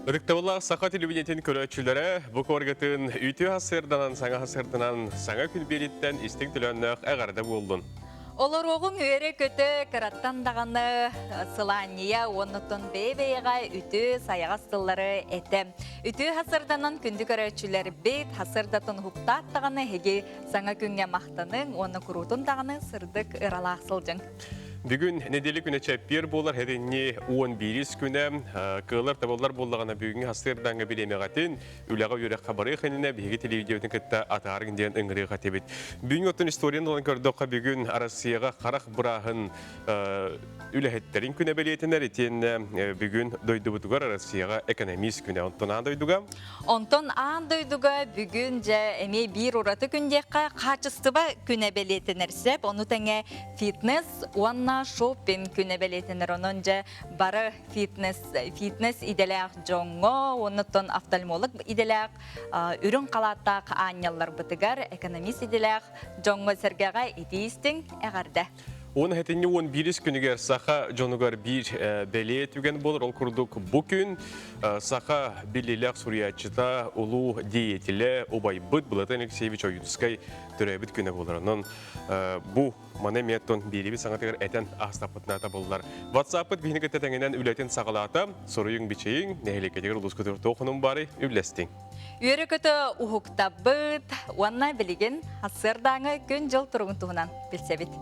Ытыктабыллаах саха телевидениетин көрөөччүлэрэ, бу куоргатын үтүө сырданан, саҥа сырданан, саҥа күн биэриттэн истиҥ төлөөннөөх эҕэрдэ буоллун. Олоруоҕуҥ үөрэ-көтө, кыраттан даҕаны сылаанньыйа уоннуттан бэйэ-бэйэҕэ үтүө сайаҕас тыллары этэ. Үтүө хасырданан күндү көрөөччүлэрбит, хасырдатын уһуктаат даҕаны эһиги саҥа күҥҥэ махтаныҥ уонна куруутун даҕаны сырдык ыралаах сылдьыҥ. Бүгүн нэдиэлэ күнэ чэппиэр буолар, һэтинньи 11-ис күнэ. Кыалар табыллар буоллаҕына бүгүҥҥү хасырдаҥҥа бириэмэҕитин үлэҕэ үөрэххэ барыах иннинэ биһиги телевидениебытын кытта атаарыҥ диэн ыҥырыах этибит. Бүгүн оттон историяны ылан көрдөххө, бүгүн Арассыыйаҕа харах бырааһын үлэһиттэрин күнэ бэлиэтэнэр итиэннэ бүгүн дойдубутугар Арассыыйаҕа экономист күнэ. Онтон аан дойдуга? Онтон аан дойдуга бүгүн дьэ эмиэ биир ураты күн диэххэ хаачыстыба күнэ бэлиэтэнэр сөп. Ону тэҥэ фитнес уонна шоппинг күнэ бэлиэтэнэр. Онон дьэ бары фитнес фитнес идэлээх дьоҥҥо уонна офтальмолог идэлээх үрүҥ халааттаах аанньалларбытыгар экономист идэлээх дьоҥҥо-сэргэҕэ итии истиҥ эҕэрдэ. Уон сэтинньи 11-ис күнүгэр саха дьонугар биир бэлиэ түгэн буолар. Ол курдук бу күн саха биллиилээх суруйааччыта, улуу деятелэ, убайбыт Былатан Алексеевич Ойуунускай төрөөбүт күнэ буолар. Онон бу маны эмиэ оттон биэриибит саҥатыгар этэн аастаппытына табыллар. WhatsApp-пыт биһини кытта тэҥинэн үлэтин саҕалаата. Суруйуҥ-бичийиҥ, нэһилиэккэтигэр улуускутугар туох хонун баарый, үллэстиҥ. Үөрэ-көтө уһуктабыт уонна билигин сарсыардааҥы күн-дьыл туругун туһунан билсэбит.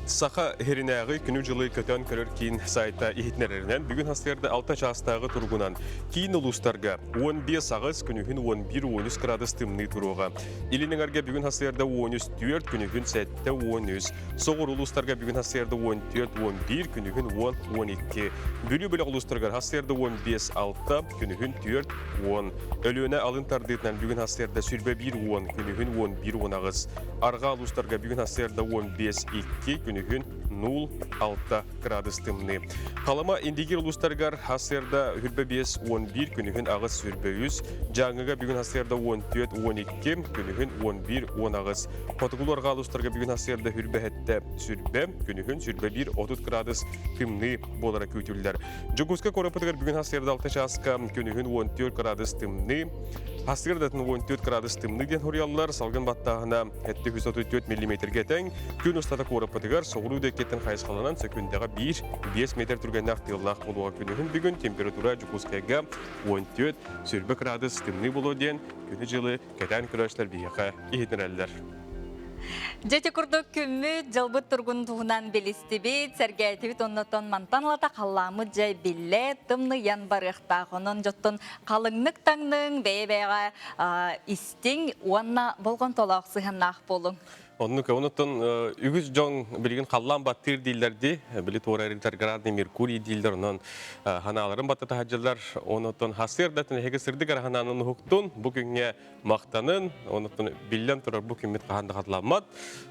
Саха Һиринээҕи күнү-дьылы көтөн көрөр киин сайта иһитиннэрэринэн, бүгүн сарсыарда 6 чаастааҕы туругунан киин улуустарга 15 аҕыс, күнүһүн 11-13 градус тымныы туруоҕа. Илин эҥэргэ бүгүн сарсыарда 13-4, күнүһүн 7-13. Соҕуруу улуустарга бүгүн сарсыарда 14-11, күнүһүн 10-12. Бүлүү бөлөх улуустарыгар сарсыарда 15-6, күнүһүн 4-10. Өлүөнэ алын тардыытынан бүгүн сарсыарда 21-10, күнүһүн 11-18. Арҕаа улуустарга бүгүн сарсыарда 15-2, күнүһүн 0-6 градус тымныы. Халыма Индигир улуустарыгар сарсыарда 25-11, күнүһүн 8-23, Дьааҥыга бүгүн сарсыарда 14-12, күнүһүн 11-18. Хотугулуу арҕаа улуустарга бүгүн сарсыарда хүрбэһэттэ сүрбэ, күнүһүн сүрбэ 1-30 градус тымныы буолара күүтүллэр. Дьокуускай куораппытыгар бүгүн сарсыарда 6 чааска күнүһүн 14 градус тымныы, сарсыардатын 14 градус тымныы диэн суруйаллар. Салгын баттааһына 734 миллиметргэ тэҥ. Күн устата куораппытыгар соҕуруу диэкиттэн хайысхаланан сөкүндэҕэ 1-5 метр түргэннээх тыаллаах буолуоҕа. Күнүһүн бүгүн температура Дьокуускайга 14 сүрбэ градус тымныы буолуо диэн күнү-дьылы кэтээн көрөөччүлэр биһиэхэ иһитиннэрэллэр. Дьэ ити курдук күммүт, дьылбыт тургун туһунан билистибит, сэргээтибит оннотон мантан ылата халлааммыт дьэ биллэ тымныйан барыахтаах. Онон дьоттон халыҥнык таҥныҥ, бэйэ-бэйэҕэ истиҥ уонна болҕомтолоох сыһыаннаах буолуҥ. Оннук, онуттан үгүс дьон билигин халлаан баттыыр дииллэр дии, били туора ретроградный Меркурий дииллэр, онон ханааларын баттата сылдьаллар. Онуттан хасыардатын эһиги сырдык эрэ ханаанан уһуктун, бу күҥҥэ махтанын, онуттан биллэн турар бу күммүт хаһан да хатыламмат.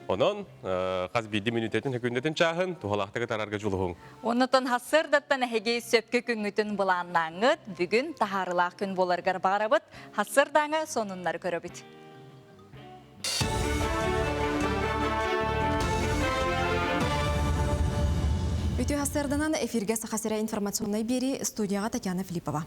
Онон хас биирдии мүнүүтэтин, күннэтин чааһын туһалаахтык ытарарга дьулуһуҥ. Оннотон хасыардаттан эһиги сөпкө күҥҥүтүн былааннааҥҥыт, бүгүн таһаарылаах күн буоларыгар баҕарабыт. Хасыардааҥы сонуннары көрөбүт. Үтүө сарсыарданан эфиргэ Саха сирэ информационнай биэрии студияҕа Татьяна Филиппова.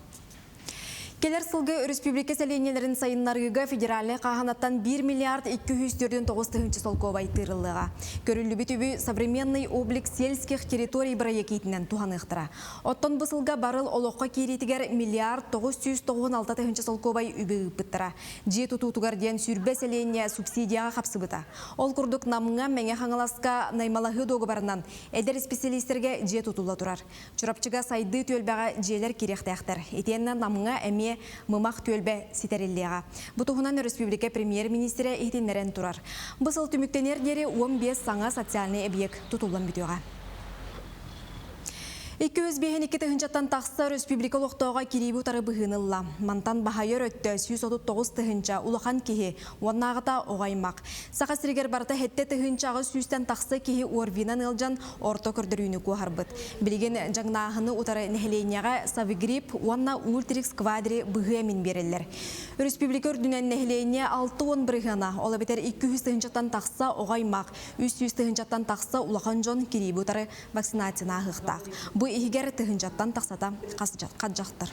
Кэлэр сылга өрөспүүбүлүкэ сэлиэнньэлэрин сайыннарыыга федеральнай хааһынаттан 1 миллиард 249 тыһыынча солкуобай тыырыллыаҕа. Көрүллүбүт үбү «Современный облик сельских территорий» бырайыак иитинэн туһаныахтара. Оттон бу сылга барыл олоххо киириитигэр миллиард 996 тыһыынча солкуобай үбү ыыппыттара. Дьиэ тутуутугар диэн сүүрбэ сэлиэнньэ субсидияҕа хапсыбыта. Ол курдук Намҥа, Мэҥэ Хаҥаласка наймалаһыы дуогабарынан эдэр исписэлиистэргэ дьиэ тутулла турар. Чурапчыга сайдыы түөлбэҕэ дьиэлэр киириэхтээхтэр. Итиэннэ Намҥа эмиэ Мымах түөлбэ ситэриллиэҕэ. Бу туһунан өрөспүүбүлүкэ премьер-миниистирэ иһитиннэрэн турар. Бу сыл түмүктэниэр диэри 15 саҥа социальнай эбийиэк тутуллан бүтүөҕэ. 252 тыһыынчаттан тахса өрөспүүбүлүкэ олохтооҕо кирииби утары быһыыны ылла. Мантан баһайар өттө 139 тыһыынча улахан киһи, уоннааҕыта оҕо аймах. Саха сиригэр барыта сэттэ тыһыынча аҕыс сүүстэн тахса киһи ОРВИ-нан ыалдьан орто көрдөрүүнү куоһарбыт. Билигин дьаҥнааһыны утары нэһилиэнньэҕэ Савигрипп уонна Ультрикс Квадри быһыы эмин биэрэллэр. Өрөспүүбүлүкэ үрдүнэн нэһилиэнньэ 60 бырыһыана, ол эбэтэр 200 тыһыынчаттан тахса оҕо аймах, 300 тыһыынчаттан тахса улахан дьон кирииби утары вакцинацияны ааһыахтаах. Бу иһигэр тыһыынчаттан тахсата хас дьахтар.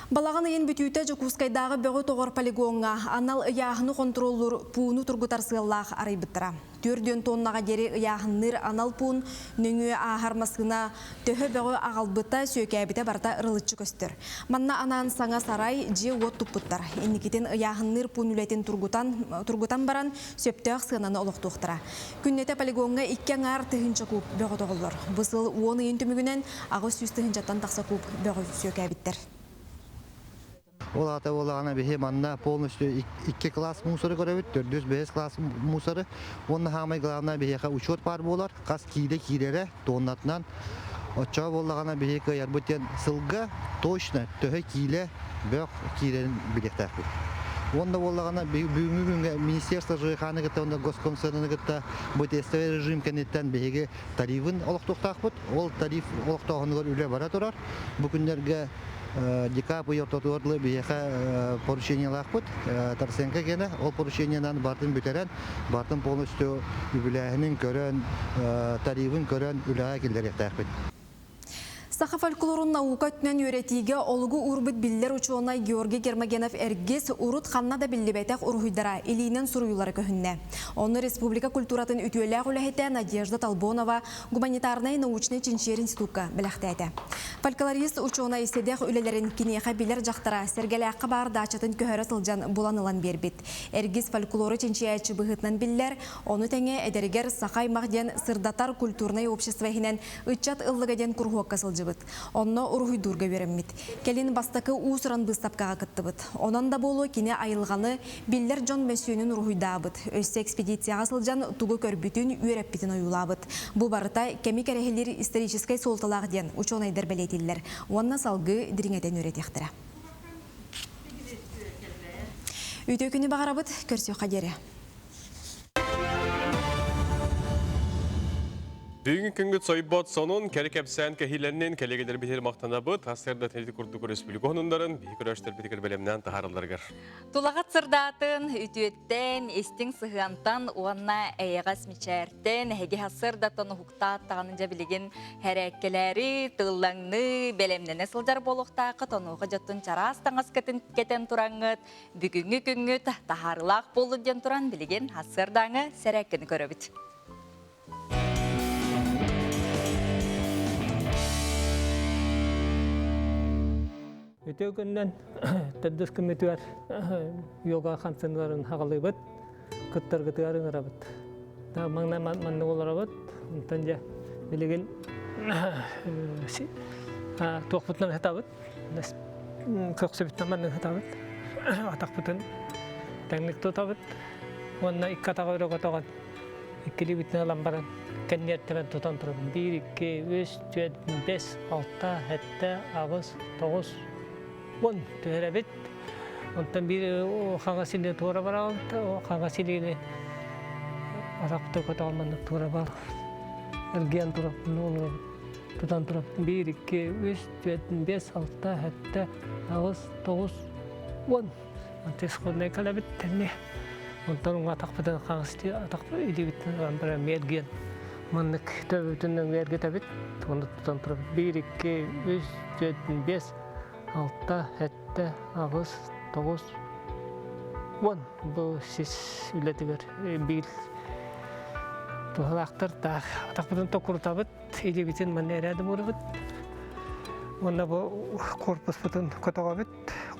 Балаҕан ыйын бүтүүтэ Дьокуускайдааҕы бөҕү тоҕор полигоҥҥа анал ыйааһыны хонтуруоллуур пууну тургутар сыаллаах арыйбыттара. 4 тоннаҕа диэри ыйааһынныыр анал пуун нөҥүө ааһар массыына төһө бөҕү аҕалбыта, сүөкээбитэ барыта ырылыччы көстөр. Манна анаан саҥа сарай, дьиэ-уот туппуттар. Инникитин ыйааһынныыр пуун үлэтин тургутан, тургутан баран, сөптөөх сыананы олохтуохтара. Күннэтэ полигоҥҥа икки аҥаар тыһыынча куб бөҕү тоҕоллор. Бу сыл 10 ыйын түмүгүнэн 800 тыһыынчаттан тахса куб бөҕү сүөкээбиттэр. Ол аата буоллаҕына биһи манна полностью икки класс мусоры көрөбүт, төрдүс, бэһис класс мусоры. Уонна хаамай главное биһиэхэ учет баар буолар, хас киилэ киирэрэ тоннатынан. Оччоҕо буоллаҕына биһи кыайарбыт диэн сылга точно төһө киилэ бөх киирэрин билиэхтээхпит. Уонна буоллаҕына бүгүҥҥү күҥҥэ Министерство ЖКХ-ны кытта уонна Госкомцены кытта бу тестовый режим кэнниттэн биһиги тарифын олохтуохтаахпыт. Ол тариф олохтооһунугар үлэ бара турар. Бу күннэргэ декабрь ый ортотугар дылы биһиэхэ поручениелаахпыт. Тарсенко гена ол поручениенан бартын бүтэрэн, бартын полностью үбүлээһинин көрөн, тарифын көрөн үлэҕэ киллэриэхтээхпит. Саха фольклорун наука өттүнэн үөрэтиигэ олугу уурбут биллэр учуонай Георгий Гермогенов Эргис урут ханна да биллибэтэх уруһуйдара илиинэн суруйуулара көһүннэ. Онно республика культуратын үтүөлээх үлэһитэ Надежда Толбонова гуманитарнай научнай чинчийэр институкка бэлэхтээтэ. Фольклорист учуонай сэдэх үлэлэрин киниэхэ билэр дьахтара Сэргэлээххэ баар даачатын көһөрө сылдьан булан ылан биэрбит. Эргис фольклору чинчийээччи быһыытынан биллэр, ону тэҥэ эдэригэр Саха аймах диэн сырдатар культурнай общество иһинэн Ыччат ыллыга диэн куруһуокка сылдьыбыт. Онно уруһуйдуурга үөрэммит. Кэлин бастакы уус-уран быыстапкаҕа кыттыбыт. Онон да буолуо кини айылҕаны, биллэр дьон мөссүөнүн уруһуйдаабыт. Өссө экспедицияҕа сылдьан тугу көрбүтүн, үөрэппитин ойуулаабыт. Бу барыта кэми кэрэһилиир историческай суолталаах диэн учуонайдар бэлиэтииллэр уонна салгыы дириҥэтэн үөрэтиэхтэрэ. Үтүө күнү баҕарабыт, көрсүөххэ диэри. Бүгүн күнгүт сойбот сонун, кэри кэпсээн кэһиилэннин, кэлигэлэр биһир мактанабыт, хасырда тэлити курдук республика хонуннарын, биһи көрөштөр битигэр бэлэмнээн таһаралларыгар. Тулаҕат сырдаатын, үтүөттэн, истиҥ сыһыантан уонна эйэҕэс мичээртэн, эһиги хасырдаттан уһуктаат даҕаны дьэ билигин хэрээккэлээри, тыллаҥныы, бэлэмнэнэ сылдьар буолуохтааххыт, онуоха дьоттун чараас таҥас кэтэн тураҥҥыт, Бүгүҥҥү күҥҥүт таһаарыылаах буоллун диэн туран билигин сарсыардааҥы сэрээккэни көрөбүт. Үтүө күннэн төрдүс күммүтүгэр йога хамсаныыларын хаҕалыыбыт, кыттаргытыгар ыҥырабыт. Маҥнай маннык олоробут, онтон дьэ билигин туохпутунан сытабыт, Көхсүбүттэн маннык сытабыт, атахпытын тэҥник тутабыт уонна икки атаҕы өрө көтөҕөн, иккилиибитин ылан баран кэнниэттэрэн тутан турабын. Биир, икки, үс, түөрт, бэс, алта, сэттэ, аҕыс, тоҕус, уон түһэрэбит. Онтон биир хаҥас илиини туора бараҕын, хаҥас илиини атахпытын көтөҕөн маннык туора бар. Эргийэн турабын, олоробут. Тутан турабын. Биир, икки, үс, түөрт, биэс, алта, сэттэ, аҕыс, тоҕус, уон. Исходнай кэлэбит тэнни. Онтон уҥа атахпытын хаҥас атахпыт илиибитин ылан баран миэргиэн маннык төбөбүтүн нөҥүө эргитэбит. Уонна тутан турабыт. Биир, икки, үс, түөрт, биэс, алта, сэттэ, аҕыс, тоҕус, уон. Бу сис үлэтигэр биир туһалаахтар таах атахпытын токурутабыт. Илиибитин манна эрээдим уурабыт. Уонна бу корпуспутун көтөҕөбүт.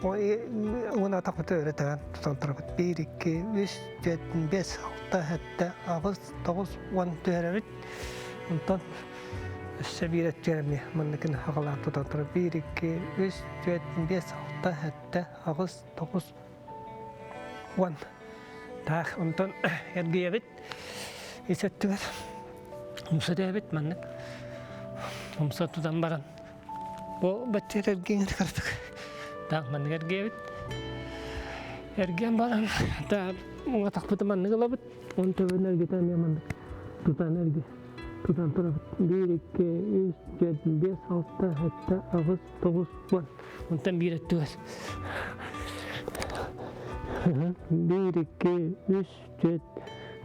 Уон атахпыты өрө тэбэн тутан турабыт. Биир, икки, үс, түөрт, биэс, алта, сэттэ, аҕыс, тоҕус, уон түһэрэбит. Онтон өссө биир өттүгэр эмиэ манныкын аҕалаан тутан турабыт. Биир, икки, үс, түөрт, биэс, алта, сэттэ, аҕыс, тоҕус, уон. Таах, онтон эргийэбит. Ис өттүгэр умса түһэбит маннык. Умса тутан баран бу бачча эргиэн кырдык. Так маннык эргиэбит. Эргиэн баран та уҥатахпыты маннык ылабыт. Он төбөн эргитэн эмиэ маннык тутан эрги тутан турабыт. Биир, икки, үс, түөрт, биэс, алта, сэттэ, аҕыс, тоҕус, уон. Онтон биир өттүгэр. Биир, икки, үс, түөрт,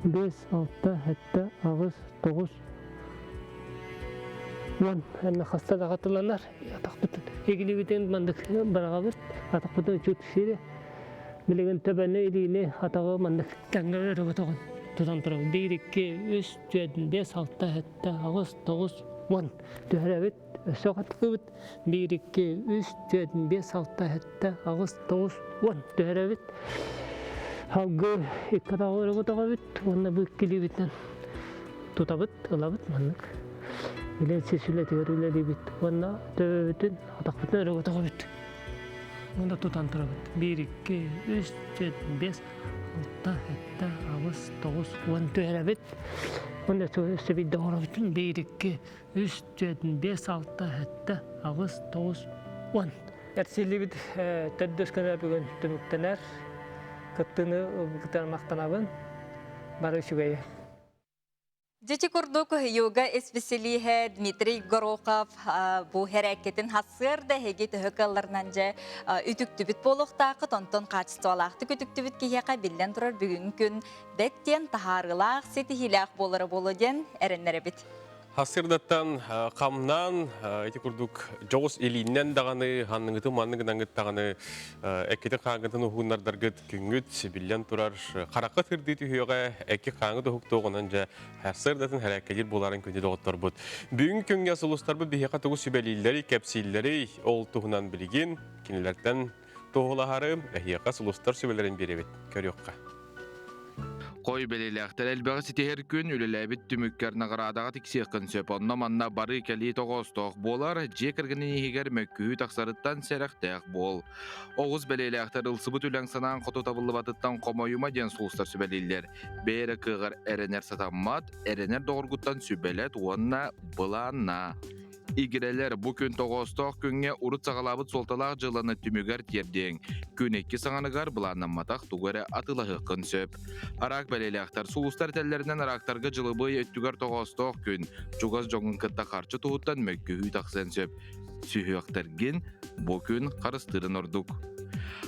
биэс, алта, сэттэ, аҕыс, тоҕус, Уон эмэ хаста да хатыланар. Атахпытын игилибитин маннык бараҕабыт. Атахпытын чут сири. Билигин төбөнү, илиини, атаҕы маннык тэҥҥэ өрө көтөҕөн тутан турабыт. Биир, икки, үс, түөрт, биэс, алта, сэттэ, аҕыс, тоҕус, уон түһэрэбит. Өссө хатылыбыт. Биир, икки, үс, түөрт, биэс, алта, сэттэ, аҕыс, тоҕус, уон түһэрэбит. Салгыы икки атаҕы өрө көтөҕөбүт уонна бу иккилиибитинэн тутабыт, ылабыт маннык. Илин сис үлэтигэр үлэлиибит уонна төбөбүтүн, атахпытын өрө көтөҕөбүт. Уонна тутан турабыт. Биир, икки, үс, түөрт, биэс, алта, сэттэ, аҕыс, тоҕус, уон түһэрэбит. Уонна өссө биирдэ оҥоробут. Биир, икки, үс, түөрт, биэс, алта, сэттэ, аҕыс, тоҕус, уон. Эрсиллибит төрдүс күнэ бүгүн түмүктэнэр. Кыттыыны ылбыккытыгар махтанабын. Бары үчүгэйи. Дьичи курдук йога исписэлииһэ Дмитрий Горохов бу хэрээккитин хассыар да эһиги төһө кыалларынан дьэ үтүктүбүт буолуохтааххыт, онтон хаачыстыбалаахтык үтүктүбүт киһиэхэ биллэн турар бүгүҥҥү күн бэт диэн таһаарыылаах, ситиһиилээх буолара буолуо диэн эрэннэрэбит. Хасырдаттан хамнаан ити курдук дьоҕус илииннэн даҕаны ханныгытын маннык гынаҥыт даҕаны эккитин хааҥҥытын уһууннардаргыт күҥҥүт биллэн турар харахха сырдыы түһүөҕэ экки хааҥҥыт уһуктуоҕунан дьэ сырдатын хэрээккэлиир буоларын күндү доҕотторбут. Бүгүн күҥҥэ сулустарбыт биһиэхэ тугу сүбэлииллэрий, кэпсииллэрий ол туһунан билигин кинилэртэн туоһулаһары эһиэхэ сулустар сүбэлэрин биэрэбит. Көрүөххэ. Хой бэлиэлээхтэр элбэҕи ситиһэр күн үлэлээбит түмүккэр наҕараадаҕа тиксиэххин сөп. Онно-манна барыы-кэлии тоҕоостоох буолар, дьиэ кэргэнин иһигэр мөккүһүү тахсарыттан сэрэхтээх буол. Оҕус бэлиэлээхтэр ылсыбыт үлэҥ санаан хоту табыллыбатыттан хомойума диэн сулустар сүбэлииллэр. Бэйэ эрэ кыаҕар эрэнэр сатаммат, эрэнэр доҕоргуттан сүбэлэт уонна былааннаа. Игирэлэр бу күн тоҕоостоох күҥҥэ урут саҕалаабыт суолталаах дьыаланы түмүгэр тиэрдиэҥ. Күн икки саҥаныгар былааннамматах тугу эрэ атыылаһыаххын сөп. Араак бэлиэлээхтэр сулустар этэллэринэн араактарга дьылыбый өттүгэр тоҕоостоох күн. Чугас дьоҥҥун кытта харчы туһуттан мөккүһүү тахсыан сөп. Сүһүөхтэргин бу күн харыстыырын ордук.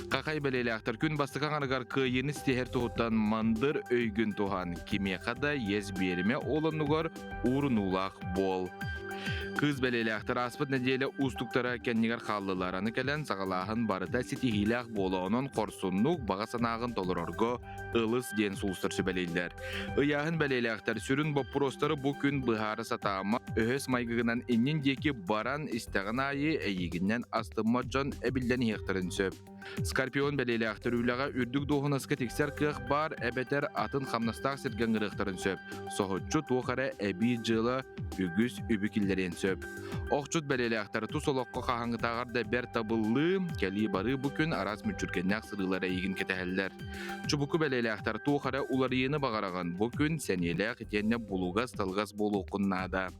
Хахай бэлиэлээхтэр күн бастакы аҥарыгар кыайыыны ситиһэр туһуттан мандыр өйгүн туһан, кимиэхэ да иэс биэримэ ол оннугар уурунуулаах буол. Кыыс бэлиэлээхтэр ааспыт нэдиэлэ уустуктара кэннигэр хааллылар. Аны кэлэн саҕалааһын барыта ситиһиилээх буола, онон хорсуннук баҕа санааҕын толорорго ылыс диэн сулустар сүбэлииллэр. Ыйааһын бэлиэлээхтэр сүрүн боппуруостары бу күн быһаара сатаама, өһөс майгыгынан иннин диэки баран истэҕин аайы эйигиннэн астыммат дьон эбиллэн иһиэхтэрин сөп. Скорпион бэлиэлээхтэр үлэҕэ үрдүк дуоһунаска тиксэр кыах баар эбэтэр атын хамнастаах сиргэ ыҥырыахтарын сөп. Соһуччу туох эрэ эбии дьыала үгүс үбү киллэриэн сөп. Охчут бэлиэлээхтэр тус олоххо хаһааҥҥытааҕар да бэрт табыллыы, кэлии-барыы бу күн араас мүччүргэннээх сырыылар эйигин кэтэһэллэр. Чубуку бэлиэлээхтэр туох эрэ уларыйыыны баҕараҕын, бу күн сэниэлээх итиэннэ булугас-талыгас буолуоххун наада.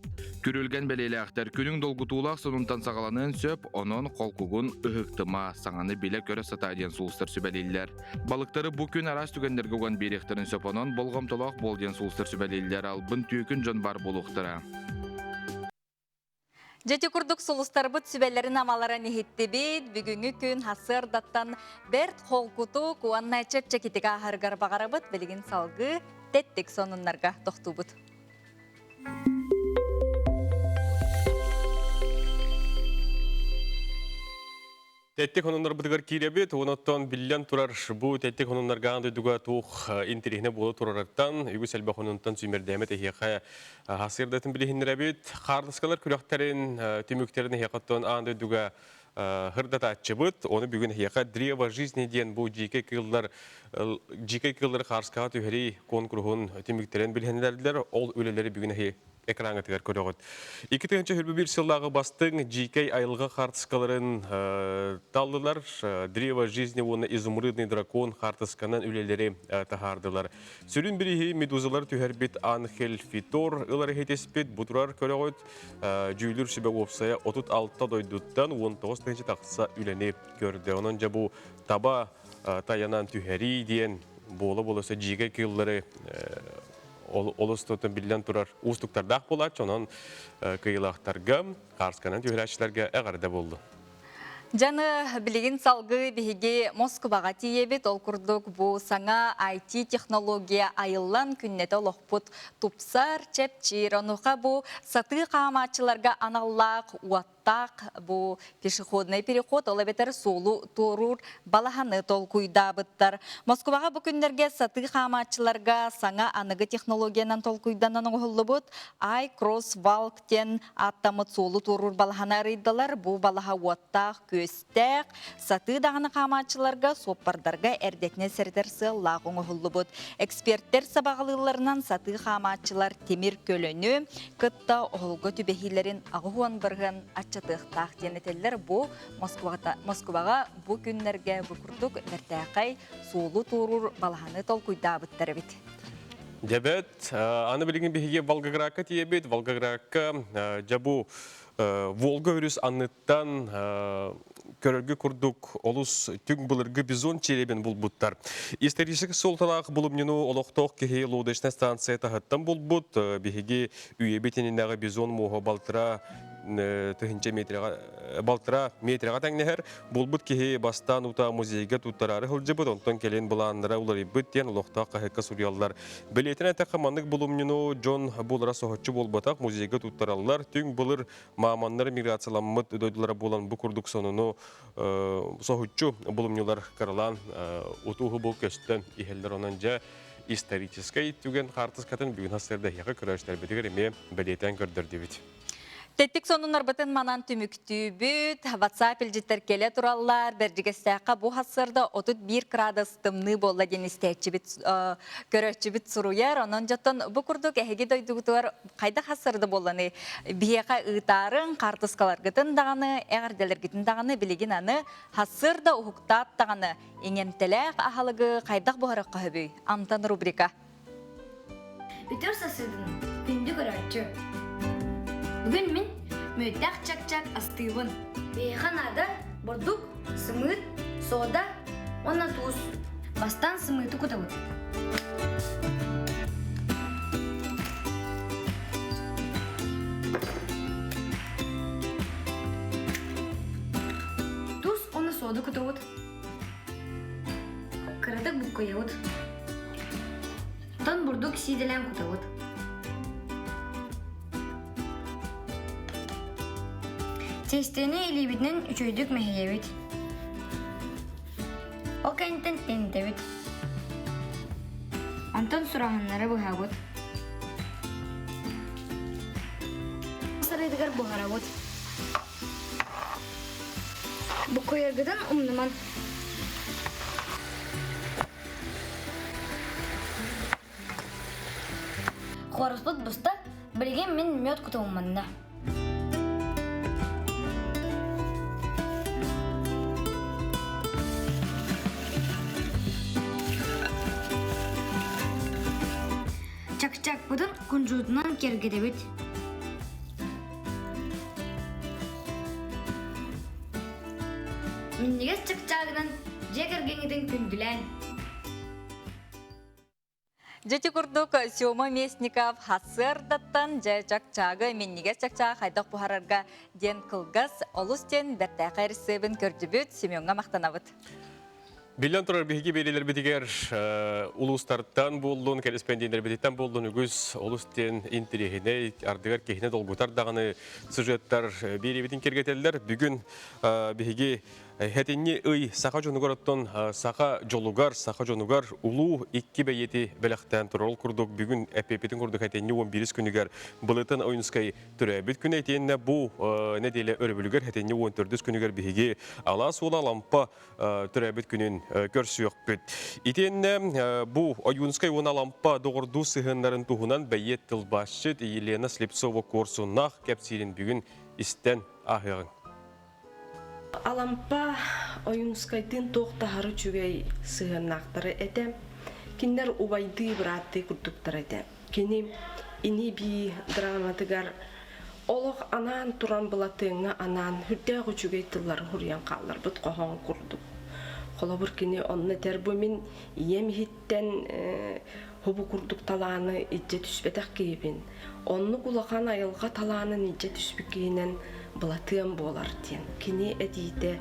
Күрүлгэн бэлиэлээхтэр күнүҥ долгутуулаах сонунтан саҕаланыан сөп, онон холкугун ыһыктыма, саҥаны билэ-көрө сатаа диэн сулустар сүбэлииллэр. Балыктары бу күн араас түгэннэргэ уган биэриэхтэрин сөп, онон болҕомтолоох буол диэн сулустар сүбэлииллэр, албын түөкүн дьон баар буолуохтара. Дьэти курдук сулустарбыт сүбэлэрин-амаларын иһиттибит. Бүгүҥҥү күн сарсыардаттан бэрт холкутук уонна чэпчэкитик ааһарыгар баҕарабыт. Билигин салгыы тэттик сонуннарга тохтуубут. Тэттик хонуннарбытыгар киирэбит, онуттан биллэн турар бу тэттик хонуннарга аан дойдуга туох интэриэһинэ буола турарыттан, үгүс элбэх хонунтан сүүмэрдээмэт эһиэхэ хасыырдатын билиһиннэрэбит. Хаартыскалар күрэхтэрин түмүктэрин эһиэхэ оттон аан дойдуга хырдатааччыбыт. Ону бүгүн эһиэхэ «Древо жизни» диэн бу дьиикэй кыыллар дьиикэй кыыллары хаарыскаҕа түһэрии куонкуруһун түмүктэрин билиһиннэрдилэр. Ол үлэлэри бүгүн эһи экраҥҥытыгар көрөҕүт. 2021 сыллааҕы бастыҥ дьиикэй айылҕа хаартыскаларын таллылар. Древо жизни уонна изумрудный дракон хаартысканан үлэлэри таһаардылар. Сүрүн бирииһи медузалар түһэрбит Анхель Фитор ылар иһитиспит бу турар көрөҕүт. Дьүүлүр сүбэ уопсайа 36 дойдуттан 19 тыһыынча тахса үлэни көрдө. Онон дьэ бу таба таянан түһэрии диэн буола-буола дьиикэй кыыллары олус биллэн турар уустуктардаах буолааччы, онон кыйылаахтарга, хаарсканан түһэрээччилэргэ эҕэрдэ буоллун. Дьаны билигин салгыы биһиги Москваҕа тиийэбит. Ол курдук бу саҥа IT-технология айыллан күннэтэ олохпут тупсар, чэпчиир. Онуоха бу сатыы хаамааччыларга аналлаах уоттаах бу пешеходный переход, ол эбэтэр суолу туоруур балаһаны толкуйдаабыттар. Москваҕа бу күннэргэ сатыы хаамааччыларга саҥа аныгы технологиянан толкуйданан оҥоһуллубут iCrosswalk диэн ааттаммыт суолу туоруур балаһаны арыйдылар. Бу балаһа уоттаах, күөстээх, сатыы даҕаны хаамааччыларга, суоппардарга эрдэтинэ сэрэтэр сыаллаах оҥоһуллубут. Эксперттэр сабаҕалыылларынан сатыы хаамааччылар тимир көлөнү кытта оһолго түбэһиилэрин 80% аччатыахтаах диэн этэллэр. Бу Москваҕа бу күннэргэ бу курдук бэртээхэй суолу туоруур балаһаны толкуйдаабыттар эбит. Дьэбэт, аны билигин биһиги Волгоградка тиийэбит. Волгоградка дьэ бу Волга өрүс анныттан көрөргө курдук олус түҥ былыргы бизон черебин булбуттар. Историческай суолталаах булумньуну олохтоох киһи лодочная станция таһыттан булбут. Биһиги үйэбит иннинээҕи бизон муоһа балтара тыһыынча метрга балтара метрга тэҥнэһэр. Булбут киһи бастаан утаа музейга туттараары сылдьыбыт, онтон кэлин былааннара уларыйбыт диэн олохтоох хаһыакка суруйаллар. Бэлиэтэн эттэххэ, маннык булумньуну дьон булара соһуччу буолбатах, музейга туттараллар. Түҥ былыр мааманнар миграцияламмыт дойдулара буолан бу курдук сонуну соһуччу булумньулар кыралаан утууһу бу көстөн иһэллэр. Онон дьэ историческай түгэн хаартыскатын бүгүн сарсыарда эһиэхэ көрөөччүлэрбитигэр эмиэ бэлиэтээн көрдөрдүбүт. Тэттик сонуннарбытын манан түмүктүүбүт. WhatsApp илдьиттэр кэлэ тураллар. Бэрдьигэстээххэ бу сарсыарда 31 кыраадыс тымныы буолла диэн истээччибит, көрөөччүбүт суруйар. Онон дьоттон бу курдук эһиги дойдугутугар хайдах сарсыарда буолланы биһиэхэ ыытаарыҥ, хаартыскаларгытын даҕаны, эҕэрдэлэргитин даҕаны билигин аны сарсыарда уһуктаат даҕаны иҥэмтэлээх аһылыгы хайдах буһарыахха сөбүй? Амтан рубрика. Үтүөр сарсыардынан, күндү көрөөччү! Бүгүн мин мүөттээх чак-чак астыыбын. Биһиэхэ наада бурдук, сымыыт, сода уонна туус. Бастаан сымыыты кутабыт. Туус уонна сода кутабыт. Кыратык буккуйабыт. Оттон бурдук сиидэлээн кутабыт. Тиэстэни илиибитинэн үчүгэйдик мэһийэбит. Ол кэнниттэн тэнтэбит. Онтон сураһыннары быһабыт. Сарыытыгар буһарабыт. Буккуйаргытын умнуман. Хороспут буста, билигин мин мед кутумманна. Чак-чакпытын кунжутунан киэргэтэбит. Минньигэс чыпчаагынан дьиэ кэргэҥҥитин күндүлээн. Дьити курдук Сёма Местников хасыардаттан дьэ чакчаагы минньигэс чакчаа хайдах буһарарга диэн кылгас олус диэн бэртээхэй ырысыабын көрдүбүт Семеҥҥа махтанабыт. Биллэн турар, биһиги биэриилэрбитигэр улуустартан буоллун, кэрэспэндиэннэрбититтэн буоллун үгүс олус диэн интэриэһинэй, ардыгар киһини долгутар даҕаны сюжеттар биэриибитин киэргэтэллэр. Бүгүн биһиги Хэтинни ый саха дьонугар оттон саха дьолугар, саха дьонугар улуу икки бэйэти бэлэхтээн турар. Ол курдук бүгүн эппиппитин курдук хэтинни 11 күнүгэр Былытын Ойунскай төрөөбүт күнэ итиэннэ бу нэдиэлэ өрөбүлүгэр хэтинни 14 күнүгэр биһиги Алаас уола Алампа төрөөбүт күнүн көрсүөхпүт. Итиэннэ бу Ойуунскай уонна Алампа доҕордуу сыһыаннарын туһунан бэйиэт тылбаасчыт Елена Слепцова-Куорсуннаах кэпсиирин бүгүн истэн ааһыаҕыҥ. Алампа Ойуунскайдыын туох да аһары үчүгэй сыһыаннаахтара этэ. Кинилэр убайдыы, бырааттыы курдуктар этэ. Кини ини-бии драматыгар олох анаан туран Былатыаҥҥа анаан сүрдээх үчүгэй тыллары суруйан хаалларбыт хоһоон курдук. Холобур, кини онно этэр бу мин ийэм иһиттэн хобу курдук талааны илдьэ түспэтэх киһибин. Оннук улахан айылҕа талаанын илдьэ түспүт киһинэн Былатыан буолар диэн. Кини этиитэ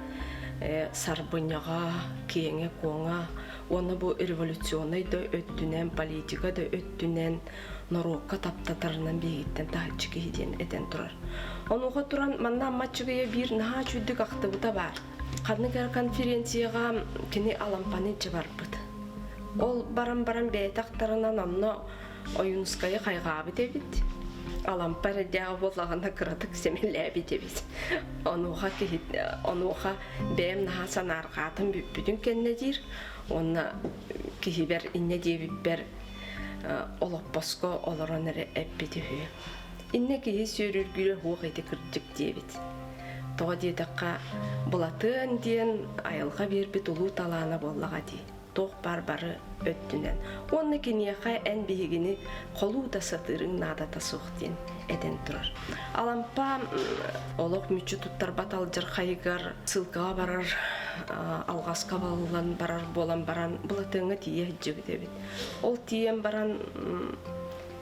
сарбынньаҕа, киэҥэ-куоҥа уонна бу революционнай да өттүнэн, политика да өттүнэн норуокка таптатарынан биһигиттэн таһыччы киһи диэн этэн турар. Онуоха туран манна Амма Аччыгыйа биир наһаа үчүгдүк ахтыбыта баар. Ханнык эрэ конференцияҕа кини Алампаны илдьэ барбыт. Ол баран баран бэйэтэ ахтарынан онно Ойуунускайы хайҕаабыт эбит. Алампа эрэйдээҕи буоллаҕына кыратык сэмэлээбит эбит. Онуоха киһи онуоха бэйэм наһаа санаарҕаатым бүппүтүн кэннэ диир. Уонна киһибэр инньэ диэбиппэр олоппоско олорон эрэ эппит үһү. Иннэ киһи сүөрүргүүрэ суох ити кырдьык диэбит. Тоҕо диэтэххэ, Былатыан диэн айылҕа биэрбит улуу талаана буоллаҕа дии. Туох баар бары өттүнэн. Уонна киниэхэ эн биһигини холуу да сатыырыҥ наадата суох диэн этэн турар. Алампа олох мүччү туттарбат алдьархайыгар ссылкаҕа барар, алҕаска балыллан барар буолан баран Былатыаҥҥа тиийэ сылдьыбыт эбит. Ол тиийэн баран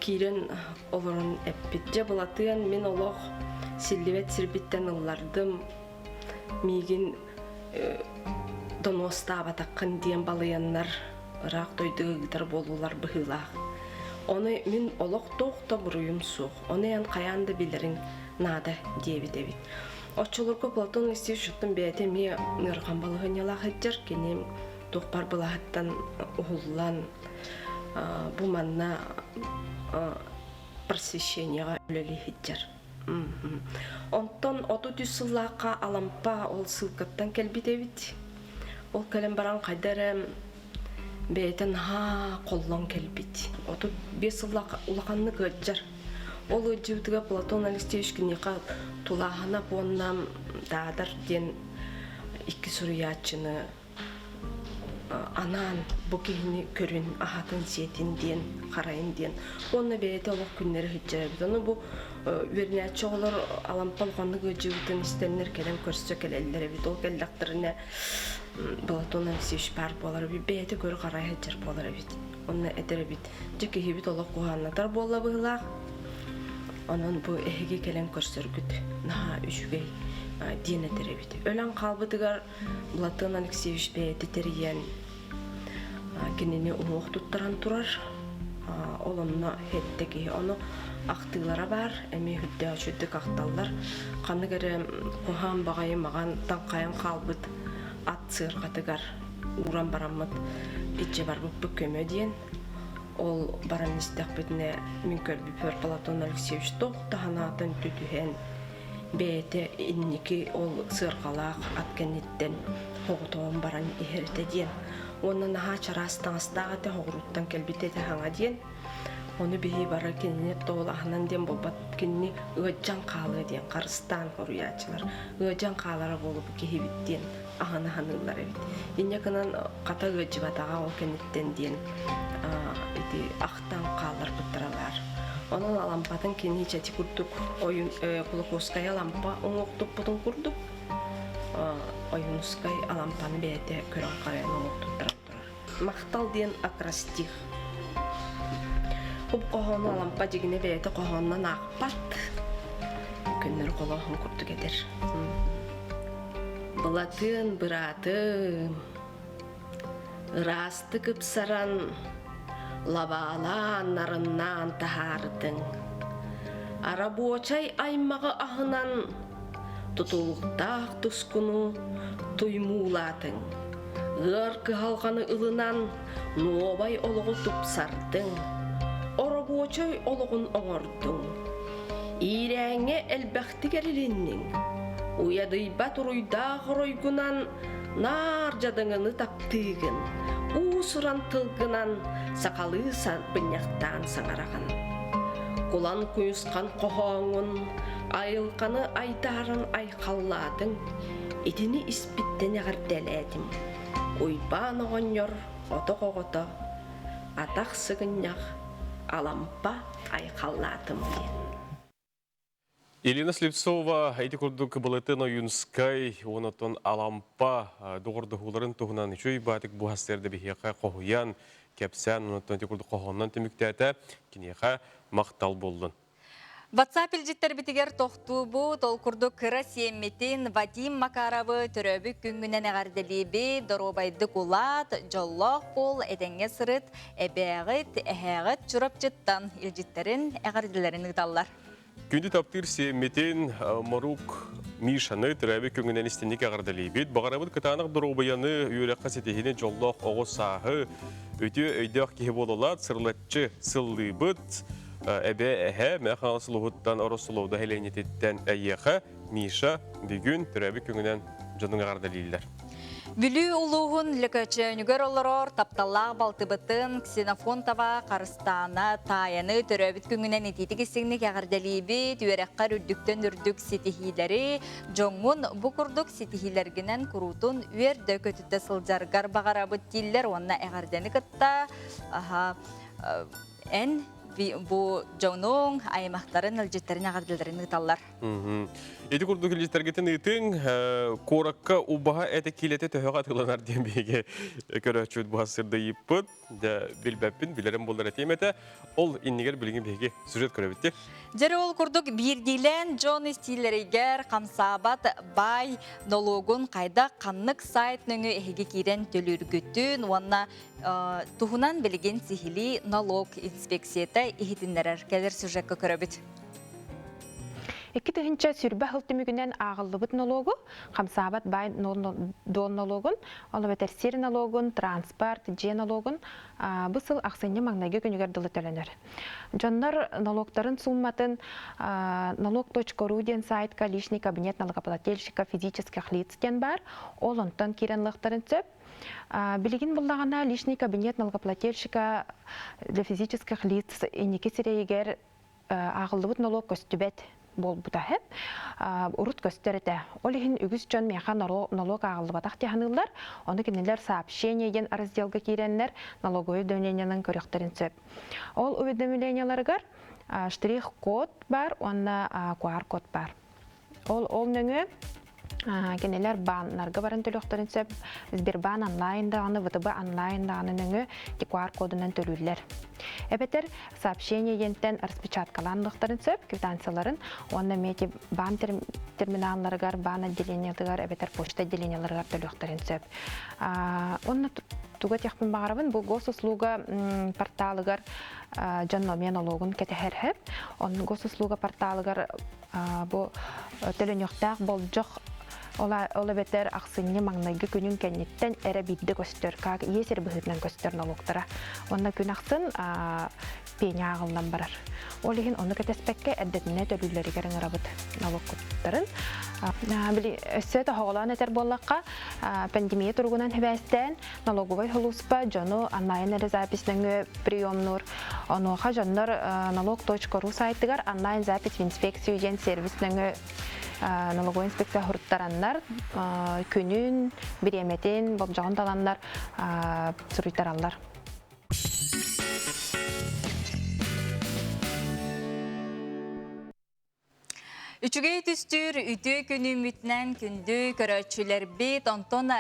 киирэн олорон эппит. Дьэ, Былатыан, мин олох силлибэт сирбиттэн ыллардым. Миигин донуостаабатаххын диэн балыйаннар ыраах дойдуга ыытар буолуулар быһыылаах. Ону мин олох туох да буруйум суох. Ону эн хайаан да билэриҥ наада диэбит эбит. Оччолорго Платон Алексеевич оттон бэйэтэ эмиэ ыарахан балаһыанньалаах сылдьар. Кини туох бар былаһыттан уһуллан бу манна просвещениеҕа үлэлии сылдьар. Онтон 33 сыллаахха Алампа ол ссылкаттан кэлбит эбит. Ол кэлэн баран хайда эрэ бэйэтэ наһаа холлон кэлбит. 35 сыллаах улаханнык ыалдьар. Ол ыалдьыбытыгар Платон Алексеевич киниэхэ Тулааһынап уонна Даадар диэн икки суруйааччыны анаан бу киһини көрүн, аһатын-сиэтин диэн, харайын диэн. Уонна бэйэтэ олох күннэри сылдьар эбит. Ону бу үөрэнээччи оҕолор Алампа улаханнык ыалдьыбытын истэннэр кэлэн көрсө кэлэллэр эбит. Ол кэллэхтэринэ Платон Алексеевич баар буолар эбит, бэйэтэ көрө-харайа сылдьар буолар эбит. Онно этэр эбит, дьэ киһибит олох куһааннатар буолла быһыылаах. Онон бу эһиги кэлэн көрсөргүт наһаа үчүгэй диэн этэр эбит. Өлөн хаалбытыгар Платон Алексеевич бэйэтэ тэрийэн кинини уҥуох туттаран турар. Ол онно хэттэ киһи. Ону ахтыылара баар, эмиэ үрдээх үчүгдүк ахталлар. Ханнык эрэ куһаан баҕайы маҕан таҥхайан хаалбыт ат сыарҕатыгар ууран бараммыт иччи барбыппыт көмө диэн. Ол баран истэхпитинэ мин көрбүппэр Платон Алексеевич туох да санаатын түтүһэн бэйэтэ инники ол сыарҕалаах ат кэнниттэн хоҕутоон баран иһэр этэ диэн уонна наһаа чараас таҥастаах этэ хоҕурууттан кэлбит этэ хаҥа диэн ону биһи бары кинини тоол аһынан диэн буолбат кинини ыадьан хаалыа диэн харыстаан хоруйааччылар ыадьан хаалара буолуп киһибит диэн аһын аһаныыллар эбит инньэ гынан хата ыадьыбатаҕа ол кэнниттэн диэн ити ахтан хаалларбыттара баар. Онон Алампатын кини чэти курдук ойун Кулаковскай Алампа уҥуохтуппутун курдук Ойуунускай Алампаны бэйэтэ көрөн харайан уҥуохтуттаран турар. Махтал диэн акростих. Бу хоһоону Алампа дьигинэ бэйэтэ хоһоонунан аахпат. Көннөрү холооһун курдук этэр. Былатыан быраатым, Ыраастык ыпсаран, лабаалаан, нарыннаан таһаардыҥ. Арабуочай аймаҕы аһынан тутулуктаах тускуну туймуулаатыҥ. Ыар кыһалҕаны ылынан нуобай олоҕу тупсардыҥ, оробуочай олоҕун оҥордуҥ. Иирээҥҥэ элбэхтик эрилинниҥ, уйадыйбат уруйдаах оройгунан наар дьадаҥыны таптыыгын, уус-уран тылгынан сахалыы сарбынньахтаан саҥараҕын. Кулан куйусхан хоһооҥҥун айылҕаны айдааран айхаллаатыҥ, итини испиттэн эҕэрдэлээтим. Уйбаан оҕонньор отох оҕото, атах сыгынньах, алампа айхаллаатым диэн. Елена Слепцова ити курдук Былытын Ойуунскай уонна Алампа доҕордоһууларын туһунан үчүгэй баатык бу сарсыарда биһиэхэ хоһуйан, кэпсээн, онтон ити курдук хоһоонунан түмүктээтэ. Киниэхэ махтал буоллун. WhatsApp илдьиттэрбитигэр тохтуубут, ол курдук кыра сиэммитин Вадим Макаровы төрөөбүт күҥҥүнэн эҕэрдэлиибит, доруобайдык улаат, дьоллоох буол, этэҥҥэ сырыт, эбээҕит, эһээҕит Чурапчыттан илдьиттэрин, эҕэрдэлэрин ыыталлар. Күндү таптыыр сиэммитин Морук Мишаны төрөөбүт күҥүнэн истинник эҕэрдэлиибит. Баҕарабыт кытаанах доруобуйаны, үөрэххэ ситиһини, дьоллоох оҕо сааһы, үтүө өйдөөх киһи буолалаат, сырылаччы сыллыыбыт. Эбэ эһэ Мэҥэ Хаҥалас улууһуттан Ороссолуода нэһилиэнньэтиттэн эйиэхэ Миша бүгүн төрөөбүт күҥүнэн дьонуҥ эҕэрдэлииллэр. Бүлүү улууһун Лөкөчөөнүгэр олорор тапталлаах балтыбытын Ксенофонтова Харыстаана Таайаны төрөөбүт күҥүнэн итиитик истиҥник эҕэрдэлиибит, үөрэххэр үрдүктэн үрдүк ситиһиилэри, дьоҥҥун бу курдук ситиһиилэргинэн куруутун үөрдэ көтүтэ сылдьаргар баҕарабыт дииллэр уонна эҕэрдэни кытта аха эн бу дьонуҥ, аймахтарын, илдьиттэрин эҕэрдэлэрин ыыталлар. Ити курдук илдьиттэргитин ыытыҥ, куоракка убаһа этэ киилэтэ төһөҕө атыыланар диэн биһиги көрөөччүбүт бу сырдыйыппыт. Дьэ, билбэппин, билэрим буоллар этиэм этэ. Ол иннигэр билигин биһиги сюжет көрөбүт дии. Дьэ ол курдук биирдиилээн дьон истиилэригэр хамсаабат баай нолуогун хайдах ханнык сайт нөҥүө эһиги киирэн төлүүргүтүн уонна туһунан билигин сиһилии налог инспекцията иһитиннэрэр кэлэр сюжекка көрөбүт. 2020 сыл түмүгүнэн ааҕыллыбыт нолуогу, хамсаабат баай дол нолуогун, ол эбэтэр сир нолуогун, транспорт, дьиэ нолуогун бу сыл ахсынньы маҥнайгы күнүгэр дылы төлөнөр. Дьоннор налогтарын сумматын налог.ру диэн сайтка личный кабинет налогоплательщика физических лиц диэн баар, ол онтон киирэн ылыахтарын сөп. Билигин буллаҕына личный кабинет налогоплательщика для физических лиц инники сирэйигэр ааҕыллыбыт нолуок көстүбэт буолбута иһин урут көстөр этэ. Ол иһин үгүс дьон миэхэ нолуок ааҕыллыбатах дии саныыллар. Ону кинилэр сообщение диэн разделга киирэннэр налоговой уведомлениенан көрүөхтэрин сөп. Ол уведомлениеларыгар штрих-код бар уонна QR-код бар. Ол ол нөҥүө кинилэр бааннарга баран төлүөхтэрин сөп. Сбербаан онлайн даҕаны, ВТБ онлайн даҕаны нөҥүө QR-кодунан төлүүллэр. Эбэтэр сообщение диэнтэн распечаткалаан ылыахтарын сөп квитанцияларын уонна эмиэ баан терминалларыгар, баан отделениетыгар эбэтэр почта отделениеларыгар төлүөхтэрин сөп. Уонна туга этиэхпин баҕарабын, бу госуслуга порталыгар дьон эмиэ нолуогун кэтэһэр сөп. Онно госуслуга порталыгар бу төлөнүөхтээх болдьох ол эбэтэр ахсынньы маҥнайгы күнүн кэнниттэн эрэ биирдэ көстөр, как иэс эрэ быһыытынан көстөр нолуоктара. Уонна күн ахсын пеня ааҕыллан барар. Ол иһин ону кэтэспэккэ эрдэтинэ төлүүллэригэр ыҥырабыт нолуоккуттарын. Били өссө тоһоҕолоон этэр буоллахха, пандемия туругунан сибээстээн налоговай сулууспа дьону онлайн эрэ запись нөҥүө приемнуур. Онуоха дьоннор налог.ру сайтыгар онлайн запись в инспекцию диэн сервис нөҥүө налоговой инспекция хуруттараннар күнүн, бириэмэтин, болдьоҕун таланнар суруйтараллар. Үчүгэй түстүүр үтүө күнүммүтүнэн күндү көрөөччүлэрбит, онтон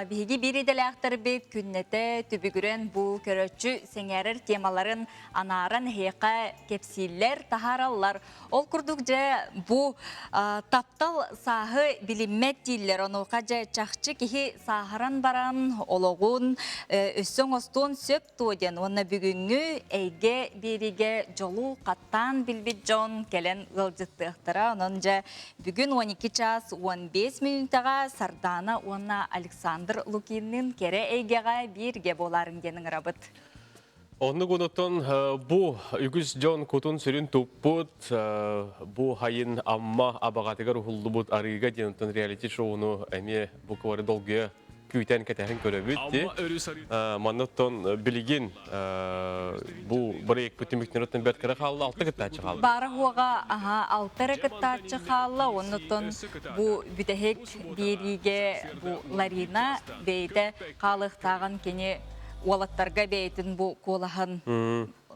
биһиги биир идэлээхтэрбит күннэтэ түбүгүрэн бу көрөөччү сэҥээрэр темаларын анааран эһиэхэ кэпсииллэр, таһаараллар. Ол курдук дьэ бу таптал сааһы билиммэт дииллэр. Онуоха дьэ чахчы киһи сааһыран баран олоҕун өссө оҥостуон сөп туо диэн уонна бүгүҥҥү эйгэ биэриигэ дьолу хаттаан билбит дьон кэлэн ыалдьыттыахтара. Онон дьэ бүгүн 12 чаас 15 мүнүүтэҕэ Сардаана уонна Александр Лукинныын кэрэ эйгэҕэ бииргэ буолаарыҥ диэн ыҥырабыт. Оннук онуттан бу үгүс дьон кутун-сүрүн туппут, бу хайын Амма абаҕатыгар уһуллубут арыыга диэн онтон реалити-шоуну эмиэ бу кыбары долгуйа күүтэн кэтэһэн көрөбүт ди. Манна билигин бу проектпыт түмүктэнэртэн бэрт кыра хаалла, алта кыттааччы хаалла. Баара хуоҕа аха алта эрэ кыттааччы хаалла, оннуттан бу бүтэһик биэриигэ бу Ларина бэйэтэ хаалыахтааҕын кини уолаттарга бэйэтин бу куолаһын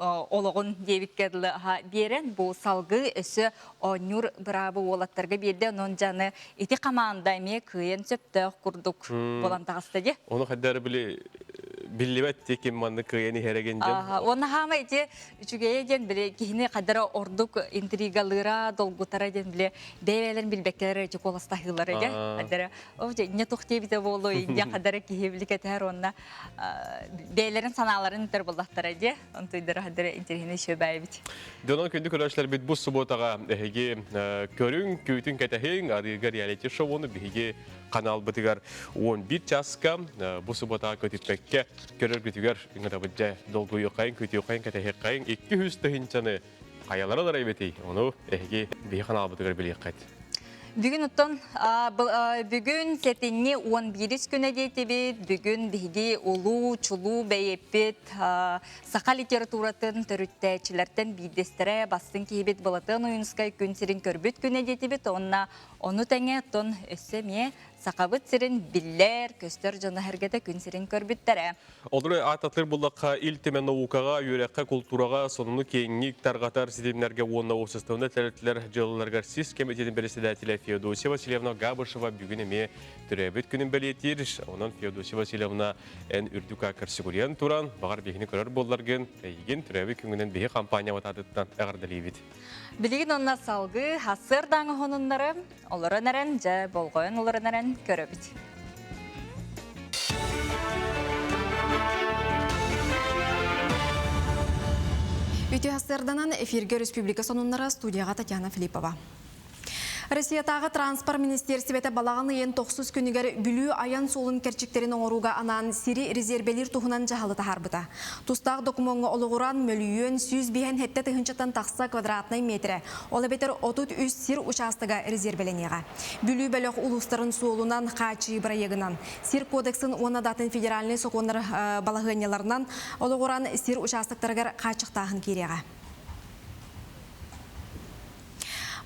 олоҕун диэбиккэ дылы биэрэн бу салгыы өссө оонньуур быраабы уолаттарга биэрдэ онон дьаны ити хамаанда эмиэ кыайан сөптөөх курдук буолан таҕыста дии. Ону хайдары били биллибэт ким манны кыайан иһэрэгин дьэн. Уонна хаама ити үчүгэйэ диэн били киһини хадара ордук интригалыыра, долгутара диэн били бэйэлэрин билбэккэлэр ити куоластаһыылара дьэ. Хадара о дьэ инньэ тух диэбитэ буолуой диэн хадара киһи били кэтэһэр уонна бэйэлэрин санааларын этэр буоллахтара дьэ. Онтуйдара хадара интэриэһинэй шөбээбит. Дьонон күндү көрөөччүлэрбит бу субуотаҕа эһиги көрүҥ, күүтүн кэтэһиҥ, арыыга реалити шоуну биһиги каналбытыгар 11 часка бу субуотаҕа көтүппэккэ көрөргүтүгэр ыҥырабыт дьэ долгуйуоххайын, күтүөххэйин, кэтэһиэххэйин 200 тыһыынчаны хайалара ылар эбитий? Ону эһиги биһи каналбытыгар билиэххит. Бүгүн оттон бүгүн сэтинньи 11 күнэ диэтибит. Бүгүн биһиги улуу, чулуу бэйэппит саха литературатын төрүттээччилэртэн биирдэстэрэ бастыҥ киһибит Былатыан Ойуунускай күн сирин көрбүт күнэ диэтибит. Онна ону тэҥэ оттон өссө эмиэ Сахабыт сирин биллэр, көстөр дьоно-сэргэтэ күн сирин көрбүттэрэ. Олору аататыр буллахха Ил Түмэн наукаҕа, үөрэххэ, култуураҕа сонуну киэҥник тарҕатар ситимнэргэ уонна уопсастыбаннай тэрилтэлэр дьыалаларыгар сис кэмитиэтин председателэ Феодосия Васильевна Габышева бүгүн эмиэ төрөөбүт күнүн бэлиэтиир. Онон Феодосия Васильевна эн үрдүк ааккар сүгүрүйэн туран, баҕар биһини көрөр буолларгын, эйигин төрөөбүт күҥҥүнэн биһи компаниябыт аатыттан эҕэрдэлиибит. Билигин онно салгыы сарсыардааҥы хонуннары олорон эрэн, дьэ болҕойон олорон эрэн көрөбүт. Үтүө сарсыарданан эфиргэ республика сонуннара студияҕа Татьяна Филиппова. Россиятааҕы транспорт министиэристибэтэ балаҕан ыйын тохсус күнүгэр Бүлүү айан суолун кэрчиктэрин оҥорууга анаан сири резервэлиир туһунан дьаһалы таһаарбыта. Тустаах докумуоҥҥа олоҕуран мөлүйүөн 157 тыһыынчаттан тахса квадратнай метрэ, ол эбэтэр 33 сир учаастага резервэлэниэҕэ. Бүлүү бөлөх улуустарын суолунан хааччыйыы бырайыагынан, Сир кодексын уонна да атын федеральнай сокуоннар балаһыанньаларынан олоҕуран сир учаастактарыгар хааччахтааһын киириэҕэ.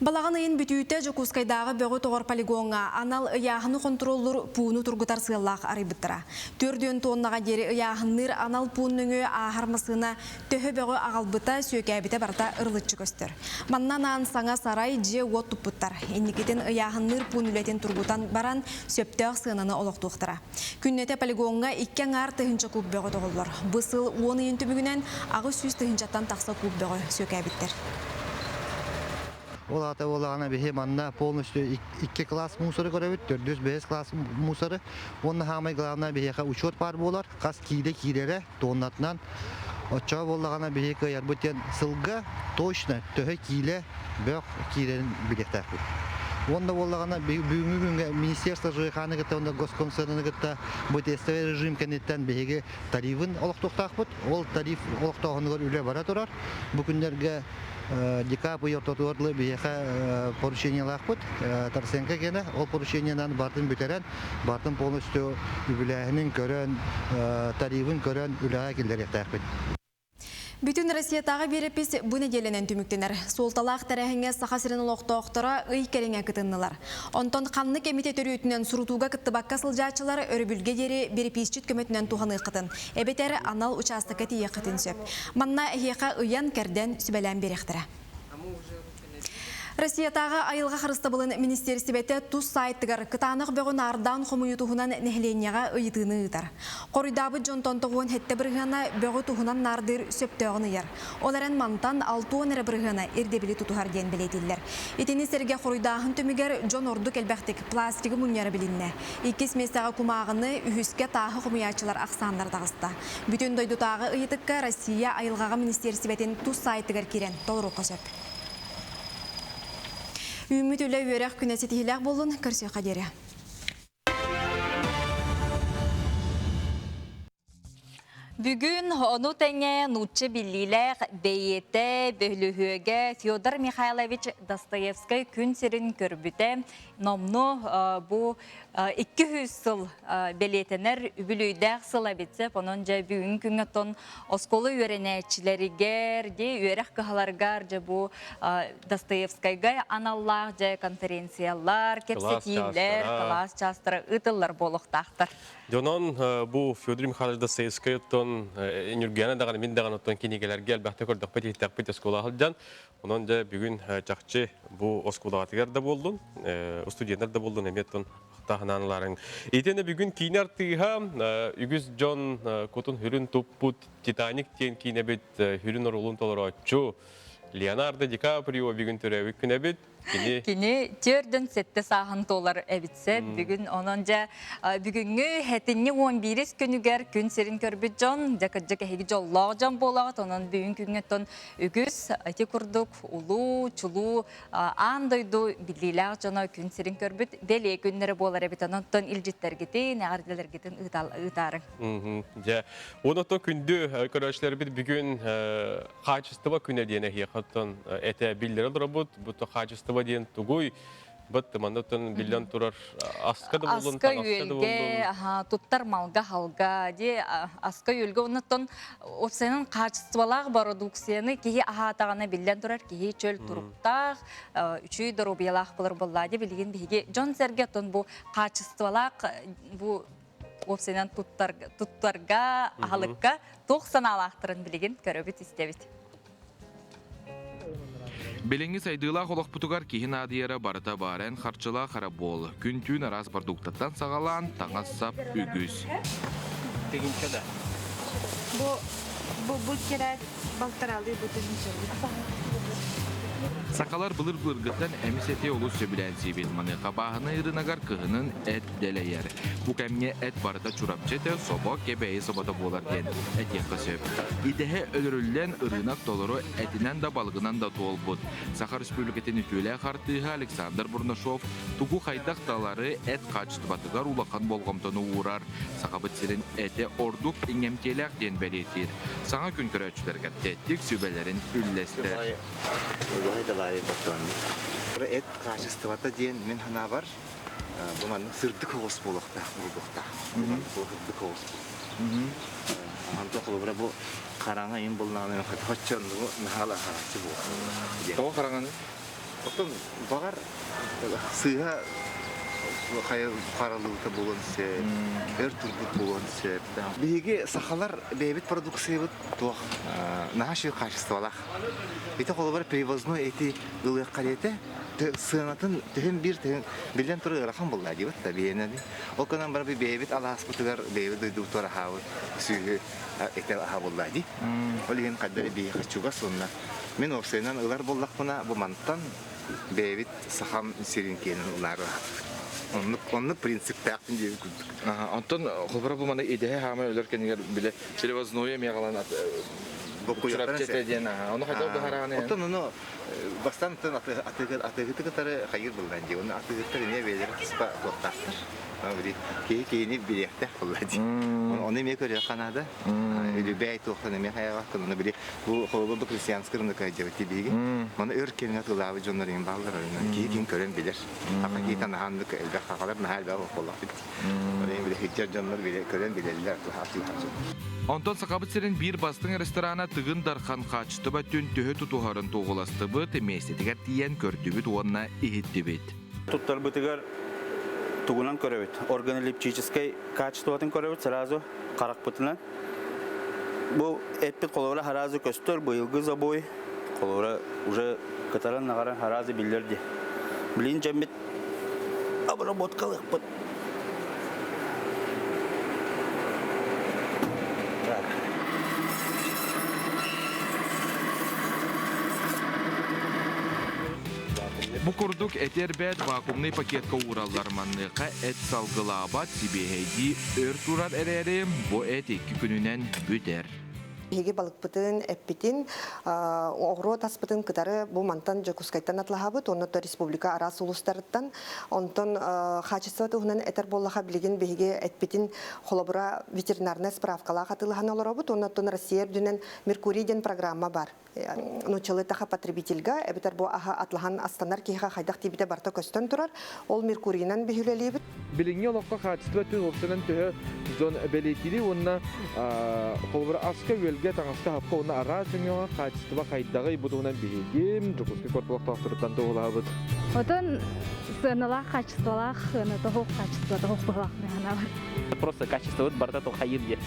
Балаҕан ыйын бүтүүтэ Дьокуускайдааҕы бөҕү тоҕор полигоҥҥа анал ыйааһыны хонтуруоллуур пууну тургутар сыаллаах арыйбыттара. 4 тоннаҕа диэри ыйааһынныыр анал пуун нөҥүө ааһар массыына төһө бөҕү аҕалбыта, сүөкээбитэ барыта ырылыччы көстөр. Манна анаан саҥа сарай, дьиэ-уот туппуттар. Инникитин ыйааһынныыр пуун үлэтин тургутан баран, сөптөөх сыананы олохтуохтара. Күннэтэ полигоҥҥа икки аҥаар тыһыынча куб бөҕү тоҕоллор. Бу сыл уон ыйын түмүгүнэн 800 тыһыынчаттан тахса куб бөҕү сүөкээбиттэр. Ол аата буоллаҕына биһи манна полностью икки класс мусоры көрөбүт, төрдүс, бэһис класс мусоры. Уонна хаамай главное биһиэхэ учет баар буолар, хас киилэ киирэрэ тоннатынан. Оччоҕо буоллаҕына биһи кыайарбыт диэн сылга точно төһө киилэ бөх киирэрин билиэхтээхпит. Уонна буоллаҕына бүгүҥҥү күҥҥэ Министерство ЖКХ-ны кытта уонна Госкомцены кытта бу тестовый режим кэнниттэн биһиги тарифын олохтуохтаахпыт. Ол тариф олохтооһунугар үлэ бара турар. Бу күннэргэ декабрь ый ортотугар дылы биһиэхэ поручениелаахпыт. Тарасенко гена ол поручениенан бартын бүтэрэн, бартын полностью үбүлээһинин көрөн, тарифын көрөн үлэҕэ киллэриэхтээхпит. Бүтүн Россиятааҕы биэрэпис бу нэдиэлэнэн түмүктэнэр. Суолталаах тэрээһиҥҥэ Саха сирин олохтоохторо ый кэриҥэ кытыннылар. Онтон ханнык эмит төрүөтүнэн сурутууга кыттыбакка сылдьааччылар өрөбүлгэ диэри биэрэписчит көмөтүнэн туһаныаххытын, эбэтэр анал учаастакка тиийиэххитин сөп. Манна эһиэхэ ыйан-кэрдэн, сүбэлээн биэриэхтэрэ. Россиятааҕы айылҕа харыстабылын министиэристибэтэ тус саайтыгар кытаанах бөҕү наардаан хомуйуу туһунан нэһилиэнньэҕэ ыйытыыны ыытар. Хоруйдаабыт дьонтон 97 бырыһыана бөҕү туһунан наардыыр сөптөөҕүн ыйар. Ол эрэн мантан 60 эрэ бырыһыана ирдэбили тутуһар диэн бэлиэтииллэр. Итини сэргэ хоруйдааһын түмүгэр дьон ордук элбэхтик пластигы мунньара билиннэ. Иккис миэстэҕэ кумааҕыны, үһүскэ тааһы хомуйааччылар ахсааннара таҕыста. Бүтүн дойдутааҕы ыйытыкка Россия айылҕаҕа министиэристибэтин тус саайтыгар киирэн толоруохха сөп. Үүммүт үлэ үөрэх күнэ ситиһиилээх буоллун, көрсүөххэ диэри. Бүгүн ону тэҥэ нуучча биллиилээх бэйиэтэ, бөһүлүһүөгэ Федор Михайлович Достоевскай күн сирин көрбүтэ номнуо бу 200 сыл бэлиэтэнэр үбүлүөйдээх сыл эбит сөп. Онон дьэ бүгүн күҥҥэ оттон оскуола үөрэнээччилэригэр, дьэ үөрэх кыһаларыгар дьэ бу Достоевскайга аналлаах дьэ конференциялар, кэпсэтиилэр, кылаас чаастара ыытыллар буолуохтаахтар. Дьонон бу Федор Михайлович Достоевскай оттон Ньургуяна даҕаны мин даҕаны оттон кинигэлэргэ элбэхтэ көрдөхпүт иһиттэхпит оскуола сылдьан онон дьэ бүгүн чахчы бу оскуолаҕытыгар да буоллун, студенттар да буоллун эмиэ оттон таһынан ыларыҥ. Итиэннэ бүгүн киинэ артыыһа үгүс дьон кутун хүрүн туппут Титаник диэн киинэбит хүрүн оруолун толорооччу Леонардо Ди Каприо бүгүн төрөөбүт күнэбит. Кини Кини 47 сааһын туолар эбитсэ. Бүгүн онон дьэ бүгүҥҥү хэтинньи 11 күнүгэр күн сирин көрбүт дьон, дьэ кырдьык эһиги дьоллоох дьон буолаҕыт. Онон бүгүн күҥҥэ үгүс ити курдук улуу, чулуу аан дойду биллиилээх дьоно күн сирин көрбүт бэлиэ күннэрэ буолар эбит. Онон илдьиттэргитин, эҕэрдэлэргитин ыытаарыҥ. Дьэ, онон күндү көрөөччүлэрбит бүгүн хаачыстыба күнэ диэн эһиэхэ оттон этэ биллэрэ олоробут. Бу хаачыстыба диэн тугуй? Быт манныттан биллэн турар аска да боллун, аска үөлгэ, туттар малга халга, ди аска үөлгэ оннуттан опсайынан качестволаах бородукцияны киһи аһаатаҕына биллэн турар киһи чөл туруктаах, үчүй доруобуйалаах болар болла ди билигин биһиги дьон сэргэ оттон бу качестволаах бу уопсайынан туттарга, аһылыкка туох санаалаахтарын билигин көрөбүт истэбит. Билиҥҥи сайдыылаах олохпутугар киһи наадыйара барыта баарен харчылаах эрэ буол. Күн-түүн араас продуктаттан саҕалаан таҥас-сап үгүс. Тыгынча да. Бу бу бу кэрэ балтаралыы бу Сахалар былыр-былыргыттан эмис эти олус сөбүлээн сиибит. Маныаха бааһынай ырынагар кыһынын эт дэлэйэр. Бу кэмҥэ эт барыта Чурапчы этэ, собо, кэбээйи собото буолар диэн этиэххэ сөп. Идэһэ өлөрүллэн ырыынак толору этинэн да балыгынан да туолбут. Саха Республикатын үтүөлээх артыыһа Александр Бурнашов тугу хайдах талары эт хаачыстыбатыгар улахан болҕомтону уурар. Сахабыт сирин этэ ордук иҥэмтиэлээх диэн бэлиэтиир. Саҥа күн көрөөччүлэргэ тэттик сүбэлэрин үллэстэр. Эт хаачыстыбата диэн мин санаабар бу маннык сырдык оҕус буолуохтаах буолуохтаах. Сырдык оҕус. Онтон холобура бу хараҥа им булнаҕына хоччоннугу наһаала хааччы буолуох. Тоҕо хараҥаны? Оттон баҕар сыыһа харалыыта буолуон сөп, өр турбут буолуон сөп. Биһиги сахалар бэйэбит продукциябыт туох наһаа үчүгэй хаачыстыбалаах. Ити холобура привозной эти ылыахха диэтэ сыанатын төһөн биир төһөн биллэн турар ыарахан буолла диэбит да биһиэнэ ол гынан баран бэйэбит алааспытыгар бэйэбит дойдубутугар аһаабыт сүөһү этэ аһа буолла дии ол иһин хайдах биһиэхэ чугас уонна мин уопсайынан ылар буоллахпына бу мантан бэйэбит сахам сирин киэнин ылаары оннук оннук принциптээхпин диэбит курдук Онтон холборо бу маны идэһэ хаамай өлөр кэннигэр биле привозное эмиэ галан Чурапчы диэн ону хайдах быһараҕын Оттон ону бастаан атыыһыты кытары хайыр буллан дии. Оны атыыһыттар эмиэ бэйэлэрэ туспа туохтаахтар. Киһи киһини билиэхтээх буолла дии. Ону эмиэ көрүөххэ наада. Үлүбээй туохтан эмиэ хайаҕаттан ону били бу холобур бу христианскай рынокка дьэбит биһиги. Маны өр кэмҥэ атыылаабыт дьоннор иҥин бааллар. Киһи киһин көрөн билэр. Хаха киһи наһааннык элбэх хахалар наһаа элбэх буоллах бит. Билэ дьоннор көрөн билэллэр атыылаһар. Онтон Сахабыт сирин биир бастыҥ ресторана Тыгын Дархан хаачыстыба өттүн төһө тутуһарын туоһуластыбыт, миэстэтигэр тиийэн көрдүбүт уонна иһиттибит. Туттарбытыгар тугунан көрөбүт? Органолептическай качествотын көрөбүт сразу харахпытынан. Бу эппит холобура харазы көстөр, быйылгы забой холобура уже кытаран наҕаран харазы биллэр ди. Билин дьэммит обработкалыахпыт. Так. Бу курдук этэрбэт вакуумнай пакетка уураллар манныаха эт салгылаабат сибиэһэйдии өр турар эрээри бу эт икки күнүнэн бүтэр. Биһиги балыкпытын, эппитин, оҕуруот аспытын кытары бу мантан Дьокуускайтан атлаһабыт, уонна республика араас улуустарыттан. Онтон хаачыстыба туһунан этэр буоллаха, билигин биһиги эппитин холобура ветеринарнай справкалаах атыылаһан олоробут, уонна оттон Россия үрдүнэн Меркурий диэн программа бар. Нууччалыы таха потребительга, эбэтэр бу аһа атлаһан астанар киһиэхэ хайдах тиийбитэ барыта көстөн турар. Ол Меркурийынан биһилэлиибит. Билиҥҥи олоххо хаачыстыба түн уопсанан төһө дьон бэлиэтиирий уонна холобура аска-үөлгэ, таҥаска-сапка уонна араас өҥөҕө хаачыстыба хайдаҕый бу туһунан биһиги Дьокуускай куорат олохтоохторуттан туоһулаабыт. Отон сыаналаах, качестволаах, сыаната суох, качествота суох быһылаах механабар. Просто качествобыт барыта тухайыр диye.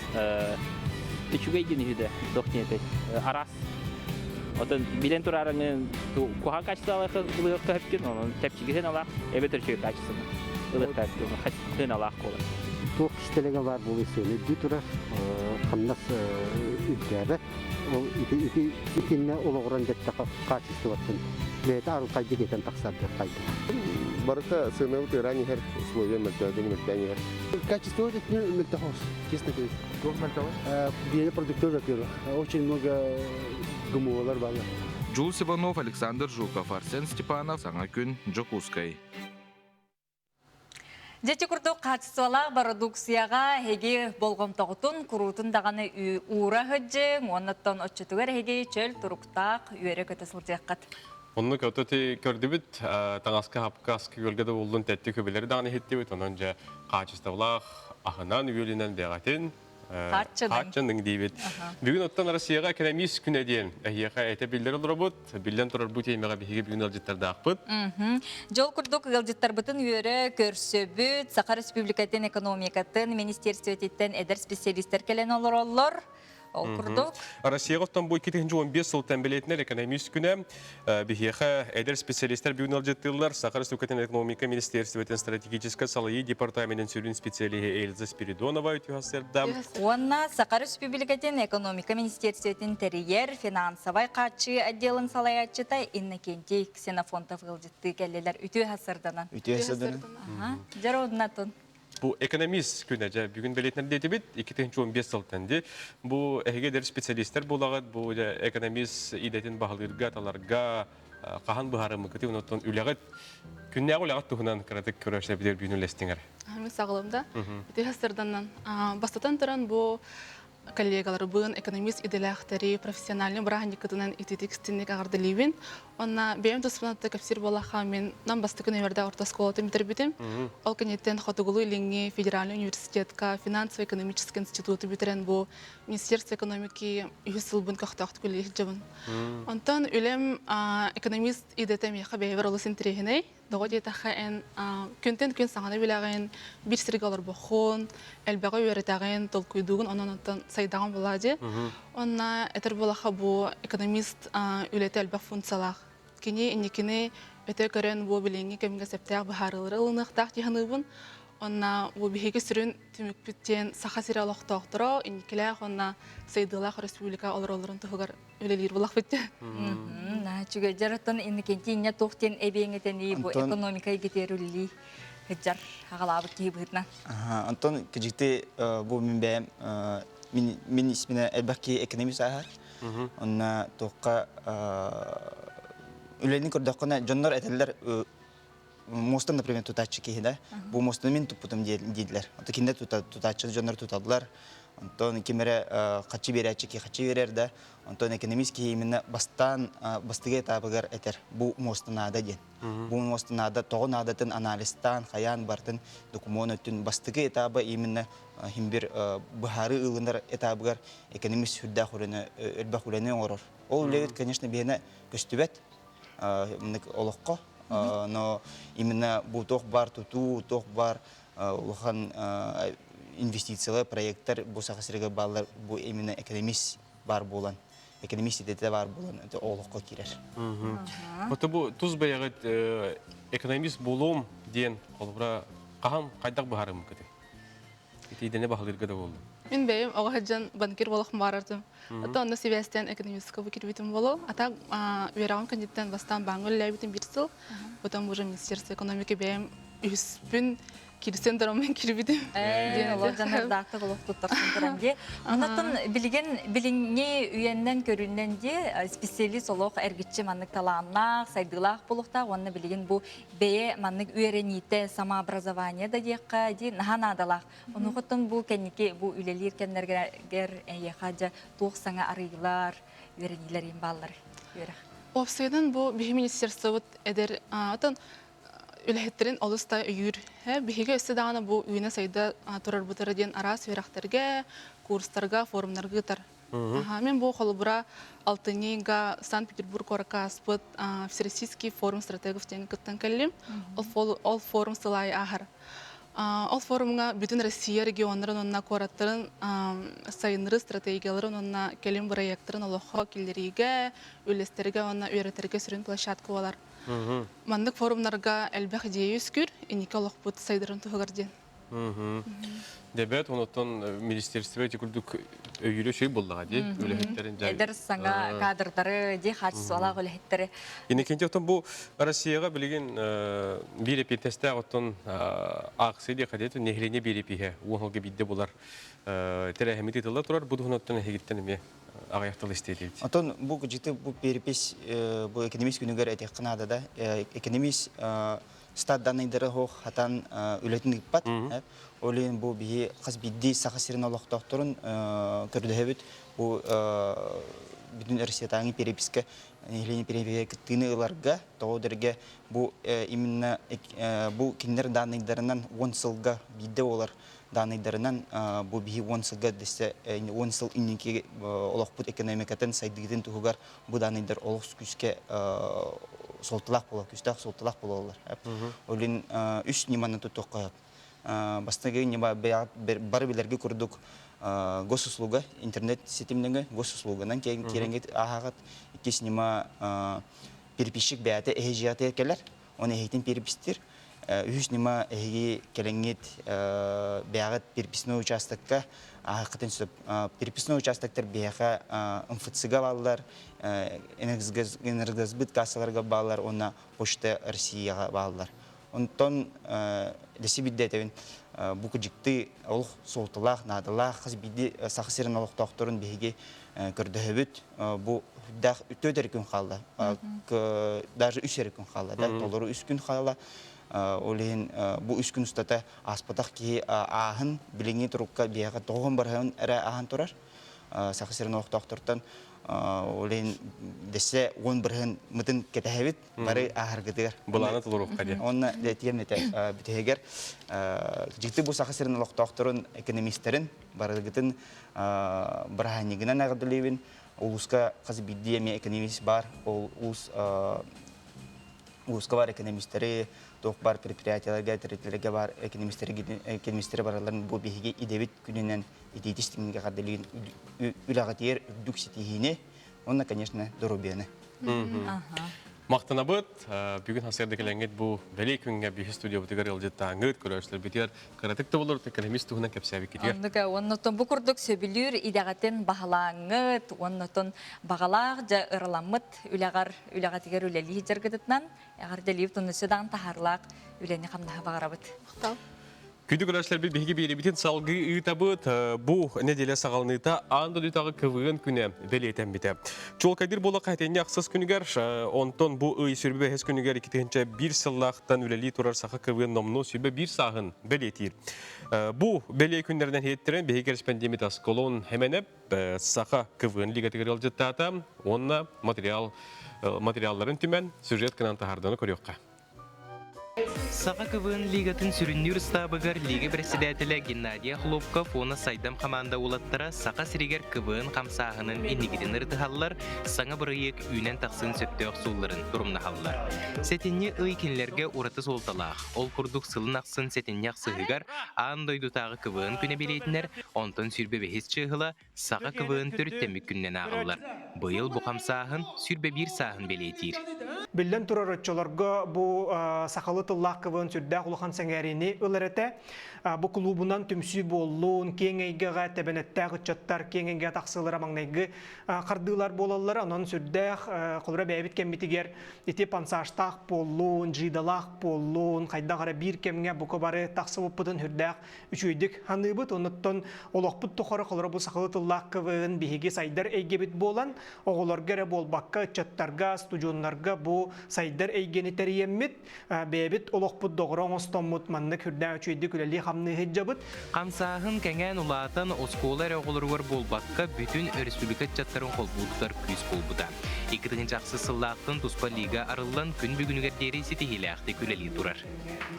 Үчүгэй диэн үһү да, туох диэн этэй. Араас. Отон билэн турарыңын куһаҕан качестволаах ылыахха сөпкүн, онон чэпчэкитин алаах, эбэтэр үчүгэй качествоны. Ылыктаах хыналаах буолар. Туох кистэлэҥэ баар буолуой сыана үрдүү турар, хамнас үрдээбэт. Ол ити итиннэ олоҕуран дэттэхэ хаачыстыбаттан бэйэтэ арылхайдык этэн тахсар хайдах. Барыта сыанабыт ыараан иһэр, условия мөлтөөтүн мөлтөөн иһэр. Качество это мөлтөхос, честно говоря. Туох мөлтөҕүй? Биэни продуктов, во-первых. Очень много ГМОлар баалар. Джулс Иванов, Александр Жуков, Арсен Степанов, Саҥа күн, Дьокуускай. Дьэти курдук хаачыстыбалаах бородууксуйаҕа эһиги болҕомтоҕутун куруутун даҕаны уура сылдьыҥ, уоннаттан оччотугар эһиги чөл туруктаах үөрэ-көтө сылдьыаххыт. Оннук өтөти көрдүбүт, таҥаска хапка аска күөлгэ да буллун тэтти күбүлэри даҕаны иһиттибит, онон дьэ хаачыстыбалаах аһынан-үөлүнэн бэҕэтин Хааччыныҥ диибит. Бүгүн оттон Россияҕа экономист күнэ диэн эһиэхэ этэ биллэр олоробут. Биллэн турар бу тиэмэҕэ биһиги бүгүн ыалдьыттардаахпыт. Дьол курдук ыалдьыттарбытын үөрэ көрсөбүт. Саха Республикатын экономикатын министерствотиттан эдэр специалистер кэлэн олороллор. Ол курдук. Россияҕа оттон бу 2015 сылтан бэлиэтинэр экономист күнэ Биһиэхэ эдэр специалистар бүгүн ыалдьыттыыллар. Саха Республикатын экономика министерствотын стратегическай салайыы департаменын сүрүн специалиһэ Эльза Спиридонова үтүө сырда. Уонна Саха Республикатын экономика министерствотын тэрийэр финансовай хааччыы отделын салайааччыта Иннокентий Ксенофонтов ыалдьыттыы кэллилэр. Үтүө сырданан. Үтүө сырданан. Дьорууннатын. Бу экономист күнэ дьэ бүгүн бэлиэтинэр диэтибит 2015 сылтан ди. Бу эһиги эдэр специалистер буолаҕыт, бу экономист идэтин баһылыырга, таларга хаһан быһаарыммыкыты онтон үлэҕит күннээҕи үлэҕит туһунан кыратык көрөсөбүтэр бүгүн үлэстиҥэр. Мин саҕалым да. Ити хастарданан бастатан туран бу коллегаларбын, экономист идэлээхтэри профессиональный бырааһынньыккытынан ититик истинник аҕардалиибин. Онна бэйэм туспунатта кэпсиир буоллахха, мин нам бастакы нөмердээх орто оскуолатын бүтэрбитим. Ол кэнниттэн Хотугулуу-Илиҥҥи федеральный университетка финансово-экономический институту бүтэрэн бу Министерство экономики үһүс сылбын көхтөөхтүк үлэлии сылдьабын. Онтон үлэм экономист идэтэ миэхэ бэйэбэр олус интэриэһинэй. Тоҕо диэтэххэ, эн күнтэн күн саҥаны билэҕин, биир сиргэ олорбоххун, элбэҕи үөрэтэҕин, толкуйдуугун, онон оттон сайдаҕын буолаа дии. Онно этэр буолахха бу экономист үлэтэ элбэх функциялаах. Кини инникини өтө көрөн бу билиҥҥи кэмҥэ сөптөөх быһаарыылары ылыныахтаах дии саныыбын. Онно бу биһиги сүрүн түмүкпүт диэн Саха сирэ олохтоохторо инникилээх уонна сайдыылаах республика олороллорун туһугар үлэлиир булахпыт. Үчүгэйдэр оттон инникинти инньэ туох диэн эбиэҥэтэнии бу экономика эйгэтигэр үлэлии сылдьар аҕалаабыт киһи быһыытынан. Онтон кыдьыкты бу мин бэйэм мин испинэ элбэх киһи экономист ааһар. Онно туохха үлэни көрдөххүнэ дьоннор этэллэр мостан, например, тутааччы киһи да, бу мостаны мин туппутум дииллэр. Ото кинилэр тутааччы дьоннор туталлар. Онтон ким эрэ хаччы биэрээччи киһи хаччы биэрэр да, онтон экономист киһи именно бастаан бастыгы этабыгар этэр бу муоста наада диэн. Бу муоста наада, тоҕо наадатын анализтаан, хайаан бартын докумуон өттүн бастакы этаба именно химбир быһаарыы ылынар этабыгар экономист сүрдээх үлэни элбэх үлэни оҥорор. Ол үлэбит, конечно, биһиэнэ көстүбэт олоххо. Но именно бу туох бар тутуу, туох бар улахан инвестициялар, проекттар бу Саха сиригэр бааллар, бу именно экономист бар буолан, экономист идэтэ бар буолан олоххо киирэр. Ото бу тус бэйэҕит экономист буолуом диэн холобура хаһан хайдах быһаарыммыкыты? Ити идэни баһылыырга да буоллум. Мин бэйэм оҕо сылдьан банкир буолах баарартым. Ото онно сибээстээн экономического бу кирбитим болу. А так үөрэҕим кэнниттэн бастаан бааҥҥа үлэлээбитим биир сыл. Потом уже Министерство экономики бэйэм үһүспүн кирсэн тороммун кирбитим. Олор дьаныардаахтык олох туттарсан туран дии. Оннуттан билигин билиҥҥи үйэннэн көрүннэн дии специалист олох эргиччи маннык талааннаах, сайдыылаах буолуохтаах уонна билигин бу бэйэ маннык үөрэниитэ, самообразование да диэххэ дии наһаа наадалаах. Онуохаттан бу кэнники бу үлэлиир кэмнэргэр эйиэхэ дьэ туох саҥа арыйыылар, үөрэниилэр иһин бааллар үөрэх? Уопсайынан бу биһи министерствобыт эдэр отон үлэһиттэрин олус да өйүүр. Биһиги өссө даҕаны бу үүнэ-сайда турарбытыра диэн араас үөрэхтэргэ, курстарга, форумнарга ыытар. Мин бу холобура алтынньыга Санкт-Петербург куоракка ааспыт Всероссийский форум стратегов диэн кыттан кэллим. Ол форум сыл аайы ааһар. Ол форумҥа бүтүн Россия регионнарын уонна куораттарын сайыннарыы стратегияларын уонна кэлим бырайыактарын олоххо киллэриигэ, үллэстэргэ уонна үөрэтэргэ сүрүн площадка буолар. Маннык форумнарга элбэх идея үөскүүр, инники олохпут сайдарын туһугар диэн. Дебет, онуттан министерство ити курдук өйүүрэ үчүгэй буоллаҕа дии, үлэһиттэрин Эдэр саҥа кадрдары, дии хаачыстыбалаах үлэһиттэри. Иннокентий, оттон бу Россияҕа билигин биир эпиэтэстээх оттон акция диэхэ диэтин нэһилиэнньэ биэрэпиһэ уон сылга биирдэ булар тэрээһиммит ыытылла турар. Бу туһунан эһигиттэн эмиэ аҕыйах тыл истиэтибит. Оттон бу жити бу перепись бу экономист күнүгэр этиэххэ наада да. Экономист стат данныйдары хоох хатан үлэтин ыыппат. Ол иһин бу биһи хас биирдии Саха сирин олохтоохторун көрдөһөбүт. Бу бүтүн Россиятааҥы переписка нэһилиэнньэ перепиһэ кыттыыны ыларга, тоҕо дэргэ бу именно бу кинилэр данныйдарынан 10 сылга биирдэ буолар данныйдарынан бу биһи 10 сылга дэссе 10 сыл инники олохпут экономикатын сайдыытын туһугар бу данныйдар олох күүскэ суолталаах буолар, күүстээх суолталаах буолаллар. Олин үс ньыманы тутуохха бастакы ньыма бары билэргэ курдук госуслуга интернет ситимнэҥэ госуслуганан киэрэҥҥит ааһаҕыт. Иккис ньыма переписчик бэйэтэ эһи кэлэр, оны эһигитин перепистир. Үһүс ньыма эһиги кэлэҥҥит бэйэҕит переписной участокка ааһыккытын сөп. Переписной участоктар биһиэхэ МФЦ-га бааллар, энергосбыт кассаларга бааллар уонна Почта Россияҕа бааллар. Онтон дэси бидде этэбин бу кыдьыкты олох суолталаах, наадалаах хас биирдии Саха сирин олохтоохторун биһиги көрдөһөбүт. Бу үрдээх үтүө эрэ күн хаалла. Даже үс эрэ күн хаалла да, толору үс күн хаалла. Ол иһин бу үс күн устата ааспатах киһи ааһын билиҥҥи турукка биһиэхэ тоҕуһун барыһын эрэ ааһан турар. Саха сирин олохтоохтортон ол иһин дэссе уон бырыһын мытын кэтэһэбит бары ааһаргытыгар. Былааны толоруохха диэн. Онно этиэм этэ бүтэһигэр дьикти бу Саха сирин олохтоохторун экономистэрин барыгытын бырааһынньыгынан эҕэрдэлиибин. Улууска хас биирдии эмиэ экономист баар. Ол улуус улууска бар экономистэри, туох бар предприятиеларга, тэрилтэлэргэ бар экономистэри, экономистэри бараларын бу биһиги идэбит күнүнэн итиитис тиҥҥэ эҕэрдэлиин үлэҕитигэр үрдүк ситиһиини уонна, конечно, доруобуйаны. Махтанабыт. Бүгүн хасыарда кэлэҥҥит бу бэлиэ күҥҥэ биһи студиябытыгар ыалдьыттааҥҥыт, көрөөччүлэрбитигэр кыратык да болор экономист туһунан кэпсээбиккитигэр. Оннука, оннотон бу курдук сөбүлүүр идэҕитин баһылааҥҥыт, оннотон баҕалаах дьэ ыраламмыт үлэҕэр үлэҕитигэр үлэлии сылдьаргытытынан эҕэрдэлиибит уонна өссө даҕаны таһаарылаах үлэни-хамнаһы баҕарабыт. Махтал. Күндү көрөөччүлэрбит биһиги биэриибитин салгыы ыытабыт. Бу нэдиэлэ саҕаланыыта аан дойдутааҕы КВН күнэ бэлиэтэммитэ. Чуолкайдыыр буоллахха итиннэ ахсыс күнүгэр, онтон бу ый сүүрбэ бэһис күнүгэр 2001 сыллаахтан үлэлии турар саха КВН номнуо 101 сааһын бэлиэтиир. Бу бэлиэ күннэринэн иһиттэрэн биһиги кэрэспэндиэммит Аскалон Хэмэнэп Саха КВН лигатыгар ыалдьыттаата уонна материал материалларын түмэн сюжет гынан таһаарданы көрүөххэ. Саха КВН лигатын сүрүннүүр ыстаабыгар лига председателэ Геннадий Охлопков уонна Сайдам хамаанда уолаттара Саха сиригэр КВН хамсааһынын инникитин ырытыһаллар, саҥа бырайыак үүнэн тахсыан сөптөөх суолларын торумнаһаллар. Сэтинньи ый кинилэргэ ураты суолталаах. Ол курдук сылын ахсын сэтинньи ахсыһыгар аан дойдутааҕы КВН күнэ бэлиэтинэр, онтон 25 чыыһыла Саха КВН төрүттэммит күнүнэн ааҕыллар. Быйыл бу хамсааһын 21 сааһын бэлиэтиир. Биллэн турар, оччолорго бу сахалыы тыллаах КВН сүрдээх улахан сэҥээриини ылар этэ. Бу кулуубунан түмсүү буоллун, киэҥ эйгэҕэ тэбэнэттээх ыччаттар киэҥ эйгэҕэ тахсыылара маҥнайгы хардыылар буолаллар. Онон сүрдээх холобура бэйэбит кэммитигэр ити пансажтаах буоллун, жидалаах буоллун, хайдах эрэ биир кэмҥэ бука бары тахсыбыппытын сүрдээх үчүгэйдик саныыбыт. Онуттан олохпут тухары холоро бу сахалыы тыллаах КВН биһиги сайдар эйгэбит буолан, оҕолорго эрэ буолбакка, ыччаттарга, студеннарга бу сайдар эйгэни тэрийэммит, бэйэбит олохпут доҕоро оҥостоммут маннык үрдээх үчүгэйдик үлэлии-хамныы сылдьабыт. Хамсааһын кэҥээн улаатан, оскуола эрэ оҕолоругар буолбакка, бүтүн өрөспүүбүлүкэ ыччаттарын холбуу тутар күүс буолбута. 2006 сыллаахтан туспа лига арыллан, күн бүгүнүгэр диэри ситиһиилээхтик үлэлии турар.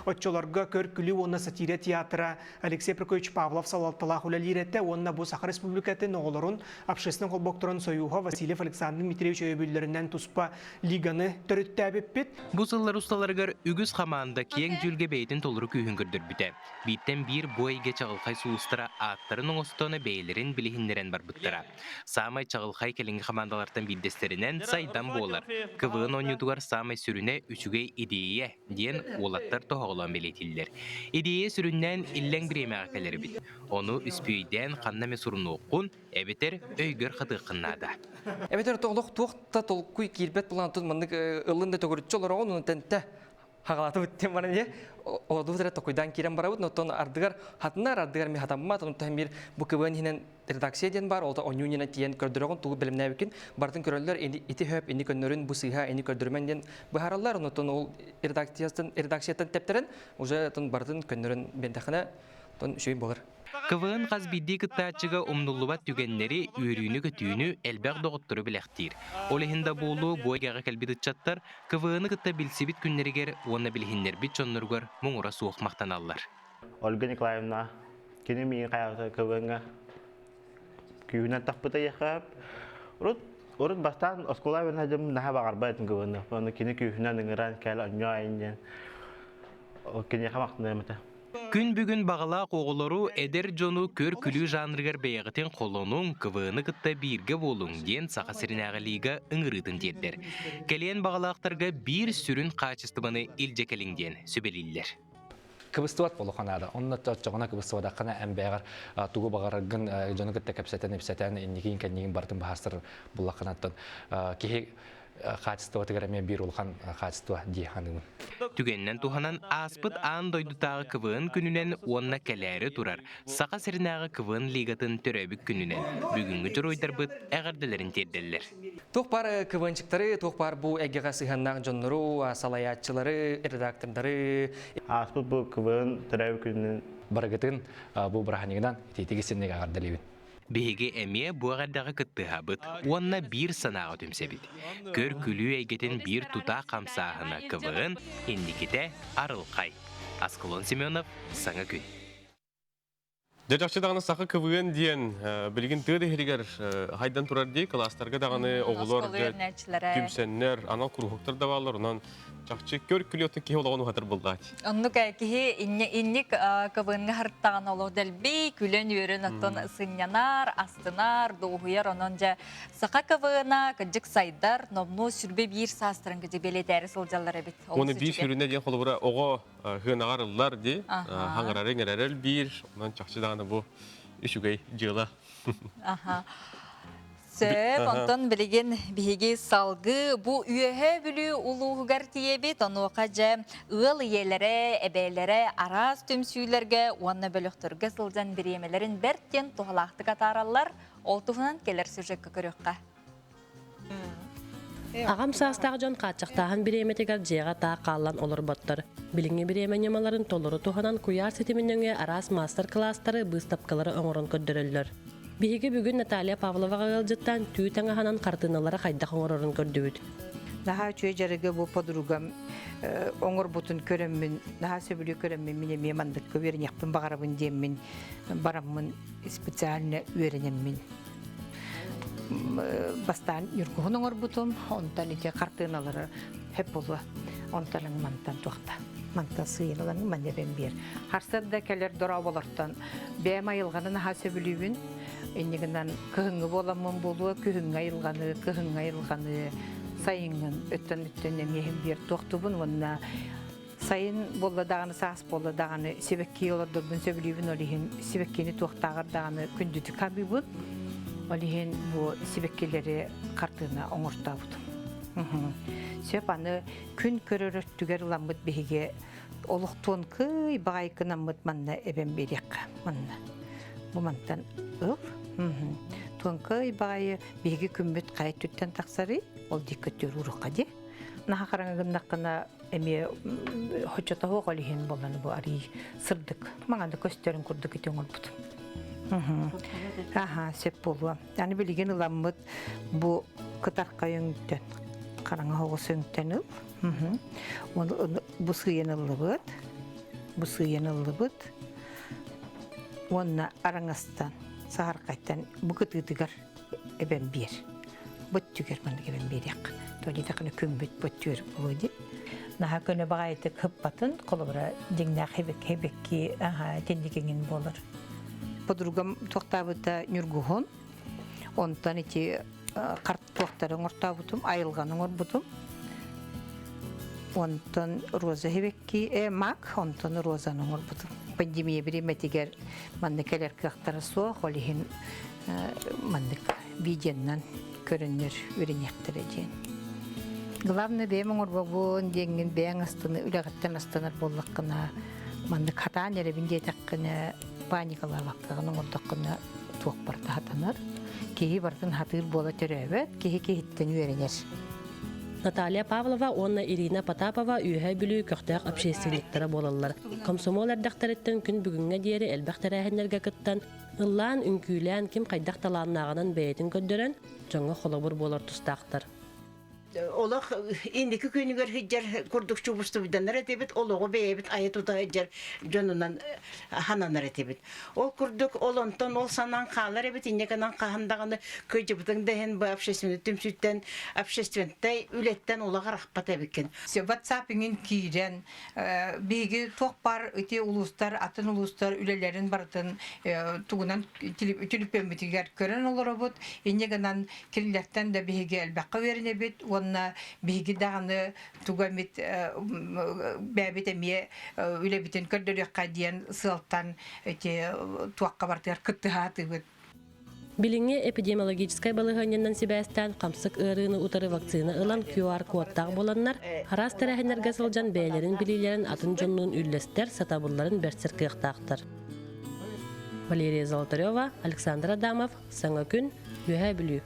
Оччолорго көр-күлүү уонна сатира театра Алексей Прокопьевич Павлов салалталаах үлэлиир этэ уонна бу Саха Республикатын оҕолорун общественнай холбокторун сойууһа. Васильев Александр Дмитриевич өйөбүллэринэн туспа лиганы төрүттээбиппит. Бу сыллар усталарыгар үгүс хамаанда киэҥ дьүүлгэ бэйэтин толору күүһүн көрдөрбүтэ. Бииртэн биир бу эйгэ чаҕылхай сулустара ааттарын оҥостон бэйэлэрин билиһиннэрэн барбыттара. Саамай чаҕылхай кэлиҥҥи хамаандалартан биирдэстэринэн Сайдам буолар. КВН оонньуутугар саамай сүрүнэ үчүгэй идиэйэ диэн уолаттар тоһоҕолоон бэлиэтииллэр. Идиэйэ сүрүннээн иллэҥ бириэмэҕэ кэлэр эбит. Ону үспүөйдээн ханна эмэ сурунуоххун, эбэтэр өйгөр хатыаххын наада. Эбэтэр олох туох да толкуй киирбэт булан маннык ыллын да төгүрүччү олороҕун онон тэнтэ хагалатыбыт диэн баран ийэ олордубут эрэ токуйдаан киирэн барабыт оттон ардыгар хатынар ардыгар ми хатаммат онтон биир бу кыбыан иһинэн редакция диэн бар ол онньуунина тиийэн көрдөрөҕүн тугу бэлэмнээбиккин барытын көрөллөр ити хөп ини көннөрүн бу сыыһа ини көрдөрүмэн диэн быһаараллар онтон ол редакцияттан редакцияттан тэптэрэн уже барытын көннөрөн биэрдэххинэ тон үчүгэй буолар. КВН хас биирдии кыттааччыга умнуллубат түгэннэри, үөрүүнү-көтүүнү, элбэх доҕоттору бэлэхтиир. Ол иһин да буолуо бу эйгэҕэ кэлбит ыччаттар КВН-ы кытта билсибит күннэригэр уонна билиһиннэрбит дьонноругар муҥура суох махтаналлар. Ольга Николаевна кини миигин хайаҕата КВН-ҥа күүһүнэн тахпыта яхап. Урут урут бастаан оскуола үөрэнэ наһаа баҕарбат этим КВН-ы. Ону кини күүһүнэн ыҥыран кэл онньоо айын диэн киниэхэ махтаныам этэ. Күн бүгүн баҕалаах оҕолору, эдэр дьону көр-күлүү жанрыгар бэйэҕитин холонуҥ, КВН-ы кытта бииргэ буолуҥ диэн Саха сиринээҕи лига ыҥырыытын тиэрдэр. Кэлиэн баҕалаахтарга биир сүрүн хаачыстыбаны илдьэ кэлиҥ диэн сүбэлииллэр. Кыбыстыбат буолуохха наада. Онно оччоҕуна кыбыстыбатаххына эн бэйэҕэр тугу баҕараргын дьону кытта кэпсэтэн-ипсэтэн инникигин-кэннигин барытын быһаарсар буллаххына киһи хаачыстыбатыгар эмиэ биир улахан хаачыстыба дии саныыбын. Түгэнинэн туһанан ааспыт аан дойдутааҕы КВН күнүнэн уонна кэлээри турар Саха сиринээҕи КВН лигатын төрөөбүт күнүнэн бүгүҥҥү дьоруойдарбыт эҕэрдэлэрин тиэрдэллэр. Туох баар КВНчиктары, туох баар бу эйгэҕэ сыһыаннаах дьоннору, салайааччылары, редактордары. Ааспыт бу КВН төрөөбүт күнүнэн барыгытын бу бырааһынньыгынан итиитик истинник эҕэрдэлиибин. Биһиги эмиэ бу эҕэрдэҕэ кыттыһабыт уонна биир санааҕа түмсэбит. Көр-күлүү эйгэтин биир тутаах хамсааһына КВН инникитэ арылхай. Аскалон Семенов, Саҥа күн. Дьэ чахчы даҕаны саха КВН диэн билигин тыа иһигэр хайдан турар дии кылаастарга даҕаны оҕолор түмсэннэр анал куруһуктар да бааллар онон Чахчы көр күлүөттэн киһи олоҕун уһатар буллаат. Оннук киһи инник КВН-га харыттаҕын олох дэлби күлэн-үөрэн оттон сынньанар, астынар, дуоһуйар онон дьэ саха КВН-а кыдьык сайдар, номнуо сүрбэ биир саастарын кыдьык бэлиэтээри сылдьаллар эбит. Оны биир сүрүнэ диэн холобура оҕо хыанаҕар ыллар ди, хаҥырары иҥэрэрэл биир, онон чахчы даҕаны бу үчүгэй дьыала. Аха. Сөп, онтон билигин биһиги салгыы бу Үөһээ Бүлүү улууһугар тиийэбит. Онуоха дьэ ыал ийэлэрэ, эбээлэрэ араас түмсүүлэргэ уонна бөлөхтөргө сылдьан бириэмэлэрин бэрт диэн туһалаахтык атаараллар. Ол туһунан кэлэр сюжекка көрүөххэ. Аҕам саастаах дьон хааччахтааһын бириэмэтигэр дьиэҕэ таах хааллан олорботтор. Билиҥҥи бириэмэ ньымаларын толору туһанан куйаар ситимин нөҥүө араас маастар-кылаастары, быыстапкалары оҥорон көрдөрөллөр. Биһиги бүгүн Наталья Павловаҕа ыалдьыттаан түү таҥаһынан хартыыналары хайдах оҥорорун көрдүбүт. Наһаа үчүгэй дьарыгы бу подругам оҥорбутун көрөммүн, наһаа сөбүлүү көрөммүн мин эмиэ манныкка үөрэниэхпин баҕарабын диэммин бараммын специально үөрэнэммин бастаан ньургуһун оҥорбутум, онтон ити хартыыналары хөп буолуо. Онтон мантан туохта мантан сыыйан ылан манна эбэн биэр. Харсыарда кэлэр дорооболортон бэйэм айылҕаны наһаа сөбүлүүбүн. Инньэ гынан кыһыҥҥы буоламмын буолуо, күһүҥҥү айылҕаны, кыһыҥҥы айылҕаны, сайыҥҥын өттөн өттөн эмиэһин биэр туохтубун уонна сайын буолла даҕаны, саас буолла даҕаны сибэкки олордорбун сөбүлүүбүн, ол иһин сибэккини туохтааҕар даҕаны күндүтүк саныыбын. Ол иһин бу сибэккилэри хартыына оҥортообутум. Сөп аны күн көрөр өттүгэр ыламмыт биһиги олохтуон кый баҕайкынаммыт манна эбэн биэриэххэ манна. Бу мантан ыл. Туонкай баҕайы биһиги күммүт хайа өттүттэн тахсарый? Ол диэки өттүгэр уурукка дии. Наһаа хараҥа гыннаххына эмиэ хочотоһуох ол иһин буолан бу арый сырдык маҥаны көстөрүн курдук ити оҥорбутум. Аха, сөп буолуо. Аны билигин ыламмыт бу кытархай өҥтөн, хараҥа оҕус өҥтөн ыл. Бу сыыйан ыллыбыт. Бу сыыйан ыллыбыт. Уонна араҥастан, саһархайтан бу кытыытыгар эбэн биэр. Бүттүгэр маннык эбэн биэриэх. Туолитахына күммүт бүттүгэр буолуо дии. Наһаа көнө баҕайытык хыппатын, холобура дьиҥнээх хибикки тинникиҥин буолар. Подругам туохтаабыта ньургуһун, онтон ити карт туохтары оҥортообутум, айылҕаны оҥорбутум. Онтон роза хибикки, мак, онтон розаны оҥорбутум. Пандемия бириэмэтигэр манна кэлэр кыахтара суох, ол иһин маннык видеоннан көрөннөр үөрэниэхтэрэ диэн. Главное бэйэм оҥорбобун диэҥҥин бэйэҥ астыны үлэҕиттэн астанар буоллаххына маннык хатаан эрэбин диэтэххинэ паникалаабаккаҕын оҥордоххуна туох барыта хатанар. Киһи барытын хатыыр буола төрөөбөт, киһи киһиттэн үөрэнэр. Наталья Павлова уонна Ирина Потапова Үөһээ Бүлүү көхтөөх общественниктара буолаллар. Комсомол эрдэхтэриттэн күн бүгүҥҥэ диэри элбэх тэрээһиннэргэ кыттан, ыллаан, үҥкүүлээн, ким хайдах талааннааҕынан бэйэтин көрдөрөн, дьоҥҥо холобур буолар тустаахтар. Олох инники күнүгэр сылдьар курдук чубустубуданнар этибит, олоҕу бэйэбит айа тута сылдьар дьонунан хананар этибит. Ол курдук ол онтон ол санаан хаалар эбит, инньэ гынан хаһан даҕаны кыдьыбытыҥ да иһин бу общественный түмсүүттэн, общественнай үлэттэн олох арахпат эбиккин. WhatsApp иҥин киирэн биһиги туох баар ити улуустар, атын улуустар үлэлэрин барытын тугунан түлүпүөммүтүгэр көрөн олоробут. Инньэ гынан кинилэртэн да биһиги элбэххэ үөрэнэбит уонна биһиги даҕаны тугу эмит бэйэбит эмиэ үлэбитин көрдөрүөххэ диэн сыалтан ити туохха барытыгар кыттыһаатыбыт. Билиҥҥи эпидемиологическай балаһыанньанан сибээстээн хамсык ыарыыны утары вакцина ылан QR-кодтаах буоланнар, араас тэрээһиннэргэ сылдьан бэйэлэрин билиилэрин атын дьоннуун үллэстэр, сатабылларын бэрсэр кыахтаахтар. Валерия Золотарева, Александр Адамов, Саҥа күн, Үөһээ Бүлүү.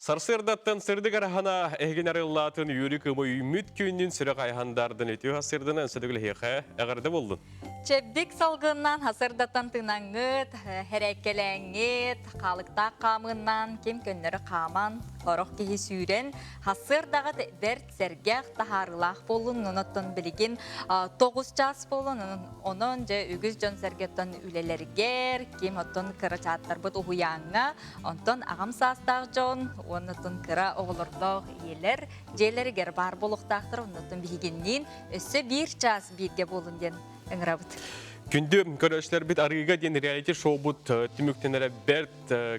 Сарсыардаттан сырдык араһана эһигин арыллаатын үөрүү кымы үүммүт күннүн сүрэх айхандардын үтүө хасырдынан сөдүгүлэһиэхэ эҕэрдэ боллун. Чэбдик салгыннан хасырдаттан тыынаңҥыт, хэрээккэлээҥҥит, хаалыктаах хаамыыннан ким көннөрү хааман, орох киһи сүүрэн, хасырдаҕыт бэрт сэргэх, таһаарыылаах буоллун, оттон билигин 9 чаас буоллун, онон дьэ үгүс дьон сэргэттэн үлэлэргэр, ким оттон кыра чааттарбыт уһуйааҥҥа, онтон аҕам саастаах дьон, уонна кыра оҕолордоох ийэлэр дьиэлэригэр баар буолуохтаахтар, оннуттан биһигинниин өссө биир чаас бииргэ буолун диэн ыҥырабыт. Күндү көрөөччүлэрбит арыыга диэн реалити шоубут түмүктэнэрэ бэрт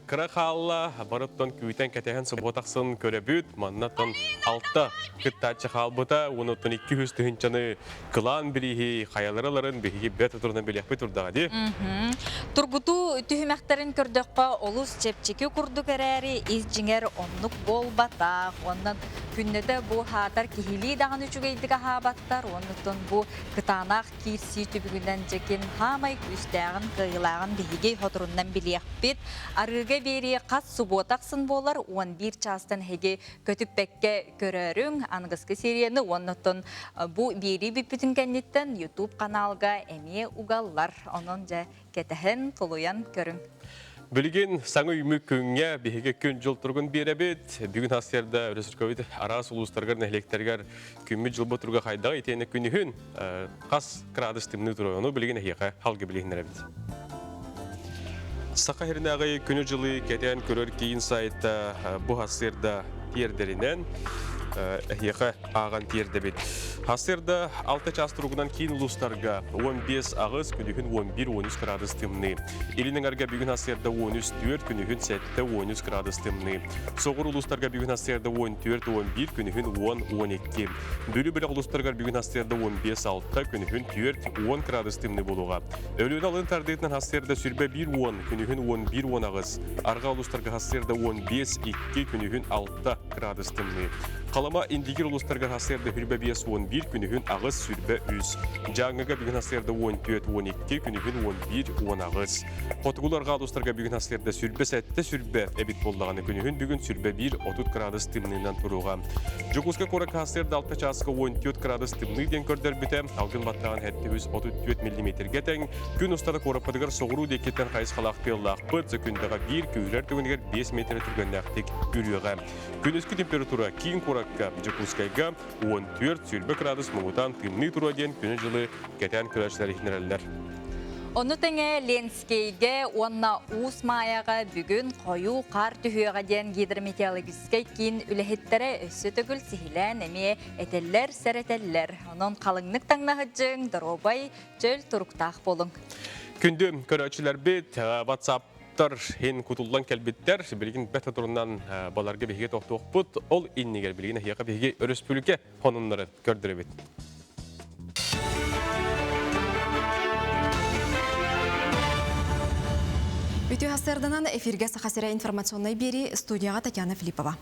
Кыра хаалла, барыттан күүтэн кэтэһэн субуотахсын көрөбүт. Маннаттан алта кыттааччы хаалбыта, уонуттан 200 тыһынчаны кылаан бирииһи хайалараларын биһиги бэрт турунан билиэхпит турдаҕа дии. Тургутуу түһүмэхтэрин көрдөххө олус чэпчэки курдук эрээри ис дьиҥэр оннук буолбатах. Онон күннэтэ бу хаатар киһилии даҕаны үчүгэйдик аһаабаттар, оннуттан бу кытаанах киирсии түбүгүнэн дьэ ким хаамай күүстээҕин, кыайыылааҕын биһиги соторунан билиэхпит. Арыыга биэрии хас субуота ахсын буолар 11 чаастан эһиги көтүппэккэ көрөөрүҥ. Аныгыскы серияны уонна бу биэрии бүппүтүн кэнниттэн YouTube каналга эмиэ угаллар. Онон дьэ кэтэһэн, тулуйан көрүҥ. Билигин саҥа үүммүт күҥҥэ биһиги күн-дьыл туругун биэрэбит. Бүгүн хас сиэрдэ өрөспүүбүлүкэбит араас улуустарыгар, нэһилиэктэригэр күммүт дьылбыт туруга хайдаҕа итиэннэ күнүһүн хас градус тымныы туруга ону билигин эһиэхэ халгы билиһиннэрэбит. Саха сиринээҕи күнү-дьылы кэтээн көрөр киин сайта бу хасыарда тиэрдэринэн эһиэхэ ааҕан тиэрдэбит. Хасыарда 6 чаас туругунан киин улуустарга 15 аҕыс, күнүһүн 11-13 градус тымныы. Илин эҥэргэ бүгүн хасыарда 13-4, күнүһүн 7-13 градус тымныы. Соҕур улуустарга бүгүн хасыарда 14-11, күнүһүн 10-12. Бүлүү бөлөх улуустарыгар бүгүн хасыарда 15-6, күнүһүн 4-10 градус тымныы буолуоҕа. Өлүөнэ алын тардыытынан хасыарда сүрбэ 1-10, күнүһүн 11-18. Арҕаа улуустарга хасыарда 15-2, күнүһүн 6 градус тымныы. Халыма Индигир улуустарыгар хасыарда хүрбэ 5-11, күнүһүн 8 сүрбэ 3. Дьааҥыга бүгүн хасыарда 14-12, күнүһүн 11-18. Хотугулар улуустарга бүгүн хасыарда сүрбэ 7 сүрбэ эбит буоллаҕына күнүһүн бүгүн сүрбэ 1 30 градус тымныынан туруоҕа. Дьокуускай куоракка хасыарда 6 чааска 14 градус тымныы диэн көрдөрбүтэ, алгын баттаҕын 734 миллиметргэ тэҥ. Күн устата куораппытыгар соҕуруу диэкиттэн хайысхалаах тыаллаахпыт, күндэҕэ биир күүһүрэр түгэнигэр 5 метр түргэннээхтик үрүөҕэ. Күнүскү температура киин куоракка Дьокуускайга 14 сүүрбэ градус муҥутаан тымныы туруо диэн күнү-дьылы кэтээн көрөөччүлэр иһинэрэллэр. Ону тэҥэ Ленскэйгэ уонна Уус Маайаҕа бүгүн хойуу хаар түһүөҕэ диэн гидрометеорологическай киин үлэһиттэрэ өссө төгүл сиһилээн эмиэ этэллэр, сэрэтэллэр. Онон халыҥнык таҥнаһыдьыҥ, доруобай, чөл туруктаах буолуҥ. Күндү көрөөччүлэрбит, WhatsApp-тар иһин кутуллан кэлбиттэр. Билигин бэрт турунан баларга биһиги тохтуохпут. Ол иннигэр билигин эһиэхэ биһиги өрөспүүбүлүкэ сонуннарын көрдөрөбүт. Үтүө сарсыарданан эфиргэ Саха сирэ информационнай биэрии студияҕа Татьяна Филиппова.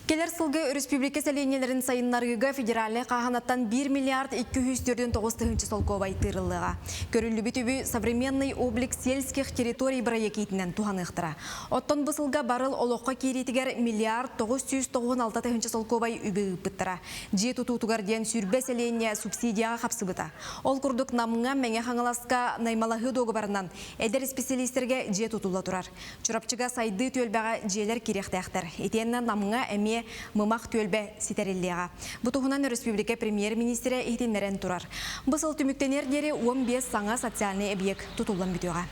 Кэлэр сылга өрөспүүбүлүкэ сэлиэнньэлэрин сайыннарыыга федеральнай хааһынаттан 1 миллиард 249 тыһыынча солкуобай тыырыллыаҕа. Көрүллүбүт үбү «Современный облик сельских территорий» бырайыак иитинэн туһаныахтара. Оттон бу сылга барыл олоххо киириитигэр миллиард 996 тыһыынча солкуобай үбү ыыппыттара. Дьиэ тутуутугар диэн сүүрбэ сэлиэнньэ субсидияҕа хапсыбыта. Ол курдук Намҥа, Мэҥэ Хаҥаласка наймалаһыы дуогабарынан эдэр исписэлиистэргэ дьиэ тутулла турар. Чурапчыга сайдыы түөлбэҕэ дьиэлэр киириэхтээхтэр. Итиэннэ Намҥа эмиэ Мымах түөлбэ ситэриллиэҕэ. Бу туһунан өрөспүүбүлүкэ премьер-миниистирэ иһитиннэрэн турар. Бу сыл түмүктэниэр диэри 15 саҥа социальнай эбийиэк тутуллан бүтүөҕэ.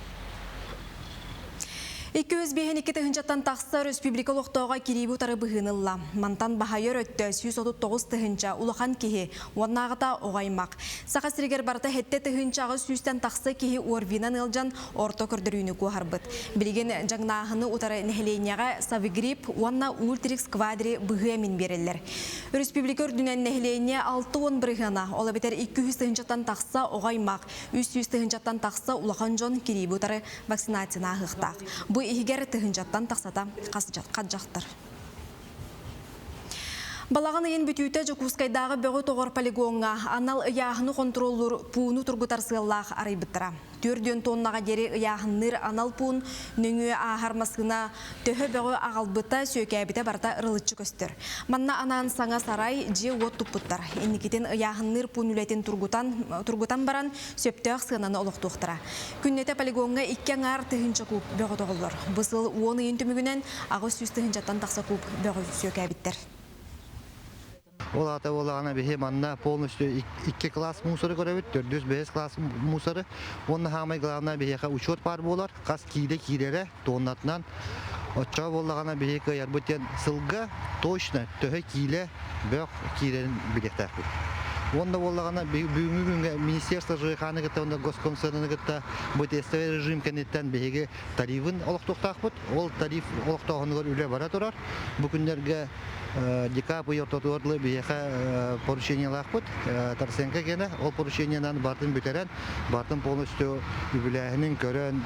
252 тыһыынчаттан тахса өрөспүүбүлүкэ олохтооҕо кирииби утары быһыыны ылла. Мантан баһайар өттө 139 тыһыынча улахан киһи, уоннааҕыта оҕо аймах. Саха сиригэр барыта сэттэ тыһыынча аҕыс сүүстэн тахса киһи ОРВИ-нан ыалдьан орто көрдөрүүнү куоһарбыт. Билигин дьаҥнааһыны утары нэһилиэнньэҕэ Савигрипп уонна Ультрикс Квадри быһыы эмин биэрэллэр. Өрөспүүбүлүкэ үрдүнэн нэһилиэнньэ 60 бырыһыана, ол эбэтэр 200 тыһыынчаттан тахса оҕо аймах, 300 тыһыынчаттан тахса улахан дьон кирииби утары вакцинацияны ааһыахтаах. Бу иһигэр тыһыынчаттан тахсата хас дьахтар. Балаҕан ыйын бүтүүтэ Дьокуускайдааҕы бөҕү тоҕор полигоҥҥа анал ыйааһыны хонтуруоллуур пууну тургутар сыаллаах арыйбыттара. Түөрт тоннаҕа диэри ыйааһынныыр анал пуун нөҥүө ааһар массыына төһө бөҕү аҕалбыта, сүөкээбитэ барыта ырылыччы көстөр. Манна анаан саҥа сарай, дьиэ-уот туппуттар. Инникитин ыйааһынныыр пуун үлэтин тургутан, тургутан баран, сөптөөх сыананы олохтуохтара. Күннэтэ полигоҥҥа икки аҥаар тыһыынча куб бөҕү тоҕоллор. Бу сыл уон ыйын түмүгүнэн 800 тыһыынчаттан тахса куб бөҕү сүөкээбиттэр. Ол аата буоллаҕына биһи манна полностью икки класс мусоры көрөбүт, төрдүс, бэһис класс мусоры. Уонна хаамай главное биһиэхэ учет баар буолар, хас киилэ киирэрэ тоннатынан. Оччоҕо буоллаҕына биһи кыайарбыт диэн сылга точно төһө киилэ бөх киирэрин билиэхтээхпит. Уонна буоллаҕына бүгүҥҥү күҥҥэ Министерство ЖКХ-ны кытта уонна Госкомцены кытта бу тестовый режим кэнниттэн биһиги тарифын олохтуохтаахпыт. Ол тариф олохтооһунугар үлэ бара турар. Бу күннэргэ декабрь ый ортотугар дылы биһиэхэ поручениелаахпыт Тарасенко гена ол поручениенан бартын бүтэрэн бартын полностью үбүлээһинин көрөн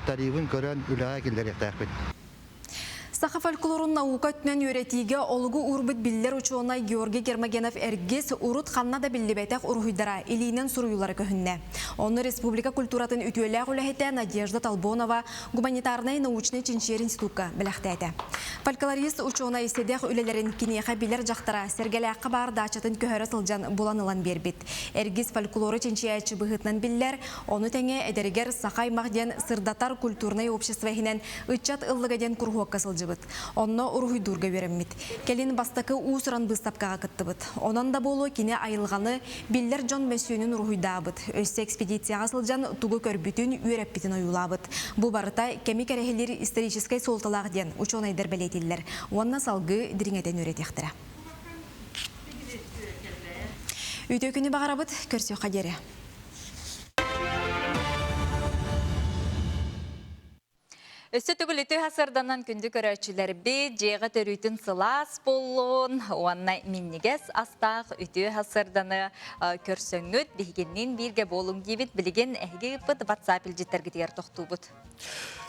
тарифын көрөн үлэҕэ киллэриэхтээхпит. Саха фольклорун наука өттүнэн үөрэтиигэ олугу уурбут биллэр учуонай Георгий Гермогенов Эргис урут ханна да биллибэтэх уруһуйдара илиинэн суруйуулара көһүннэ. Онно республика культуратын үтүөлээх үлэһитэ Надежда Толбонова гуманитарнай научнай чинчийэр институкка бэлэхтээтэ. Фольклорист учуонай сэдэх үлэлэрин киниэхэ билэр дьахтара Сэргэлээххэ баар даачатын көһөрө сылдьан булан ылан биэрбит. Эргис фольклору чинчийээччи быһыытынан биллэр, ону тэҥэ эдэригэр Саха аймах диэн сырдатар культурнай общество иһинэн ыччат ыллыга диэн куруһуокка сылдьыбыт. Онно уруһуйдуурга үөрэммит. Кэлин бастакы уус-уран быыстапкаҕа кыттыбыт. Онон да буолуо кини айылҕаны, биллэр дьон мөссүөнүн уруһуйдаабыт. Өссө экспедицияҕа сылдьан тугу көрбүтүн, үөрэппитин ойуулаабыт. Бу барыта кэми кэрэһилиир историческай суолталаах диэн учуонайдар бэлиэтииллэр уонна салгыы дириҥэтэн үөрэтиэхтэрэ. Үтүө күнү баҕарабыт, көрсүөххэ диэри. Өссө төгүл үтүө сарданан күндү көрөөччүлэрбит, дьиэҕэ төрүүтүн сылаас буоллун уонна минньигэс астаах үтүө сарданы көрсөҥҥүт, биһигинниин бииргэ буолуҥ диибит. Билигин эһиги ыыппыт WhatsApp илдьиттэргитигэр тохтуубут.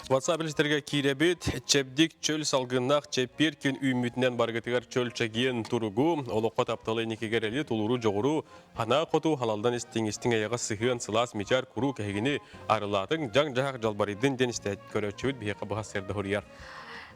WhatsApp илдьиттэргэ киирэбит. Чэбдик чөл салгыннаах чэппиэр күн үүммүтүнэн баргытыгар чөл чэгиэн туругу, олоххо тапталы инникигэр эли тулууру дьоҕуру Ханаа хоту халалдан истиҥ истиҥ эйэҕэ сыһыан сылаас мичээр куруук эһигини арылаатыҥ, дьаҥ-дьаһах дьалбарыйдын диэн истэ көрөөччүбүт биһиэхэ быһа сырда суруйар.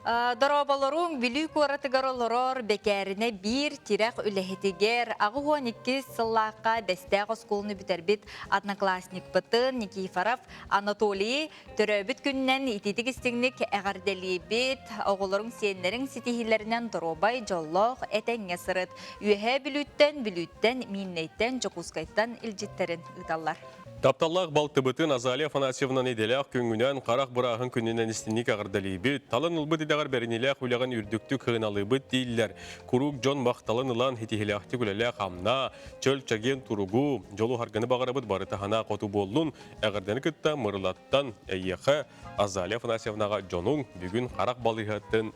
Дорооболоруҥ Бүлүү куоратыгар олорор бэкээринэ биир тирэх үлэһитигэр 82 сыллаахха Бэстээх оскуоланы бүтэрбит одноклассникпытын Никифоров Анатолий Төрөөбүт күнүнэн итиитик истиҥник эҕэрдэлиибит, оҕолоруҥ сиэннэриҥ ситиһиилэринэн доруобай, дьоллоох, этэҥҥэ сырыт. Үөһээ Бүлүүттэн, Бүлүүттэн, Мииннэйтэн, Дьокуускайтан илдьиттэрин ыыталлар. Тапталлаах балтыбытын Азалия Афанасьевна нэдиэлээх күҥҥүнэн, харах бырааһын күнүнэн истинник эҕэрдэлиибит, талан ылбыт идэҕэр бэриниилээх үлэҕин үрдүктүк сыаналыыбыт дииллэр. Куруук дьон махталын ылан, ситиһиилээхтик үлэлээ-хамнаа, чөл-чэгиэн туругу, дьолу-саргыны баҕарабыт барыта санаа хоту буоллун. Эҕэрдэни кытта Мырылаттан эйиэхэ Азалия Афанасьевнаҕа дьонуҥ бүгүн харах балыыһатын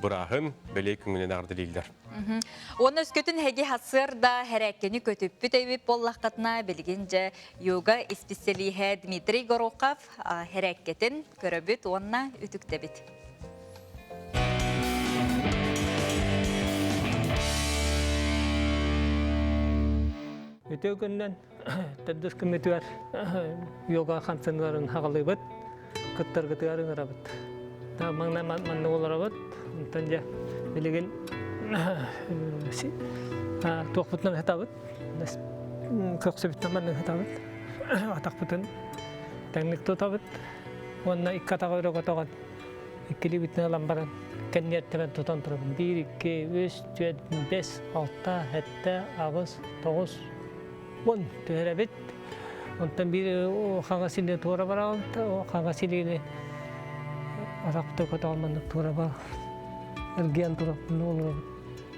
бырааһын бэлиэ күҥүнэн эҕэрдэлииллэр. Уонна өскөтүн эһиги сарсыарда хэрээккэни көтүппүт эбит буоллаххытына, билигин дьэ йога исписэлииһэ Дмитрий Горохов хэрээккэтин көрөбүт уонна үтүктэбит. Үтүө күннэн төрдүс күммүтүгэр йога хамсаныыларын хаҕалыыбыт, кыттаргытыгар ыҥырабыт. Маҥнай маннык олоробут, онтон дьэ билигин туохпутунан сытабыт, көхсүбүтүнэн маннык сытабыт, атахпытын тэҥник тутабыт уонна икки атаҕы өрө көтөҕөн иккилиибитин ылан баран кэнниэртэн тутан турабын. Биир, икки, үс, түөрт, бэс, алта, сэттэ, аҕыс, тоҕус, уон түһэрэбит. Онтон биир хаҥас илиини туора бараҕын, хаҥас илиини атахпытын көтөҕөн маннык туора бар эргийэн тураппын олоробут.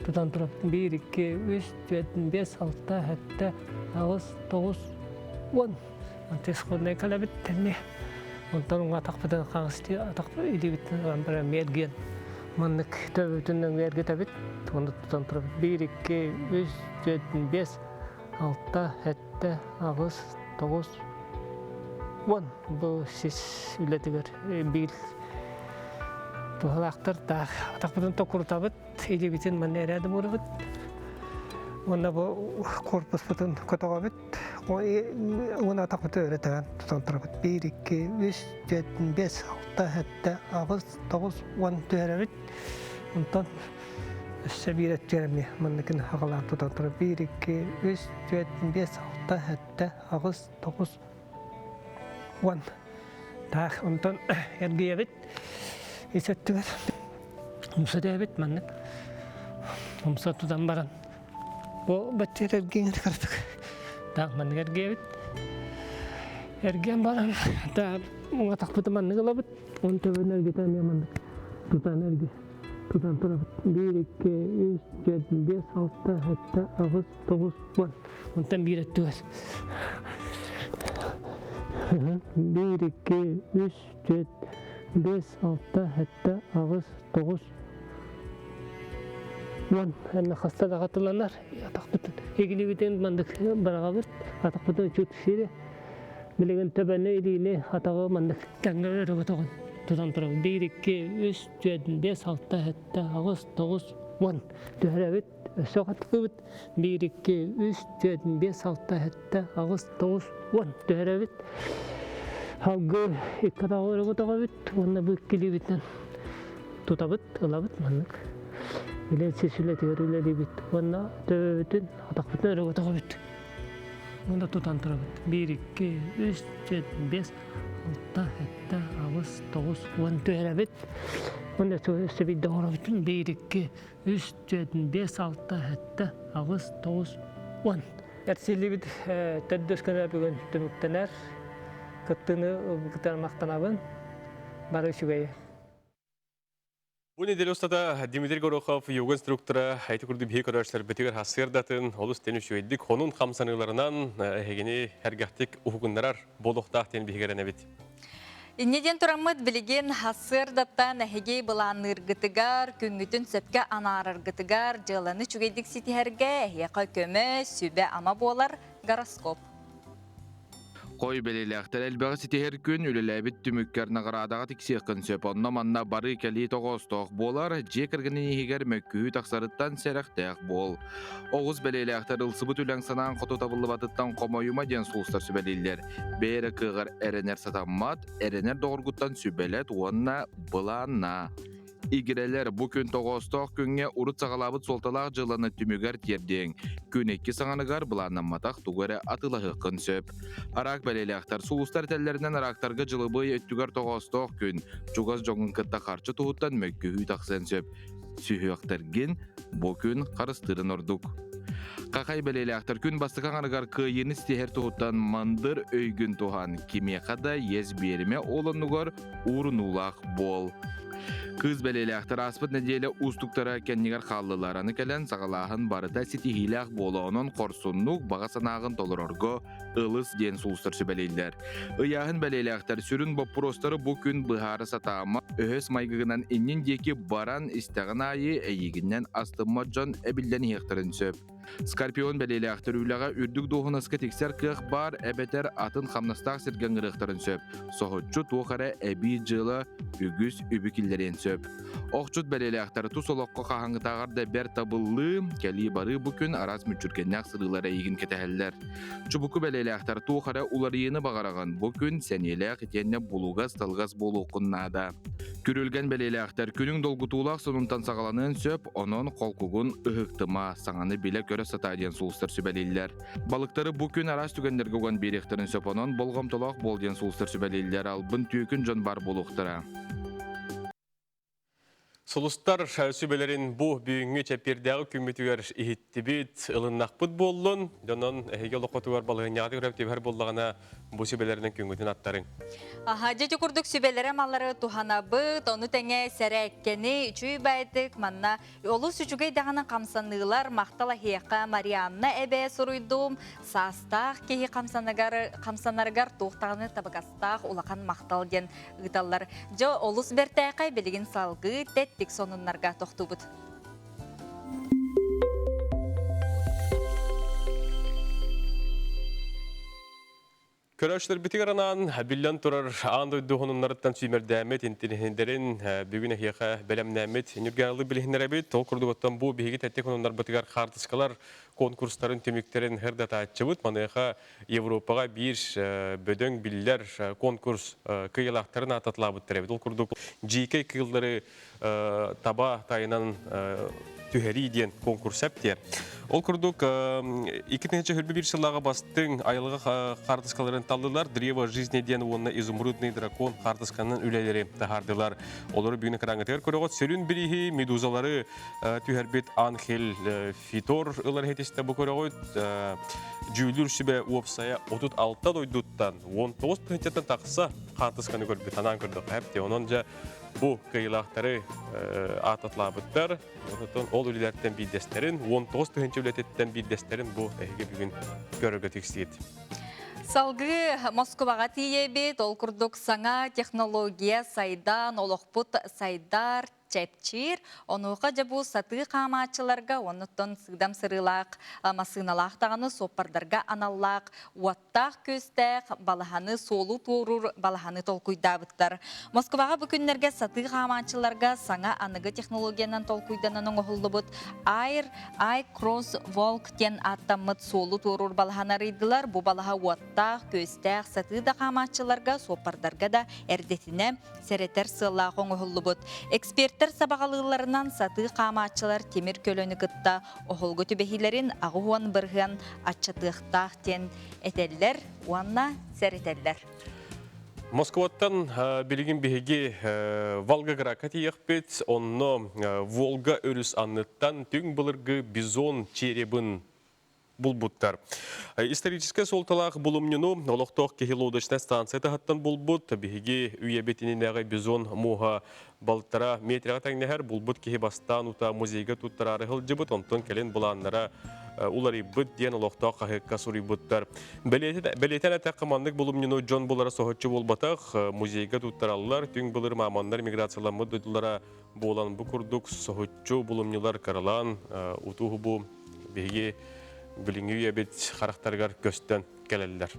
Тутан тураппын. Биир, икки, үс, түөрт, биэс, алта, сэттэ, аҕыс, тоҕус, уон. Онтон исходнай кэлэбит тэнни. Онтон уҥа атахпытын хаҥас атахпыт илиибитин ылан баран эргийэн маннык төбөбүтүн өҥө эргитэбит. Уонна тутан турабыт. Биир, икки, үс, түөрт, биэс, алта, сэттэ, аҕыс, тоҕус, уон. Бу сис үлэтигэр биир туһалаахтар таах атахпытын токурутабыт, илиибитин манна эрээдим уурабыт. Уонна бу корпуспутун көтөҕөбүт. Уон атахпыты өрө тэбэн тутан турабыт. Биир, икки, үс, түөрт, биэс, алта, сэттэ, аҕыс, тоҕус, уон түһэрэбит. Онтон өссө биир өттүгэр эмиэ манныкын аҕалаан тутан турар. Биир, икки, үс, түөрт, биэс, алта, сэттэ, аҕыс, тоҕус, уон. Таах, онтон эргийэбит. Ис өттүгэр умса түһэбит маннык. Умса тутан баран Бу бачча эргиэн кырдык. Так маннык эргиэбит. Эргиэн баран та уҥатахпыты маннык ылабыт. Он төбөнү эргитэн эмиэ маннык тутан эрги тутан турабыт. Биир, икки, үс, түөрт, биэс, алта, сэттэ, аҕыс, тоҕус, уон. Онтон биир өттүгэр. Биир, икки, үс, түөрт, биэс, алта, сэттэ, аҕыс, тоҕус, уон эмэ хаста да хатыланар атахпытын игилибитин маннык бараҕабыт атахпытын чут сири билигин төбөнү илиини атаҕы маннык тэҥҥэ өрө көтөҕөн тутан турабыт биир икки үс түөрт биэс алта сэттэ аҕыс тоҕус уон түһэрэбит өссө хатылыбыт биир икки үс түөрт биэс алта сэттэ аҕыс тоҕус уон түһэрэбит салгыы икки атаҕы өрө көтөҕөбүт уонна бу иккилиибитинэн тутабыт, ылабыт маннык. Үлэ сис үлэтигэр үлэлиибит уонна төбөбүтүн, атахпытын өрө көтөҕөбүт. Уонна тутан турабыт. Биир, икки, үс, түөрт, биэс, алта, сэттэ, аҕыс, тоҕус, уон түһэрэбит. Уонна өссө биирдэ оҥоробут. Биир, икки, үс, түөрт, биэс, алта, сэттэ, аҕыс, тоҕус, уон. Эрсиллибит төрдүс күнэ бүгүн түмүктэнэр. Кыттыыны ылбыккытыгар махтанабын. Бары үчүгэйи. Бу неделя устата Дмитрий Горохов йога инструктора эти курдук биһи көрөөччүлэрбитигэр сарсыардатын олус тен үчүгэйдик хонун хамсаныыларынан эһигини эргэхтик уһугуннарар буолуохтаах диэн биһигэрэнэбит. Инньэ диэн тураммыт билигин сарсыардаттан эһиги былаанныыргытыгар, күҥҥүтүн сөпкө анаараргытыгар, дьыаланы үчүгэйдик ситиһэргэ эһиэхэ көмө, сүбэ-ама буолар гороскоп. Хой бэлиэлээхтэр элбэҕи ситиһэр күн үлэлээбит түмүккэр наҕараадаҕа тиксиэххин сөп. Онно-манна барыы-кэлии тоҕоостоох буолар, дьиэ кэргэнин иһигэр мөккүһүү тахсарыттан сэрэхтээх буол. Оҕус бэлиэлээхтэр ылсыбыт үлэҥ санаан хоту табыллыбатыттан хомойума диэн сулустар сүбэлииллэр. Бэйэ эрэ кыаҕар эрэнэр сатаммат, эрэнэр доҕоргуттан сүбэлэт уонна былааннаа. Игирэлэр бу күн тоҕоостоох күҥҥэ урут саҕалаабыт суолталаах дьыаланы түмүгэр тиэрдиэҥ. Күн икки саҥаныгар былааннамматах тугу эрэ атыылаһыаххын сөп. Араак бэлиэлээхтэр сулустар этэллэринэн араактарга дьылыбый өттүгэр тоҕоостоох күн. Чугас дьоҥҥун кытта харчы туһуттан мөккүһүү тахсыан сөп. Сүһүөхтэргин бу күн харыстыырын ордук. Хахай бэлиэлээхтэр күн бастакы аҥарыгар кыайыыны ситиһэр туһуттан мандыр өйгүн туһан, кимиэхэ да иэс биэримэ ол оннугар уурунуулаах буол. Кыыс бэлиэлээхтэр ааспыт нэдиэлэ уустуктара кэннигэр хааллылар. Аны кэлэн саҕалааһын барыта ситиһиилээх буола, онон хорсуннук баҕа санааҕын толорорго ылыс диэн сулустар сүбэлииллэр. Ыйааһын бэлиэлээхтэр сүрүн боппуруостары бу күн быһаара сатаама, өһөс майгыгынан иннин диэки баран истэҕин аайы эйигиннэн астыммат дьон эбиллэн иһиэхтэрин сөп. Скорпион бэлиэлээхтэр үлэҕэ үрдүк дуоһунаска тиксэр кыах баар эбэтэр атын хамнастаах сиргэ ыҥырыахтарын сөп. Соһуччу туох эрэ эбии дьыала үгүс үбү киллэриэн сөп. Охчут бэлиэлээхтэр тус олоххо хаһааҥҥытааҕар да бэрт табыллыы, кэлии-барыы бу күн араас мүччүргэннээх сырыылар эйигин кэтэһэллэр. Чубуку бэлиэлээхтэр туох эрэ уларыйыыны баҕараҕын, бу күн сэниэлээх итиэннэ булугас-талгас буолуоххун наада. Күрүлгэн бэлиэлээхтэр күнүҥ долгутуулаах сонунтан саҕаланыан сөп, онон холкугун ыһыктыма, саҥаны билэ-көрө сатаа диэн сулустар сүбэлииллэр. Балыктары бу күн араас түгэннэргэ уган биэриэхтэрин сөп, онон болҕомтолоох буол диэн сулустар сүбэлииллэр, албын түөкүн дьон баар буолуохтара. Сулустар сүбэлэрин бу бүгүҥҥү чэппиэрдээҕи күммүтүгэр иһиттибит, ылыннахпыт буоллун. Дьонон эһиги олоххутугар балаһыанньаҕытыгар көрөп түбэһэр буоллаҕына, бу сүбэлэринэн күҥҥүтүн аттарыҥ. Аха, дьэ курдук сүбэлэрэ маллары туһанабыт, ону тэҥэ сэрээккэни үчүй байтык, манна олус үчүгэй даҕаны хамсаныылар, махтал аһиэхэ Марианна эбээ суруйдум, саастаах киһи хамсанагар, хамсанарыгар туох даҕаны табыгастаах улахан махтал диэн ыыталлар. Дьэ, олус бэртээхэй билигин салгыы тэттик сонуннарга тохтуубут. Көрөөччүлэрбитигэр анаан биллэн турар аан дойду хонуннарыттан сүүмэрдээммит интириэһиннэрин бүгүн эһиэхэ бэлэмнээммит ньургаарылыы билиһиннэрэбит. Ол курдук оттон бу биһиги тэттик хонуннарбытыгар хаартыскалар конкурстарын түмүктэрин ырдатааччыбыт. Маныаха Европаҕа биир бөдөҥ биллэр конкурс кыайыылаахтарын ааттатылаабыттар эбит. Ол курдук дьиикэй кыыллары таба тайынан түһэрии диэн конкурс эптиэр. Ол курдук 2021 сыллааҕы бастыҥ айылҕа хаартыскаларын таллылар. Древо жизни диэн уонна изумрудный дракон хаартысканан үлэлэри таһаардылар. Олору бүгүн экраҥҥытыгар көрөҕүт. Сүрүн бирииһи медузалары түһэрбит Анхель Фитор ылар иһитистэ бу көрөҕүт дьүүлүр сүбэ уопсайа 36 дойдуттан 19 тыһыынчаттан тахса хаартысканы көрбүт анаан көрдөххө эпти онон дьэ бу кыайыылаахтары аататлаабыттар онтон ол үлэлэртэн биирдэстэрин 19 тыһыынча үлэтиттэн биирдэстэрин бу эһиги бүгүн көрөргө тиксиит Салгыы Москваҕа тиийэбит. Ол курдук саҥа технология сайдан, олохпут сайдар, чэпчиир. Онуоха дьэ бу сатыы хаамааччыларга оннуттан сыыдам сырыылаах массыыналаах даҕаны суоппардарга аналлаах уоттаах-күөстээх балаһаны суолу туоруур балаһаны толкуйдаабыттар. Москваҕа бу күннэргэ сатыы хаамааччыларга саҥа аныгы технологиянан толкуйданан оҥоһуллубут Air iCross Walk диэн ааттаммыт суолу туоруур балаһаны арыйдылар. Бу балаһа уоттаах, күөстээх, сатыы да хаамааччыларга, суоппардарга да эрдэтинэ сэрэтэр сыаллаах оҥоһуллубут. Экспертэр сабаҕалыылларынан сатыы хаамааччылар тимир көлөнү кытта оһолго түбэһиилэрин 80% аччатыахтаах диэн этэллэр уонна сэрэтэллэр. Москваттан билигин биһиги Волгоградка тиийиэхпит. Онно Волга өрүс анныттан түҥ былыргы бизон черебын булбуттар. Историческай суолталаах булумньуну олохтоох киһи лодочнай станция таһыттан булбут. Биһиги үйэбитининээҕи бизон муоһа балтара метрга тэҥнэһэр. Булбут киһи бастаан ута музейга туттараары сылдьыбыт, онтон кэлин былааннара уларыйбыт диэн олохтоох хаһыакка суруйбуттар. Бэлиэтэн этэххэ, маннык булумньуну дьон булара соһуччу буолбатах. Музейга туттараллар. Түҥ былыр мааманнар миграцияламмыт дойдулара буолан бу курдук соһуччу булумньулар кыралаан утуу-бу биһиги билиҥҥи үйэбит харахтарыгар көстөн кэлэллэр.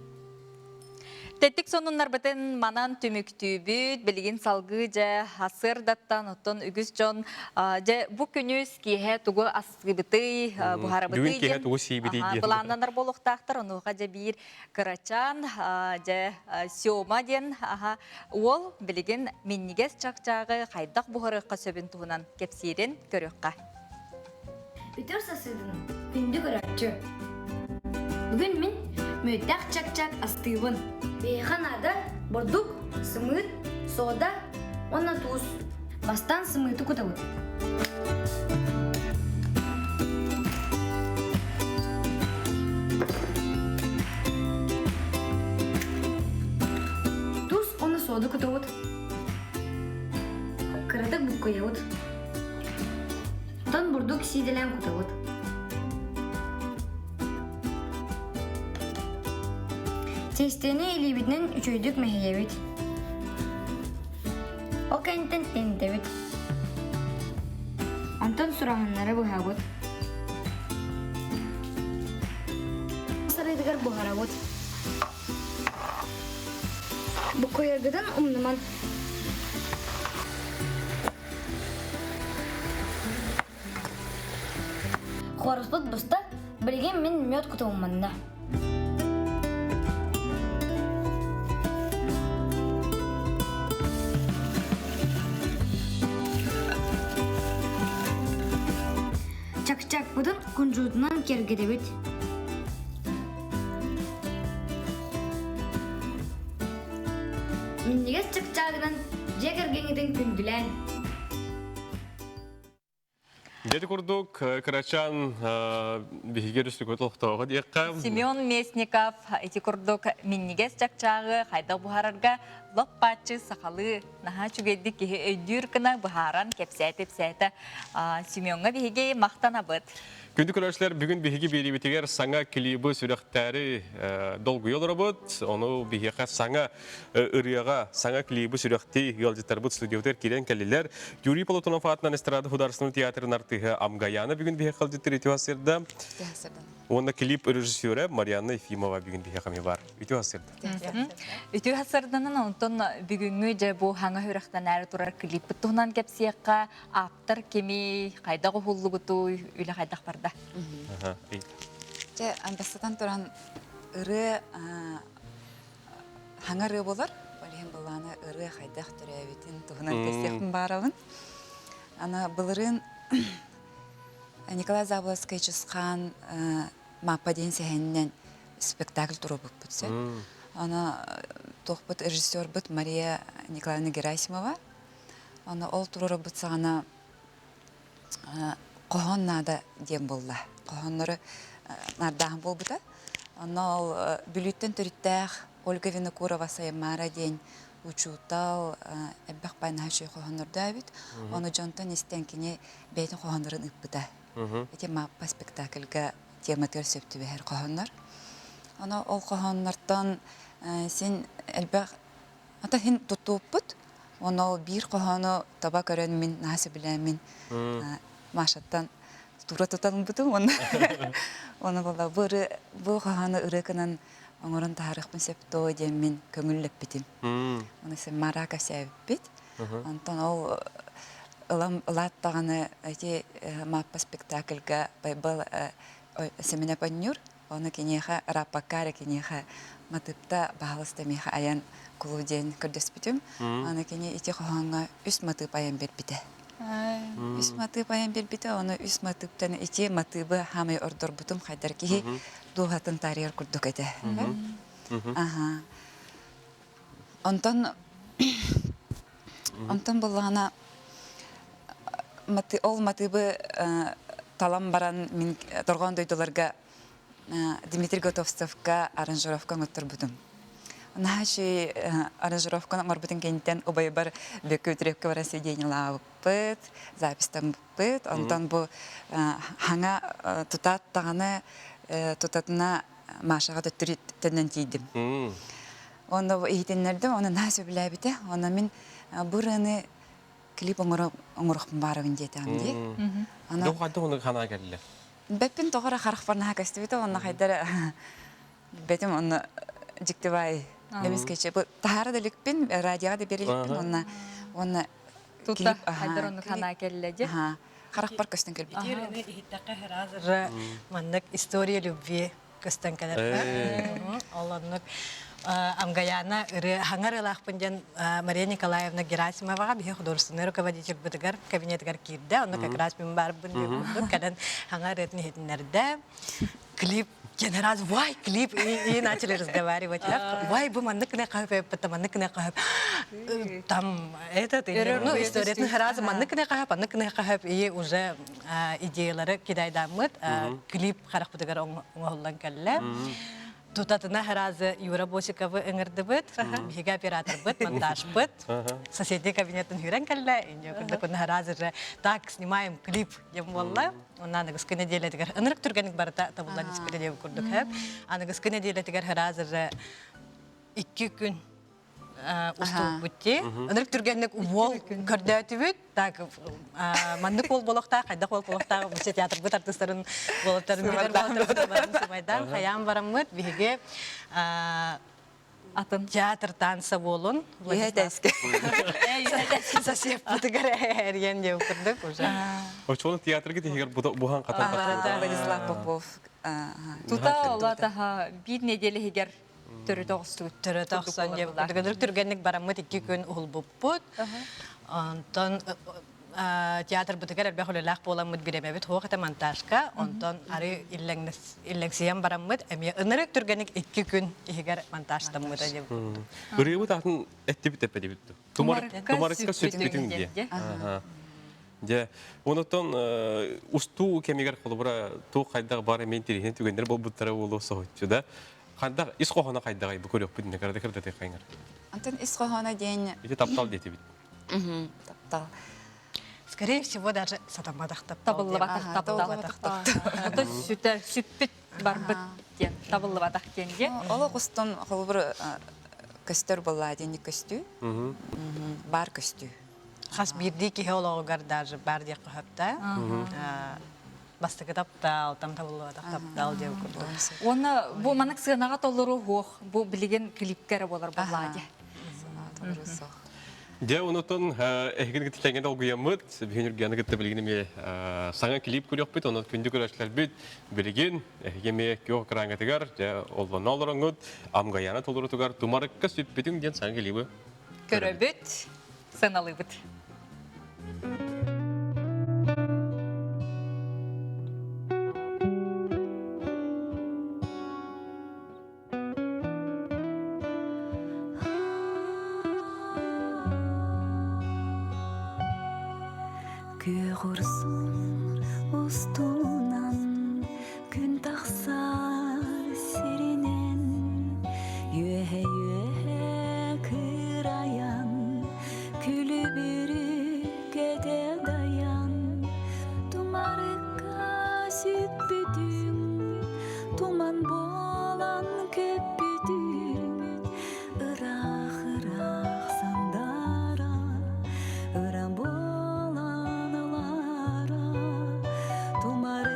Тэттик сонуннарбытын манан түмүктүүбүт. Билигин салгыы дьэ сарсыардаттан оттон үгүс дьон дьэ бу күнүс киэһэ тугу астыыбытый, буһарабытый Бүгүн киэһэ тугу сиибитий диэн. Былааннанар буолуохтаахтар. Онуоха дьэ биир кырачаан дьэ Сёма диэн уол билигин минньигэс чакчааҕы хайдах буһарыахха сөбүн туһунан кэпсиирин көрүөххэ. Үтүөр сасыыдын, күндү көрөөччү! Бүгүн мин мүөттээх чак-чак астыыбын. Биһиэхэ наада бурдук, сымыыт, сода уонна туус. Бастаан сымыыты кутабыт. суоду кутабыт. Кыратык буккуйабыт. Онтон бурдук сиидэлээн кутабыт. Тиэстэни илиибитинэн үчүгэйдик мэһийэбит. Ол кэнниттэн тэнтэбит. Онтон сураһыннары быһабыт. Сарыытыгар буһарабыт. Буккуйаргытын умнуман. Хоруспут буста, билигин мин мед кутуум манна. Чак-чакпытын кунжутунан киэргэтэбит. Минньигэс чыпчаагынан дьиэ кэргэҥҥитин күндүлээн. Дьэ курдук кырачаан биһиги өрүстүкүт олохтооҕо диэххэ. Семен Местников ити курдук минньигэс чакчааҕы хайдах буһарарга лоп-бааччы сахалыы наһаа үчүгэйдик киһи өйдүүр гына быһааран кэпсээтэ-ипсээтэ. Семеҥҥа биһиги махтанабыт. Күндү көрөөччүлэр, бүгүн биһиги биэриибитигэр саҥа клибы сүрэхтээри долгуйа олоробут. Ону биһиэхэ саҥа ырыаҕа, саҥа клибы сүрэхтии ыалдьыттарбыт студиябытыгар киирэн кэллилэр. Юрий Платонов аатынан эстрада художественнай театрын артыыһа Амгаяна бүгүн биһиэхэ ыалдьыттар үтүө сырда. Уонна клип режиссера Марианна Ефимова бүгүн биһиэхэ эмиэ бар. Үтүө сырда. Үтүө сырданан онтон бүгүҥҥү дьэ бу хаҥа сүрэхтэнээри турар клиппит туһунан кэпсиэххэ ааптар кими, хайдах уһуллугутуй, үлэ хайдах барда? Дьэ, бастатан туран ырыа хаҥа ырыа болар. Ол иһин былаана ырыа хайдах төрөөбүтүн туһунан кэпсиэхпин баарабын. Ана былырыын Николай Заболоцкай Чысхаан Мааппа диэн сэһэнинэн спектакль туруорбуппут сөп. Аны туохпут режиссербут Мария Николаевна Герасимова Аны ол туруорбут саҕана хоһоон наада диэн буолла. Хоһооннору наардааһын буолбута. Онно ол Бүлүүттэн төрүттээх Ольга Винокурова Сайымаара диэн учуутал элбэх баай үчүгэй хоһооннордоо эбит. Ону дьонтон истэн кини бэйэтин хоһооннорун ыыппыта. Ити Мааппа спектакльга тематыгар сөп түбэһэр хоһооннор. Ону ол хоһооннортон син элбэх Ата иһин туттубуппут. Уонна ол биир хоһоону таба көрөн мин наһаа сөбүлээммин Машаттан тура тутан ылбытым уонна уонна буолла бу ырыа бу хоһоону ырыа гынан оҥорон таһаарыахпын сөп дуо диэммин көҥүллэппитим. Уонна син Мара кэпсээбиппит. Онтон ол ылам ылаат даҕаны ити Мааппа спектакльга Байбал Сэмэнэп оонньуур. Ону киниэхэ ырааппакка эрэ киниэхэ матыыпта баһаалыста миэхэ айан кулу диэн көрдөспүтүм. Аны кини ити хоһооҥҥо үс матыып айан биэрбитэ. Үс матыып айан биэрбитэ, ону үс матыыптан ити матыыбы хаамай ордорбутум хайдар киһи дууһатын таарыйар курдук этэ. Аха. Онтон онтон буллаҕына ол матыыбы талан баран мин торҕоон дойдуларга Дмитрий Готовцевка аранжировка оҥотторбутум. Наһаа үчүгэй аранжировканы оҥорбутун кэнниттэн убайбар Бөкү Трепкэ баран сведениелаабыппыт, записьтаммыппыт. Онтон бу хаҥа тутаат даҕаны тутатына Машаҕа төттөрү төннөн тиийдим. Онно иһитиннэрдим, оны наһаа сөбүлээбитэ. Онно мин бу ырыаны клип оҥоруохпун баарабын диэтэҕим дии. Аны хайдах ону санаа кэллэ? Бэппин тоҕо эрэ харахпар наһаа көстүбүтэ уонна хайдара бэтим онно дьикти баай эмискэчи бу таһаара да иликпин радиоҕа да биэрэ иликпин уонна уонна Тута хайдар оннук санаа кэллэ дии. Харахпар көстөн кэлбит. Иһиттэххэ сразу маннык история любви көстөн кэлэр. Ол оннук Амгаяна ырыа хаҥар ылаахпын диэн Мария Николаевна Герасимоваҕа биһи художественный руководительбытыгар кабинетыгар киирдэ. Онно как раз мин баарбын диэн курдук кэлэн хаҥар ырыатын иһитиннэрдэ. Клип Генерал, вай, клип, и, и начали разговаривать. Вай, бу маннык гына хаһып, маннык гына хаһып. Там этот, ну, историятын сразу маннык гына хаһып, маннык гына хаһып, и уже идеялары кидайдаммыт, клип харахпытыгар оҥоһуллан кэллэ. Тутатына сразу Юра Босиковы ыҥырдыбыт, биһиги операторбыт, монтажпыт. Соседний кабинеттан хүрэн кэллэ, инде курдук сразу же так снимаем клип диэн буолла. Онно аныгыскы нэдиэлэтигэр ынырык түргэнник барыта табыллан испитэ диэбит курдук хэп. Аныгыскы нэдиэлэтигэр сразу же икки күн устубут ти. Ынырык түргэнник уол көрдөөтүбүт. Так маннык уол болохтаах, хайдах уол болохтаах, все театрбыт артыстарын уолаттарын билэр буолаттарын сымайдаан хайаан бараммыт биһиги атын театр танца буолун. Үһэ Сосеппытыгар эрийэн диэн курдук уже. Очону театрга тиһигэр бухан катан Владислав Попов. Тута ола таха биир неделя иһигэр төрүт оҕустубут. Төрөт охсон диэн курдук. Түргэнник бараммыт икки күн уһулбуппут. Онтон театрбытыгар элбэх үлэлээх буоламмыт биремэбит хуох этэ монтажка. Онтон ары иллэҥсийэн бараммыт эмиэ ынырык түргэнник икки күн иһигэр монтажтаммыта диэн курдук. Ырыабыт атын эттибит эппэтибит. Тумарыкка сүппүтүҥ диye. Дьэ, онотон устуу кэмигэр холобура туох хайдах бар эмиэ интириэһинэй түгэннэр буолбуттара буолуо соһуччу да. Хайдах ис хоһооно хайдаҕай бу көрүөхпүт иннэ кырада кырдатый хайҥар. Антон ис хоһооно диэн Ити таптал диэтибит. Таптал. Скорее всего, даже сатамматах таптал. Табыллыбатах таптал. Ото сүтэ сүппүт барбыт диэн табыллыбатах диэн диэн. Олох устун холобур көстөр буолла диэн көстүү. Бар көстүү. Хас биирдии киһи олоҕугар даже бар диэххэ сөптөө. Бастакы таптал, там табыллыбатах таптал диэн курдук. Уонна бу маннык сыанаҕа толору хуох бу билигин клипкэ эрэ буолар буоллаа дии. Дьэ, онутун эһигин кытта долгуйаммыт, бүгүн Үргэни кытта билигин эмиэ саҥа клип көрүөхпүт, онон күндү көрөөччүлэрбит билигин эһиги эмиэ күөх экраҥҥытыгар, дьэ, оллонно олороҥҥут, Амгаяна толорутугар Тумарыкка сүппүтүҥ диэн саҥа клибы көрөбүт, сыаналыыбыт. Күөх урсун устунан күн тахсар сиринэн үөһэ-үөһэ кырайан күлүбүрү кэтэ дайан тумарыкка сүппүтүҥ туман буолан көппүтүҥ ыраах-ыраах сандаара ыра буолан ылаара тумарыкка.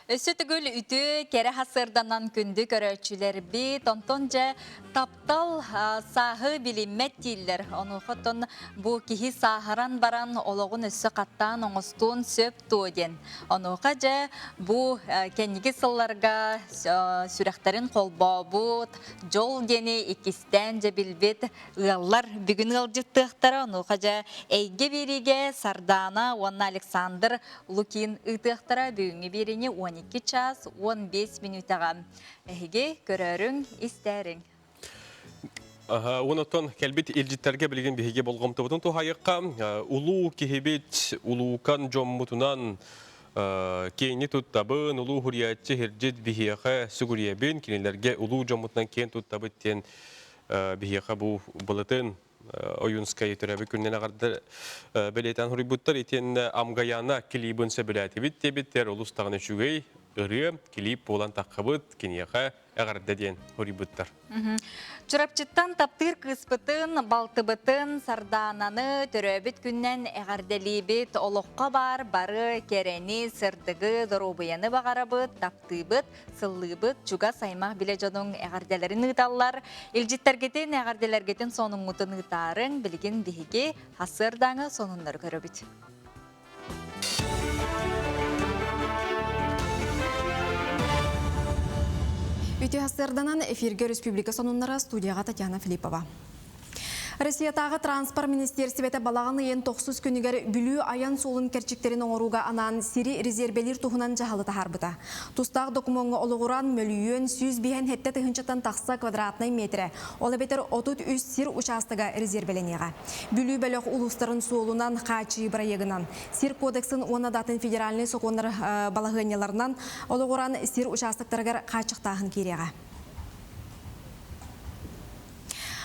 Өссө төгүл үтүө кэрэ хасырданан күндү көрөөччүлэрбит, онтон дьэ таптал сааһы билиммэт дииллэр. Онуоха бу киһи сааһыран баран олоҕун өссө хаттаан оҥостуон сөп дуо диэн. Онуоха дьэ бу кэнники сылларга сүрэхтэрин холбообут, дьол диэни иккистээн дьэ билбит ыаллар бүгүн ыалдьыттыахтара. Онуоха дьэ эйгэ биэриигэ Сардаана уонна Александр Лукин ыытыахтара. Бүгүҥҥү биэриини 12 час 15 мүнүүтэҕэ. Эһиги көрөөрүҥ, истээриҥ. Онотон кэлбит илдьиттэргэ билигин биһиги болҕомтобутун туһайыкка улуу киһибит улуукан дьоммутунан киэҥи туттабын, улуу хуруйааччы хирдьит биһиэхэ сүгүрүйэбин, кинилэргэ улуу дьоммутунан киэн туттабыт диэн биһиэхэ бу былытын Ойуунскай төрөөбүт күнүнэн эҕэрдэ бэлиэтээн суруйбуттар. Итиэннэ Амгаяна клибын сөбүлээтибит диэбиттэр. Олус даҕаны үчүгэй ырыа, клип буолан таххыбыт. Киниэхэ эҕэрдэ диэн суруйбуттар. Чурапчыттан таптыыр кыыспытын, балтыбытын, Сардаананы төрөөбүт күннэн эҕэрдэлиибит. Олоххо баар бары кэрэни, сырдыгы, доруобуйаны баҕарабыт, таптыыбыт. сыллыыбыт, чугас аймах билэ дьонуҥ эҕэрдэлэрин ыыталлар. Илдьиттэргитин, эҕэрдэлэргитин сонуҥҥутун ыытаарыҥ, билигин биһиги сарсыардааҥы сонуннары көрөбүт. Үтүө сарсыарданан эфиргэ республика сонуннара студияҕа Татьяна Филиппова. Россиятааҕы транспорт министиэристибэтэ балаҕан ыйын тохсус күнүгэр Бүлүү айан суолун кэрчиктэрин оҥорууга анаан сири резервэлиир туһунан дьаһалы таһаарбыта. Тустаах докумуоҥҥа олоҕуран, мөлүйүөн 157 тыһыынчаттан тахса квадратнай метрэ, ол эбэтэр 33 сир учаастага резервэлэниэҕэ. Бүлүү бөлөх улуустарын суолунан хааччыйыы бырайыагынан, Сир кодексын уонна датын федеральнай сокуоннар балаһыанньаларынан олоҕуран сир учаастактарыгар хааччахтааһын киириэҕэ.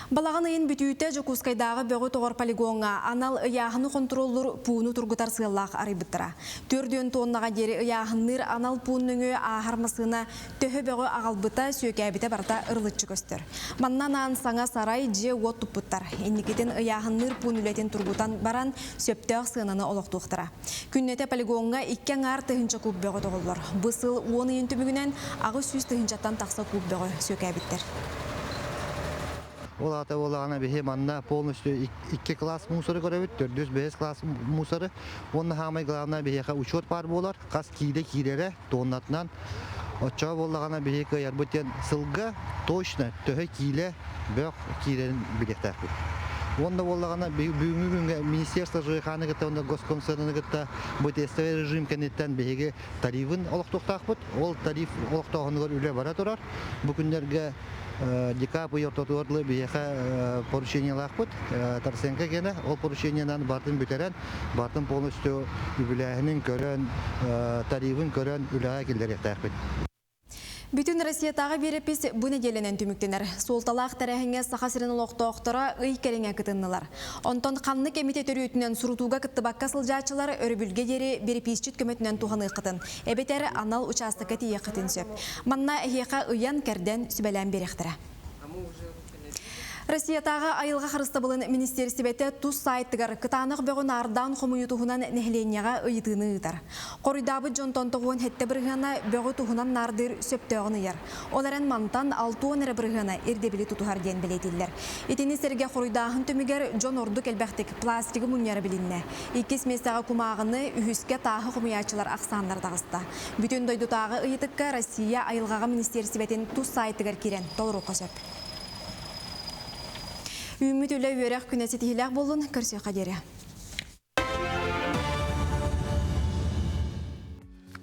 Балаҕан ыйын бүтүүтэ Дьокуускайдааҕы бөҕү тоҕор полигоҥҥа анал ыйааһыны хонтуруоллуур пууну тургутар сыаллаах арыйбыттара. 4 тоннаҕа диэри ыйааһынныыр анал пуун нөҥүө ааһар массыына төһө бөҕү аҕалбыта, сүөкээбитэ барыта ырылыччы көстөр. Манна анаан саҥа сарай, дьиэ-уот туппуттар. Инникитин ыйааһынныыр пуун үлэтин тургутан баран, сөптөөх сыананы олохтуохтара. Күннэтэ полигоҥҥа икки аҥаар тыһыынча куб бөҕү тоҕоллор. Бу сыл уон ыйын түмүгүнэн 800 тыһыынчаттан тахса куб бөҕү сүөкээбиттэр. Ол аата буоллаҕына биһи манна полностью икки класс мусоры көрөбүт, төрдүс, бэһис класс мусоры. Уонна хаамай главное биһиэхэ учет баар буолар, хас киилэ киирэрэ тоннатынан. Оччоҕо буоллаҕына биһи кыайарбыт диэн сылга точно төһө киилэ бөх киирэрин билиэхтээхпит. Уонна буоллаҕына бүгүҥҥү күҥҥэ Министерство ЖКХ-ны кытта уонна Госкомцены кытта бу тестовый режим кэнниттэн биһиги тарифын олохтуохтаахпыт. Ол тариф олохтооһунугар үлэ бара турар. Бу күннэргэ декабрь ый ортотугар дылы биһиэхэ поручениелаахпыт. Тарсенко гена ол поручениенан бартын бүтэрэн, бартын полностью үбүлээһинин көрөн, тарифын көрөн үлэҕэ киллэриэхтээхпит. Бүтүн Россиятааҕы биэрэпис бу нэдиэлэнэн түмүктэнэр. Суолталаах тэрээһиҥҥэ Саха сирин олохтоохторо ый кэриҥэ кытыннылар. Онтон ханнык эмит төрүөтүнэн сурутууга кыттыбакка сылдьааччылар өрөбүлгэ диэри биэрэписчит көмөтүнэн туһаныаххытын, эбэтэр анал учаастакка тиийиэххитин сөп. Манна эһиэхэ ыйан-кэрдэн, сүбэлээн биэриэхтэрэ. Россиятааҕы айылҕа харыстабылын министиэристибэтэ тус саайтыгар кытаанах бөҕү наардаан хомуйуу туһунан нэһилиэнньэҕэ ыйытыыны ыытар. Хоруйдаабыт дьонтон 97 бырыһыана бөҕү туһунан наардыыр сөптөөҕүн ыйар. Ол эрэн мантан 60 эрэ бырыһыана ирдэбили тутуһар диэн бэлиэтииллэр. Итини сэргэ хоруйдааһын түмүгэр дьон ордук элбэхтик пластигы мунньара билиннэ. Иккис миэстэҕэ кумааҕыны, үһүскэ тааһы хомуйааччылар ахсааннара таҕыста. Бүтүн дойдутааҕы ыйытыкка Россия айылҕаҕа министиэристибэтин тус саайтыгар киирэн толоруохха сөп. Үүммүт үлэ үөрэх күнэ ситиһиилээх буоллун, көрсүөххэ диэри.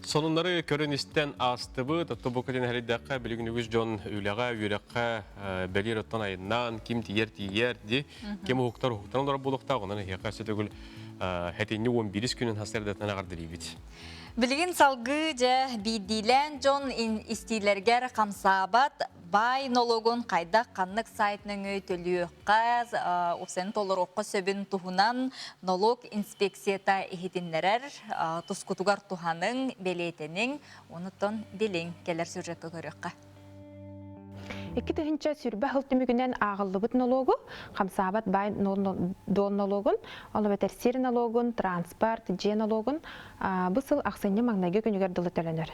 Сонуннары көрөн-истэн аастыбыт. Оттон бу кэлин хэрийдэххэ, билигин үгүс дьон үлэҕэ, үөрэххэ бэлиэр оттон айаннаан, ким тиийэр тиийэр ди, ким уһуктар уһуктан олорор буолуохтаах. Онон эһиэхэ өссө төгүл хэтинньи 11 күнүн хасырдатынан аҕардырыыбыт. Билигин салгыы дьэ биирдиилээн дьон истиилэргэр хамсаабат баай нологун хайдах ханнык сайт нөҥүө төлүөххэ, уопсайын толоруохха сөбүн туһунан нолуок инспекцията иһитиннэрэр. Тускутугар туһаныҥ, бэлиэтэниҥ, онуттан билиҥ кэлэр сюжекка көрүөххэ. 2020 сыл түмүгүнэн ааҕыллыбыт нолуогу, хамсаабат баай дуол нолуогун, ол эбэтэр сир нолуогун, транспорт, дьиэ нолуогун бу сыл ахсынньы маҥнайгы күнүгэр дылы төлөнөр.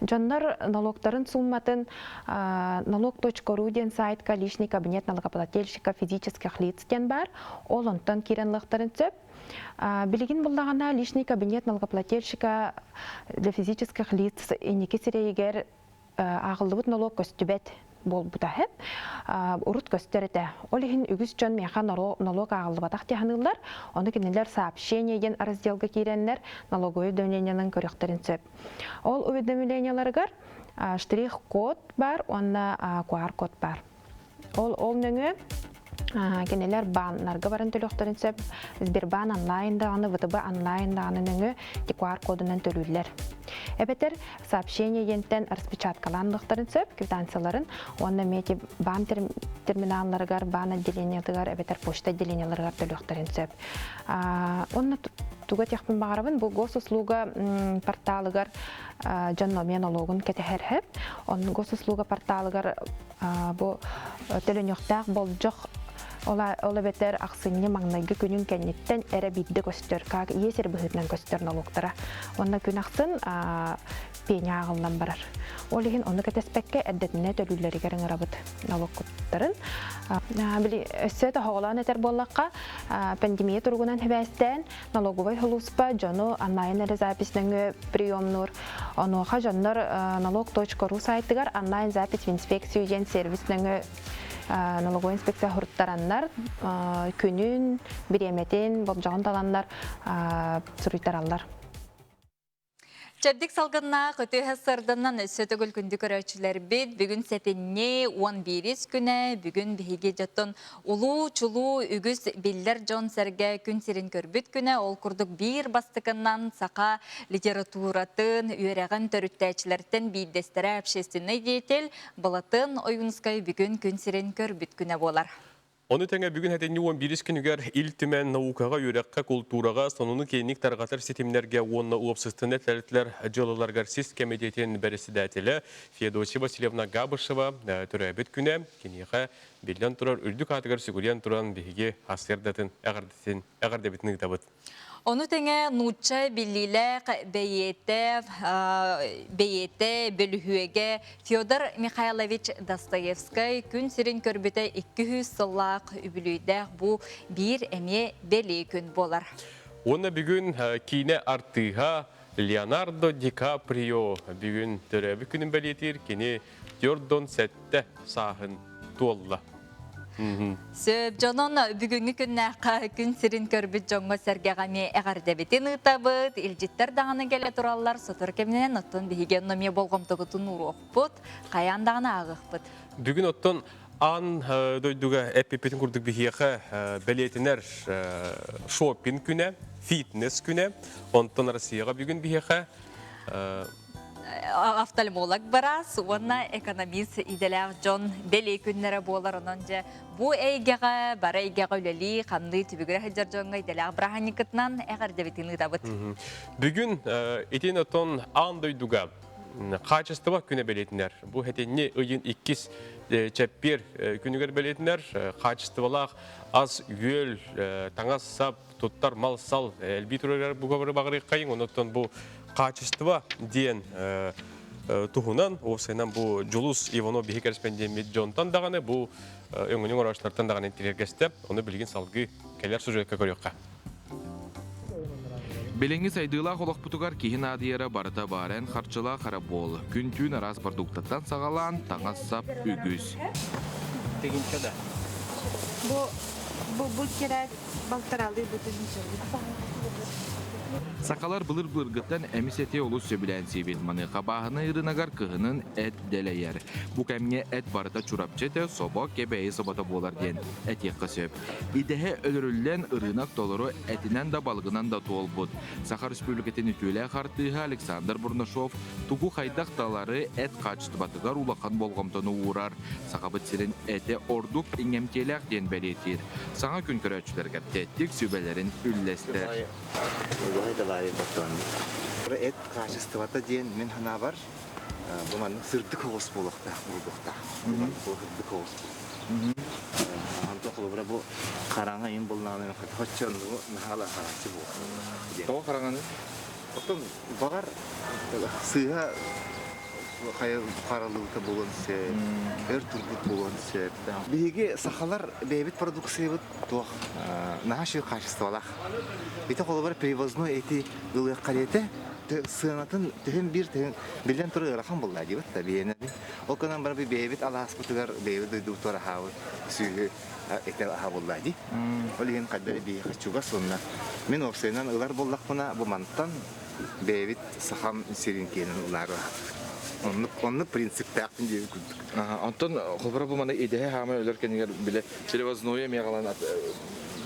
Дьоннор налогтарын сумматын налог.ру диэн сайтка личный кабинет налогоплательщика физических лиц диэн баар, ол онтон киирэн ылыахтарын сөп. Билигин буллаҕына личный кабинет налогоплательщика для физических лиц инники сирэйигэр ааҕыллыбыт нолуок көстүбэт буолбута урут көстөр этэ. Ол иһин үгүс дьон миэхэ нолуок ааҕыллыбатах дии саныыллар. Ону кинилэр сообщение диэн разделга киирэннэр налоговое уведомлениенын көрүөхтэрин сөп. Ол уведомлениеларыгар штрих-код бар уонна QR-код бар. Ол нөҥүө кинилэр бааннарга баран төлүөхтэрин сөп. Сбербаан онлайн даҕаны, ВТБ онлайн даҕаны нөҥүө QR-кодунан төлүүллэр. Эбэтэр сообщение диэнтэн распечаткалаан ылыахтарын сөп квитанцияларын уонна эмиэ баан терминалларыгар, баан отделениетыгар эбэтэр почта отделениеларыгар төлүөхтэрин сөп. Уонна туга этиэхпин баҕарабын, бу госуслуга порталыгар дьон номиа нолуогун кэтэһэр сөп. Онно госуслуга порталыгар бу төлөнүөхтээх болдьох ол эбэтэр ахсынньы маҥнайгы күнүн кэнниттэн эрэ биирдэ көстөр, как иэс эрэ быһыытынан көстөр нолуоктара. Онно күн ахсын пеня ааҕыллан барар. Ол иһин ону кэтэспэккэ эрдэтинэ төлүүллэригэр ыҥырабыт нолуоккуттарын. Били өссө тоһоҕолоон этэр буоллахха, пандемия туругунан сибээстээн налоговай сулууспа дьону онлайн эрэ запись нөҥүө приемнуур. Онуоха дьоннор налог.ру сайтыгар онлайн запись в инспекцию диэн сервис нөҥүө налоговой инспекция хуруттараннар күнүн, бириэмэтин, болдьоҕун таланнар суруйтараллар. Чэбдик салгыннаах өтүөһэ сарданан өссө төгүл күндү көрөөччүлэрбит бүгүн сэтинньи 11 күнэ бүгүн биһиги дьоттон улуу чулуу үгүс биллэр дьон-сэргэ күн сирин көрбүт күнэ ол курдук биир бастакынан саха литературатын үөрэҕин төрүттээччилэртэн биирдэстэрэ общественный деятель Былатын Ойуунскай бүгүн күн сирин көрбүт күнэ буолар. Ону тэҥэ бүгүн сэтинньи 11 күнүгэр Ил Түмэн наукаҕа, үөрэххэ, култуураҕа, сонуну киэҥник тарҕатар ситимнэргэ уонна уопсастыбаннай тэрилтэлэр дьыалаларыгар сис кэмитиэтин бэрэссэдээтэлэ Феодосия Васильевна Габышева төрөөбүт күнэ. Киниэхэ, биллэн турар, үрдүк аатыгар сүгүрүйэн туран биһиги сарсыардатын эҕэрдэтин эҕэрдэбитин ыытабыт. Ону тэҥэ нуучча биллиилээх бэйиэтэ, бэйиэтэ, бөлүһүөгэ Федор Михайлович Достоевскай күн сирин көрбүтэ 200 сыллаах үбүлүөйдээх бу биир эмиэ бэлиэ күн буолар. Уонна бүгүн киинэ артыыһа Леонардо Ди Каприо бүгүн төрөөбүт күнүн бэлиэтиир кини 47 сааһын туолла. Сөп, дьонон бүгүҥҥү күннээххэ күн сирин көрбүт дьоҥҥо сэргэҕэ эмиэ эҕэрдэбитин ыытабыт. Илдьиттэр даҕаны кэлэ тураллар, сотору кэминэн оттон биһиги онно эмиэ болҕомтобутун ууруохпут, хайаан даҕаны ааҕыахпыт. Бүгүн оттон аан дойдуга эппиппитин курдук биһиэхэ бэлиэтинэр шопинг күнэ, фитнес күнэ, онтон Россияҕа бүгүн биһиэхэ офтальмолог быраас уонна экономист идэлээх дьон бэлиэ күннэрэ буолар. Онон дьэ бу эйгэҕэ, бары эйгэҕэ үлэлии, хамныы түбүгүрэ сылдьар дьоҥҥо идэлээх бырааһынньыккытынан эҕэрдэбитин ыытабыт. Бүгүн итин отон аан дойдуга хаачыстыба күнэ бэлиэтинэр. Бу сэтинньи ыйын иккис чэппиэр күнүгэр бэлиэтинэр. Хаачыстыбалаах ас-үөл, таҥас-сап, туттар мал-сал элбии турар бугабары баҕарыаххайыҥ. Онуттан бу качество диэн туһунан уопсайынан бу Дьулус Иванов биһи кэрэспэндиэммит дьонтон даҕаны бу өҥөнү оҥорооччулартан даҕаны интириэргэстэ. Ону билигин салгыы кэлэр сюжекка көрүөххэ. Билиҥҥи сайдыылаах олохпутугар киһи наадыйара барыта баарен харчылаах эрэ буол. Күн-түүн араас продуктаттан саҕалаан таҥас-сап үгүс. Тигинчэ да. Бу бу бу кирээт балтаралыы бутун Сахалар былыр-былыргыттан эмис эти олус сөбүлээн сиэбит. Маныаха бааһынай ырынагар кыһынын эт дэлэйэр. Бу кэмҥэ эт барыта Чурапчы этэ, собо, кэбээйи собото буолар диэн этиэххэ сөп. Идэһэ өлөрүллэн ырыынак толору этинэн да балыгынан да туолбут. Саха Республикатын үтүөлээх артыыһа Александр Бурнашов тугу хайдах талары эт хаачыстыбатыгар улахан болҕомтону уурар. Сахабыт сирин этэ ордук иҥэмтиэлээх диэн бэлиэтиир. Саҥа күн көрөөччүлэргэ тэттик сүбэлэрин үллэстэр. Эт хаачыстыбата диэн мин санаабар Бу маннык сырдык оҕус буолуохтаах, буолуохтаах. Бу маннык сырдык оҕус Онтон холобура бу хараҥа иин буллаҕына хоччо оннугу наһаала харааччы буолуох. Тоҕо хараҥаны? Оттон баҕар сыыһа харалыыта буолуон сөп, өр турбут буолуон сөп. Биһиги сахалар бэйэбит продукциябыт туох наһаа үчүгэй качестволаах. Ити холобура привозной эти ылыахха диэтэ сыанатын төһөн биир төһөн биллэн турар ыарахан буолла диэбит да биэнэ. Ол гынан баран бэйэбит алааспытыгар бэйэбит дойдубутугар аһаабыт сүөһү этэ аһа буолла дии. Ол иһин хайдах биһиэхэ чугас уонна мин уопсайынан ылар буоллахпына бу мантан бэйэбит сахам сирин киэнин ылаары Оннук, оннук принциптээхпин диэбит курдук. Онтон холборо бу маны идэһэ хаамай өлөр кэнигэр биле перевозное эмиэ галан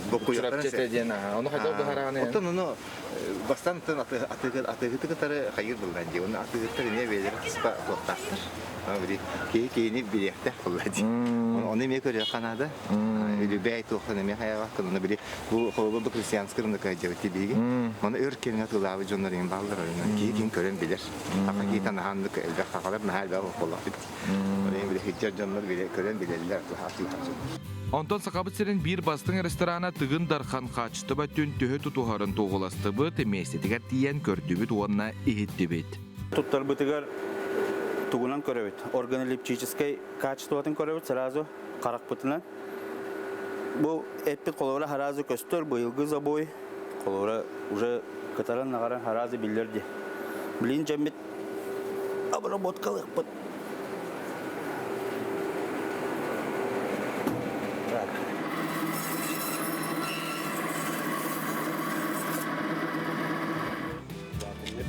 Чурапчы диэн ону хайдах быһарааны Оттон ону бастаан атыыһыты кытары хайыр буллан дии. Оны атыыһыттар эмиэ бэйэлэрэ туспа туохтаахтар. Били киһи киһини билиэхтээх буолла дии. Ону эмиэ көрүөххэ наада. Үлүбээй туохтан эмиэ хайаҕаттан ону били бу холобур бу христианскай рынокка дьэбит биһиги. Ону өр кэмҥэ атыылаабыт дьоннор иҥин бааллар. Киһи ким көрөн билэр. Саха киһитэ наһааннык элбэх сахалар наһаа элбэх буоллахпыт. Ону били сылдьар дьоннор көрөн билэллэр атыылаһар дьоннор. Онтон Сахабыт сирин биир бастыҥ ресторана Тыгын Дархан хаачыстыба өттүн төһө тутуһарын туоһуластыбыт, миэстэтигэр тиийэн көрдүбүт уонна иһиттибит. Туттарбытыгар тугунан көрөбүт? Органолептическай качествотын көрөбүт сразу харахпытынан. Бу эппит холобура харазы көстөр, быйылгы забой холобура уже кытаран наҕаран харазы биллэр дии. Билин дьэммит обработкалыахпыт. Так.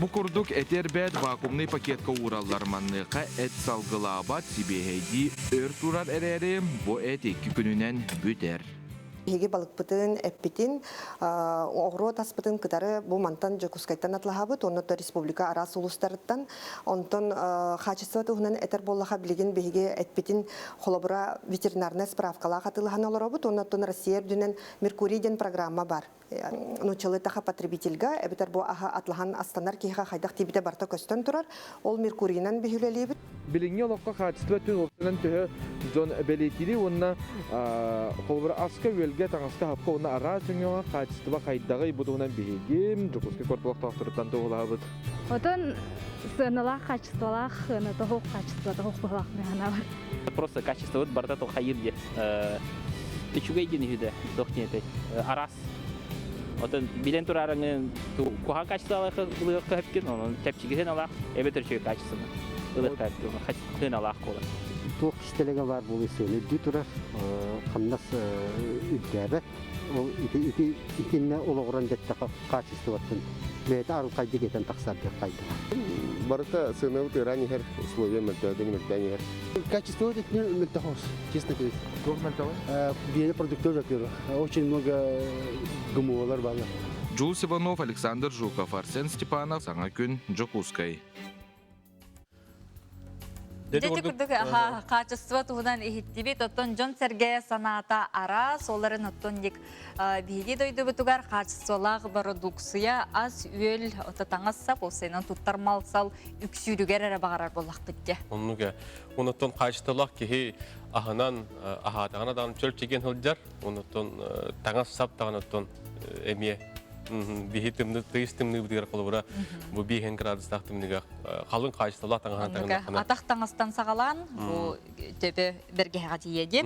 Бу курдук эти эрбээт вакуумнай пакетка уураллар манныаха эт салгылаабат сибиэһэйдии өр турар эрээри бу эт икки күнүнэн бүтэр. Биһиги балыкпытын, эппитин, оҕуруот аспытын кытары бу мантан Дьокуускайтан атлаһабыт, онно республика араас улуустарыттан. Онтон хаачыстыба туһунан этэр буоллаха билигин биһиги эппитин холобура ветеринарнай справкалаах атыылаһан олоробут, оннуттан Россия үрдүнэн Меркурий диэн программа бар. Нууччалыы таха потребительга, эбэтэр бу аһа атлаһан астанар киһиэхэ хайдах тиийбитэ барыта көстөн турар. Ол Меркурийынан биһилэлиибит. Билиҥҥи олоххо хаачыстыба өттүн уопсайынан төһө дьон бэлиэтиирий уонна холобура аска-үөлгэ, таҥаска-сапка уонна араас өҥөҕө хаачыстыба хайдаҕый бу туһунан биһиги Дьокуускай куорат олохтоохторуттан туоһулаһабыт. Отон сыаналаах, качестволаах, сыаната суох, качествота суох быһылаах механабар. Просто качествобыт барыта тухайыр диye. Үчүгэй диэн үһү да, туох диэн этэй. Араас. Отон билэн турарыңын куһаҕан качестволаах ылыахха хөпкүн, онон чэпчэки сыаналаах, эбэтэр үчүгэй качествоны ылыахха хөпкүн, сыаналаах буолар. Туох кистэлэҥэ баар буолуой сыана үрдүү турар, хамнас үрдээбэт. Ол ити ити итиннэ олоҕуран дэттэхэ хаачыстыбаттан бэйэтэ арылхайдык этэн тахсар диэх хайдах. Барыта сыанабыт ыараан иһэр, условия мөлтөөтүн мөлтөөн иһэр. Качество мөлтөхос, честно говорить. Туох мөлтөҕүй? Биэни продуктов, во-первых. Очень много ГМОлар баалар. Джулс Иванов, Александр Жуков, Арсен Степанов, Саҥа күн, Дьокуускай. Дьэ курдук хаачыстыба туһунан иһиттибит, оттон дьон-сэргэ санаата араас, оларын оттон дик биһиги дойдубутугар хаачыстыбалаах бородууксуйа ас-үөл, ото таҥас-сап, уопсайынан туттар мал-сал үксүүрүгэр эрэ баҕарар буоллахпыт дьэ. Оннук Онуттан хаачыстыбалаах киһи аһынан аһаатаҕына даҕаны чөл чэгиэн сылдьар, онуттан таҥас-сап даҕаны оттон эмиэ биһи тымны тыйыс тымныыбытыгар холобура бу биэһин градустаах тымныыга халыҥ хаачыстыбалаах таҥаһынан таҥыннаххына атах таҥастан саҕалаан бу төбө бэргэһэҕэ тиийэ дии.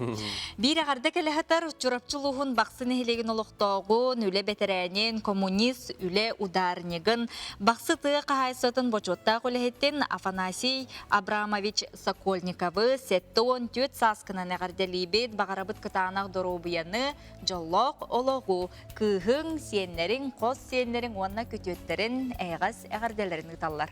Биир эҕэрдэ кэлэ сытар Чурапчы улууһун Бахсы нэһилиэгин олохтооҕун, үлэ бэтэрээнин, коммунист, үлэ ударнигын, Бахсы тыа хаһаайыстыбатын бочуоттаах үлэһитин Афанасий Абрамович Сокольниковы 74 сааскынан эҕэрдэлиибит, баҕарабыт кытаанах доруобуйаны, дьоллоох олоҕу, кыыһыҥ, сиэннэриҥ, хос сиэннэриҥ уонна күтүөттэрин эйэҕэс эҕэрдэлэрин ыыталлар.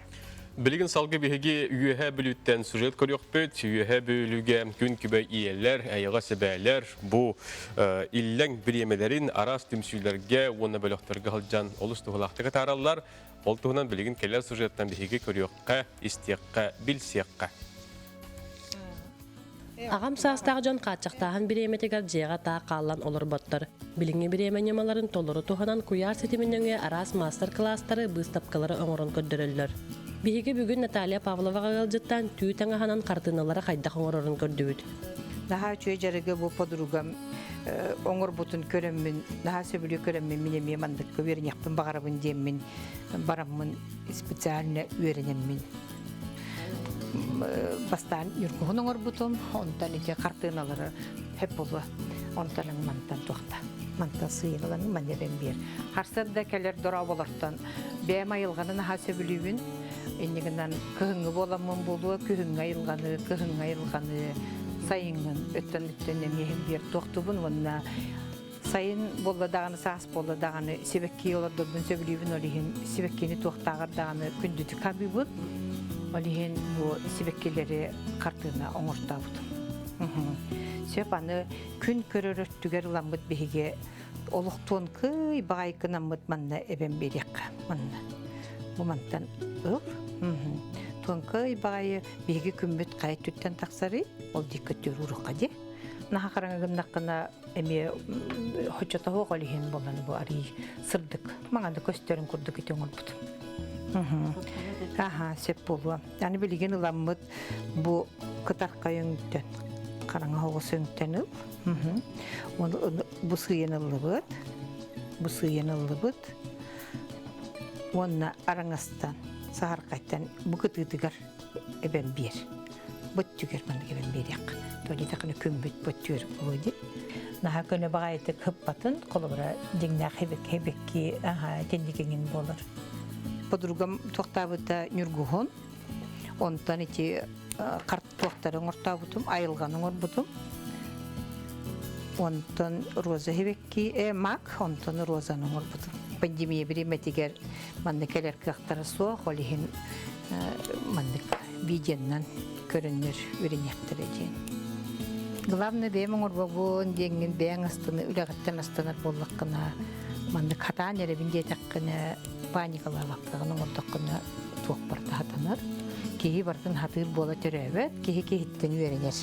Билигин салгы биһиги Үөһээ Бүлүүттэн сюжет көрүөхпүт. Үөһээ Бүлүүгэ күн күбэй ийэлэр, эйэҕэс эбээлэр бу иллэҥ бириэмэлэрин араас түмсүүлэргэ уонна бөлөхтөргө сылдьан олус туһалаахтык атаараллар. Ол туһунан билигин кэлэр сюжеттан биһиги көрүөххэ, истиэххэ, билсиэххэ. Аҕам саастаах дьон хааччахтааһын бириэмэтигэр дьиэҕэ таах хааллан олорботтор. Билиҥҥи бириэмэ ньымаларын толору туһанан куйаар ситимин нөҥүө араас маастар-кылаастары, быыстапкалары оҥорон көрдөрөллөр. Биһиги бүгүн Наталья Павловаҕа ыалдьыттаан түү таҥаһынан хартыыналары хайдах оҥорорун көрдүбүт. Наһаа үчүгэй дьарыгы бу подругам оҥорбутун көрөммүн, наһаа сөбүлүү көрөммүн мин эмиэ манныкка үөрэниэхпин баҕарабын диэммин бараммын специально үөрэнэммин бастаан ньургуһун оҥорбутум, онтон ити хартыыналары хөп буолуо. Онтон мантан туохта. Мантан сыыйан ылан манна эбэн биэр. Харсыарда кэлэр дорооболортон бэйэм айылҕаны наһаа сөбүлүүбүн. Иннигинэн кыһыҥҥы буоламмын буолуо, күһүҥҥү айылҕаны, кыһыҥҥы айылҕаны, сайыҥҥын өттөн өттөн эмиэ биэр туохтубун уонна сайын буолла даҕаны, саас буолла даҕаны сибэкки олордорбун сөбүлүүбүн, ол иһин сибэккини туохтааҕар даҕаны күндүтүк саныыбын. Ол иһин бу сибэккилэри хартыына оҥортообутум. Сөп аны күн көрөр өттүгэр ыламмыт биһиги олохтуон кый баҕайкынаммыт манна эбэн биэриэххэ манна бу мантан ыл туонкай баҕайы биһиги күммүт хайа өттүттэн тахсарый ол диэки өттүгэр уруохха дии наһаа хараҥа гыннаххына эмиэ хочотоһуох ол иһин буолан бу арый сырдык маҥаны көстөрүн курдук ити оҥорбутум аха сөп буолуо аны билигин ыламмыт бу кытархай өҥтөн хараҥа оҕус өҥтөн ыл Бу сыыйан ыллыбыт, бу сыыйан ыллыбыт уонна араҥастан, саһархайтан бу кытыытыгар эбэн биэр. Бу өттүгэр маннык эбэн биэриэх. Тоҕо күммүт бу өттүгэр буолуо дии. Наһаа көнө баҕайытык хыппатын, холобура дьиҥнээх хэбэкки итинник буолар. Подругам туохтаабыта Ньургуһун, онтон ити туохтары оҥортообутум, айылҕаны оҥорбутум. Онтон роза хибекки э, мак, онтон розаны оҥорбутум. Пандемия бириэмэтигэр манна кэлэр кыахтара суох, ол иһин маннык видеоннан көрөннөр үөрэниэхтэрэ диэн. Главное бэйэм оҥорбобун диэҥҥин бэйэҥ астыны үлэҕиттэн астанар буоллаххына маннык хатаан эрэбин диэтэххинэ паникалаабаккаҕын оҥордоххуна туох барыта хатанар. Киһи барытын хатыыр буола төрөөбөт, киһи киһиттэн үөрэнэр.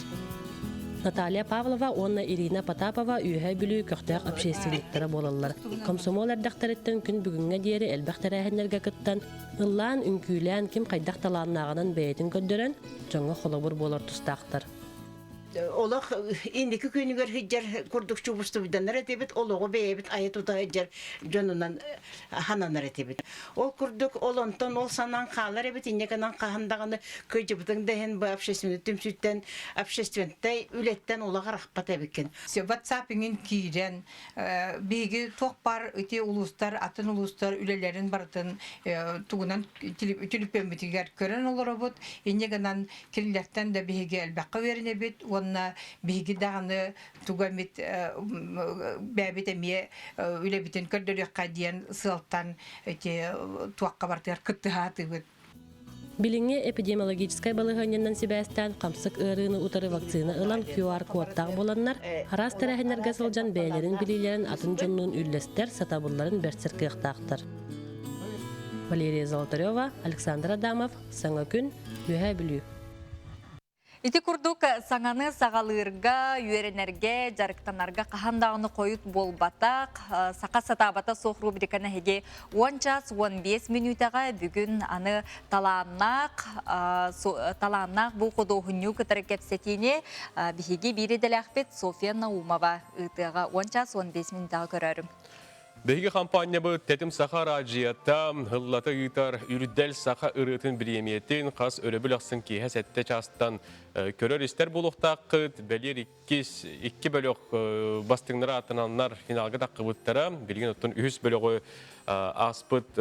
Наталья Павлова уонна Ирина Потапова Үөһээ Бүлүү көхтөөх общественниктара буолаллар. Комсомол эрдэхтэриттэн күн бүгүҥҥэ диэри элбэх тэрээһиннэргэ кыттан, ыллаан, үҥкүүлээн, ким хайдах талааннааҕынан бэйэтин көрдөрөн, дьоҥҥо холобур буолар тустаахтар. Олох инники күнүгэр сылдьар курдук чубустубуданнар этибит, олоҕу бэйэбит айа тута сылдьар дьонунан хананар этибит. Ол курдук ол онтон ол санаан хаалар эбит, инньэ гынан хаһан даҕаны кыдьыбытыҥ да иһин бу общественный түмсүүттэн, общественнай үлэттэн олох арахпат эбиккин. WhatsApp иҥин киирэн биһиги туох баар ити улуустар, атын улуустар үлэлэрин барытын тугунан түлүпүөммүтүгэр көрөн олоробут. Инньэ гынан Кинилэртэн да биһиги элбэххэ үөрэнэбит уонна биһиги даҕаны тугу эмит бэйэбит эмиэ үлэбитин көрдөрүөххэ диэн сыалтан ити туохха барытыгар кыттыһаатыбыт. Билиҥҥи эпидемиологическай балаһыанньанан сибээстээн хамсык ыарыыны утары вакцина ылан QR-кодтаах буоланнар, араас тэрээһиннэргэ сылдьан бэйэлэрин билиилэрин атын дьоннуун үллэстэр, сатабылларын бэрсэр кыахтаахтар. Валерия Золотарева, Александр Адамов, Саҥа күн, Үөһээ Бүлүү. Ити курдук саҥаны саҕалыырга, үөрэнэргэ, дьарыктанарга хаһан даҕаны хойут буолбатах, саха сатаабата суох рубриканы эһиги 10 час 15 мүнүүтэҕэ бүгүн аны талааннаах талааннаах бу худуоһунньугу кытары кэпсэтиини биһиги биир идэлээхпит Софья Наумова ыытыаҕа 10 час 15 мүнүүтэҕэ көрөөрүҥ. Биһиги хампаанньабыт Тэтим Саха араадьыйата ыллата ыытар Үрдэл саха ырыатын бириэмийэтин хас өрөбүл ахсын киэһэ сэттэ чаастан көрөр-истэр буолуохтааххыт. Бэлиэр иккис икки бөлөх бастыҥнара ааттананнар финалга таххыбыттара. Билигин оттон үһүс бөлөҕү ааспыт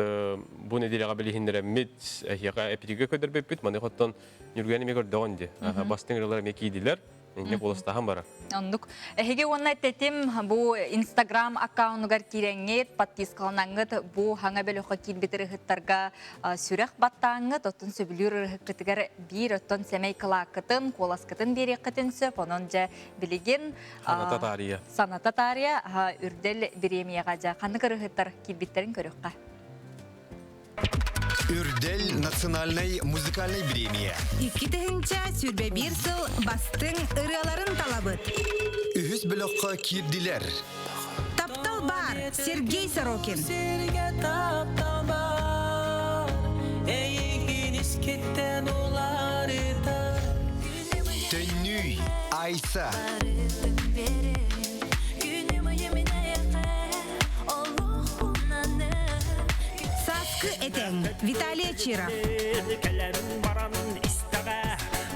бу нэдиэлэҕэ билиһиннэрэммит эһиэхэ эпитигэ көрдөрбүппүт. Маныаха оттон Ньургуйаны эмиэ көрдөҕүн дии. Бастыҥ ырыалар эмиэ киирдилэр. Инньэ куоластаһан барар. Оннук. Эһиги уонна тэтим бу Инстаграм аккаунугар киирэҥҥит, подпискаланаҥҥыт бу хаҥа бөлөххө киирбит ырыһыттарга сүрэх баттааҥҥыт, оттон сөбүлүүр ырыһыккытыгар биир оттон сэмэй кылааккытын, куоласкытын биэриэххитин сөп. Онон дьэ билигин Саната таарыйа. Саната таарыйа үрдэл бириэмийэҕэ дьэ ханнык ырыһыттар киирбиттэрин көрүөххэ. Үрдэл национальнай музыкальнай бириэмийэ. 2021 сыл бастыҥ ырыаларын талабыт. Үһүс бөлөххө киирдилэр. Таптал баар Сергей Сорокин. Таптал баар, эйигин Төннүй, Айса. Сааскы этэҥ Виталий Чиров. Кэлэн баран истэҕэ